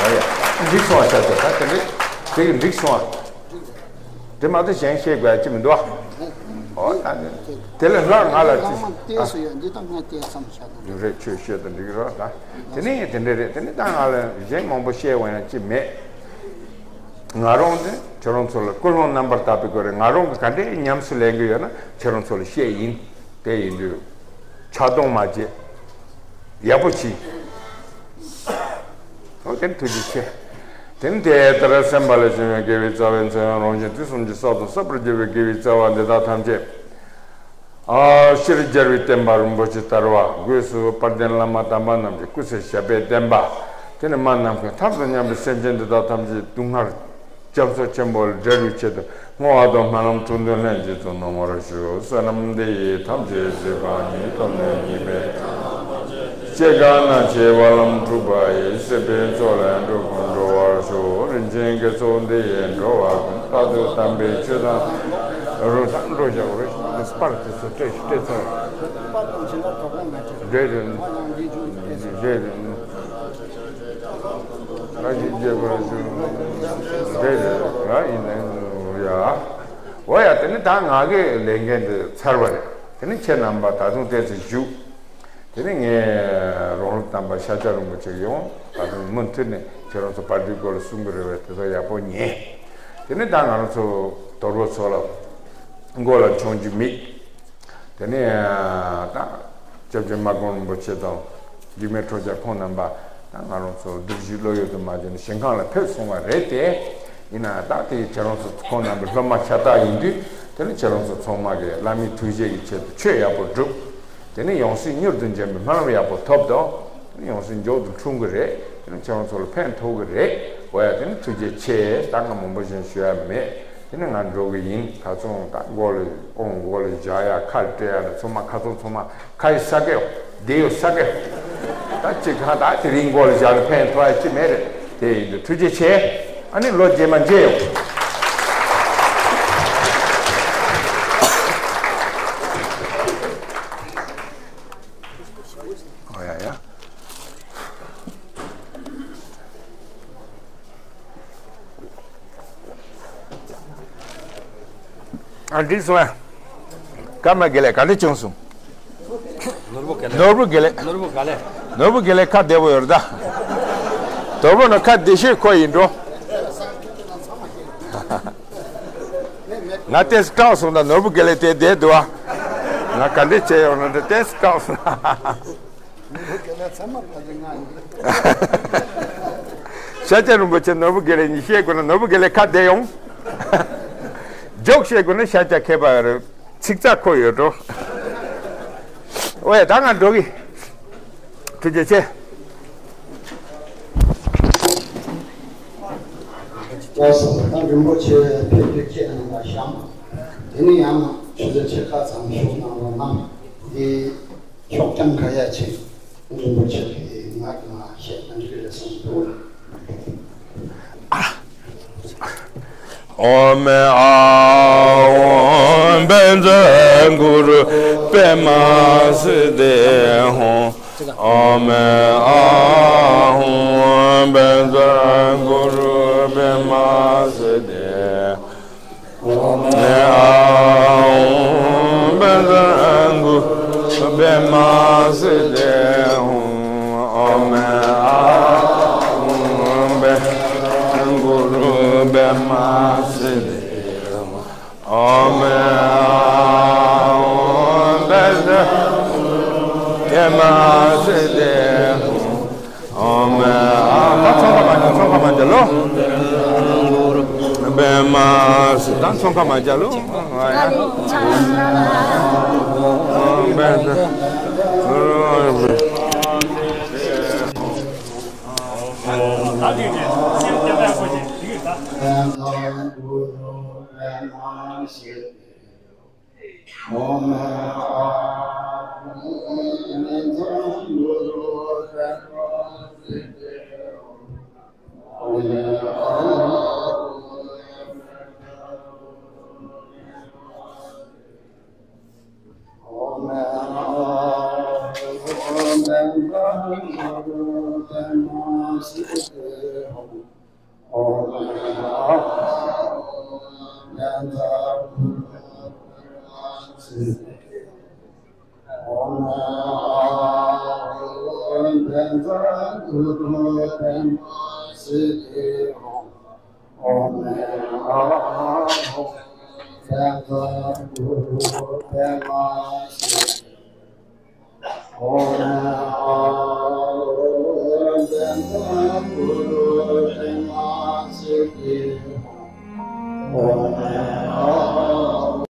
ཡ་ཡ། འགྲིག་སོང་བ་ཤ་ཚ་ད་དེ་ནས་དེ་གི་འགྲིག་སོང་བ། དེ་མ་གཏོགས་གཞན་བཤད་དགོས་ཡ་ཅི་མི་འདུག་ཨ། འོ་ད་དེ་ལས་ལྷག་ང་ལ་ཅི། ལྷག་མ་བལྟས་སུ་ཡོད་འདི་དང་ང་བལྟས་བསམ་བྱ་དང་། རེད། ཆོས་བཤད་དང་འགྲིག་རོགས་ད། དེ་ནས་དེ་འདྲ་རེད། དེ་ནས་ད་ང་ལ་གཞན་མང་པོ་བཤད་འོང་ཡ་ཅི་མེད། ང་རང་དེ་ཁྱེད་རང་ཚོ་ལ་ཀུན་སློང་རྣམ་པར་དག་པའི་སྒོ་རེད། ང་རང་གི་ག་འདྲའི་ཉམས་སུ་ལེན་གི་ཡོད་ན་ཁྱེད་རང་ཚོ་ལ་བཤད་ཡིན། དེ་ཡིན་དུས་ཆག་སྡང་མ་བྱེད། ཡག་པོ་གྱིས། ཨོ་དེ་ནི་ཐུགས་རྗེ་ཆེ། དེ་ནི་དེ་ལྟར་སེམས་པ་ལས་བྱུང་བའི་དགེ་བའི་རྩ་བའི་མཚོན་ཡང་རང་གཞན་དུས་གསུམ་གྱི་སྲོག་དང་བསྲབ་པར་འགྱུར་བའི་དགེ་བའི་རྩ་བ་འདི་དག་ཐམས་ཅད། ཨ་ཕྱིར་སྦྱར་བའི་བསྟན་པ་རིན་པོ་ཆེ་དར་བ་སྒོས་སུ་དཔལ་ལྡན་བླ་མ་དམ་པ་རྣམས་ཀྱི་སྐུ་ཚེ་ཞབས་པད་བརྟན་པ། དེ་ནི་མ་ནམ་མཁའི་མཐར་ཐུག་མཉམ་པའི་སེམས་ཅན་འདི་དག་ཐམས་ཅད་སྡུག་བསྔལ་རྒྱ་མཚོ་ཆེན་པོ་ལས་བསྒྲལ་བའི་ཆེད་དུ་བསྔོ་བ་དང་སྨོན་ལམ་ཐུགས་འདུན་ལྷན་ཅིག་ཏུ་གནང་བར་ཞུ། བསོད་ནམས་འདི་ཡིས་ཐམས་ཅད་གཟིགས་པ་ཉིད། ཐོབ་ནས་ཉེས་པའི་སྐྱེ་རྒ་ན་འཆིའི་རྦ་རླབས་འཁྲུགས་པ་ཡི། སྲིད་པའི་མཚོ་ལས་འགྲོ་ཀུན་སྒྲོལ་བར་ཤོག། རིན་ཆེན་དགེ་ཚོགས་འདི་ཡིས་འགྲོ་བ་ཀུན། རྟག་ཏུ་དམ་པའི་ཆོས་དང་རུ་དང་འགྲོ་བཞག་རུ་ཞིག་པར་དེ་ཚོ་སྤྲད་སྤྲད་ཚར། འདྲེ་རེད། འདྲེ་རེད། ང་ཞིག་རྒྱས་པར་ཞུ། འདྲེ་རེད་ར་ཡིན་ནའི་ཡ། འོ་ཡ་དེ་ནི་ད་ང་གི་ལས་འགན་འདི་ཚར་བ་རེད། དེ་ནི་ཁྱེད་རྣམ་པ་ད་དུང་ཏོག་ཙམ་བཞུགས། དེ་ནས་ངས་རོང་ལུགས་དམ་པ་ཤཱཀྱ་རིན་པོ་ཆེ་ཡོང་ད་དུང་མུ་མཐུད་ནས་ཁྱེད་རང་ཚོ་བར་དོའི་སྐོར་ལ་གསུང་གི་རེད་བས། དེ་ཚོ་ཡག་པོ་ཉན། དེ་ནས་ད་ང་རང་ཚོ་དོལ་པོ་ཚོ་ལ་མགོ་ལ་མཆོང་རྒྱུ་མེད། དེ་ནས་ད་སྐྱབས་རྗེ་མ་དགོན་རིན་པོ་ཆེ་དང་འཇིགས་མེད་ཁྲོ་རྒྱལ་ཁོང་རྣམ་པ་ད་ང་རང་ཚོ་སྡུག་བཞིའི་བློ་ཡུལ་དུ་མ་བྱོན་ནས་ཞིང་ཁམས་ལ་ཕེབས་སོང་བ་རེད་དེ། ཡིན་ན་ད་དེ་ཁྱེད་རང་ཚོ་ཁོང་རྣམ་པའི་སློབ་མ་ཤ་སྟག་ཡིན་དུས། དེ་ནས་ཁྱེད་རང་ཚོ་ཚང་མ་གིས་བླ་མའི་ཐུགས་བཞེད་ཀྱི་ཆེད་དུ་ཆོས་ཡག་པོ་བསྒྲུབས། དེ་ནས་ཡང་སྲིད་མྱུར་དུ་འབྱོན་པའི་སྨོན་ལམ་ཡག་པོ་ཐོབ་དང་། དེ་ནས་ཡང་སྲིད་མགྱོགས་དུ་འཁྲུངས་ཀྱི་རེད། དེ་ནས་ཁྱེད་རང་ཚོ་ལ་ཕན་ཐོགས་ཀྱི་རེད། འོ་ཡ་དེ་ནས་ཐུགས་རྗེ་ཆེ། ད་ང་མང་པོ་ཞིག་ཞུ་ཡ་མེད། དེ་ནས་ང་འགྲོ་གི་ཡིན། ཁ་ཚོང་ད་མགོ་ལ་ཨོང་མགོ་ལ་བཞག་ཡ་ཁ་སྤྲད་ཡ་ལ་ཚང་མ་ཁ་ཚོང་ཚང་མ། ཁ་ཡི་ས་གེ་དེ་ཡོད་ས་གེ་ད་ཅི་གང་ད་དེ་རིང་མགོ་ལ་བཞག་ན་ཕན་ཐོགས་ཡ་ཅི་མེད་རེད། དེ་ཡིན་དུས་ཐུགས་རྗེ་ཆེ། ཨ་ནི་ལོ་རྗེས་མ་མཇལ་ཡོང་། ཨོ་ཡ་ཡ། ཨ་འགྲིག་སོང་ཨ། ཀརྨ་དགེ་ལེགས་ག་འདྲ་བྱུང་སོང་། ནོར་བུ་དགེ་ལེགས། ནོར་བུ་དགེ་ལེགས། ནོར་བུ་དགེ་ལེགས། ནོར་བུ་དགེ་ལེགས་ཁ་བདེ་པོ་ཡོད་རེད་ད། དོལ་པོ་ནི་ཁ་བདེ་ཤོས་ཁོ་ཡིན་འགྲོ། ང་ཏོག་ཙམ་སྐྲག་སོང་ད། ནོར་བུ་དགེ་ལེགས་དེ་བསྡད་འདུག་ཨ། ང་ག་འདྲ་བྱས་ཡོང་ན་འདྲ་ཏོག་ཙམ་སྐྲག་སོང་། ཤཱཀྱ་རིན་པོ་ཆེ་ནོར་བུ་དགེ་ལེགས་གཉིས་བཤད་དགོས་ན་ནོར་བུ་དགེ་ལེགས་ཁ་བདེ་ཡོང་། ཇོག་བཤད་དགོས་ན་ཤཱཀྱ་མཁས་པ་རེད། ཚིག་རྩ་ཁོ་ཡོད་འགྲོ། ཨོ་ཡ་ད་ང་འགྲོ་གི། ཐུགས་རྗེ་ཆེ། ལགས་སོ། ད་རིན་པོ་ཆེ་ཕེབས་དུས་ཁྱེད་རྣམ་པ་བཞེངས། དེ་ནས་ཡང་ཆུ་ཚོད་ཕྱེད་ཀ་ཙམ་བཞུགས་གནང་རོགས་གནང་། དེ་ཤོག་གྲངས་ག་ཡ་ཆེ། རིན་པོ་ཆེ་གིས་ང་གིས་མ་བཤད་ན་འགྲིག་གི་རེད་བསམ་འདུག། ཨོམ་ཨ་ཧོམ་བཛྲ་གུ་རུ་པདྨ་སིདྡྷི་ཧོམ། ཨོམ་ཨ་ཧོམ་བཛྲ་གུ་རུ་པདྨ་སིདྡྷི། ཨོམ་ཨ་ཧོམ་བཛྲ་གུ་རུ་པདྨ་སིདྡྷི་ཧོམ། ཨོམ་ཨ་ཧོམ་བཛྲ་གུ་རུ་པདྨ་སིདྡྷི་ཧོམ། ཨོམ་ཨ་ཧོམ་བཛྲ་གུ་རུ་པདྨ་སིདྡྷི་ཧོམ། ཨོམ་ཨ་ཧོམ། ད་ཚོང་ཁ་མ་ཚོང་ཁ་མ་འཇལ་ལོ། པདྨ་སིདྡྷི། ད་ཚོང་ཁ་མ་འཇལ་ལོ།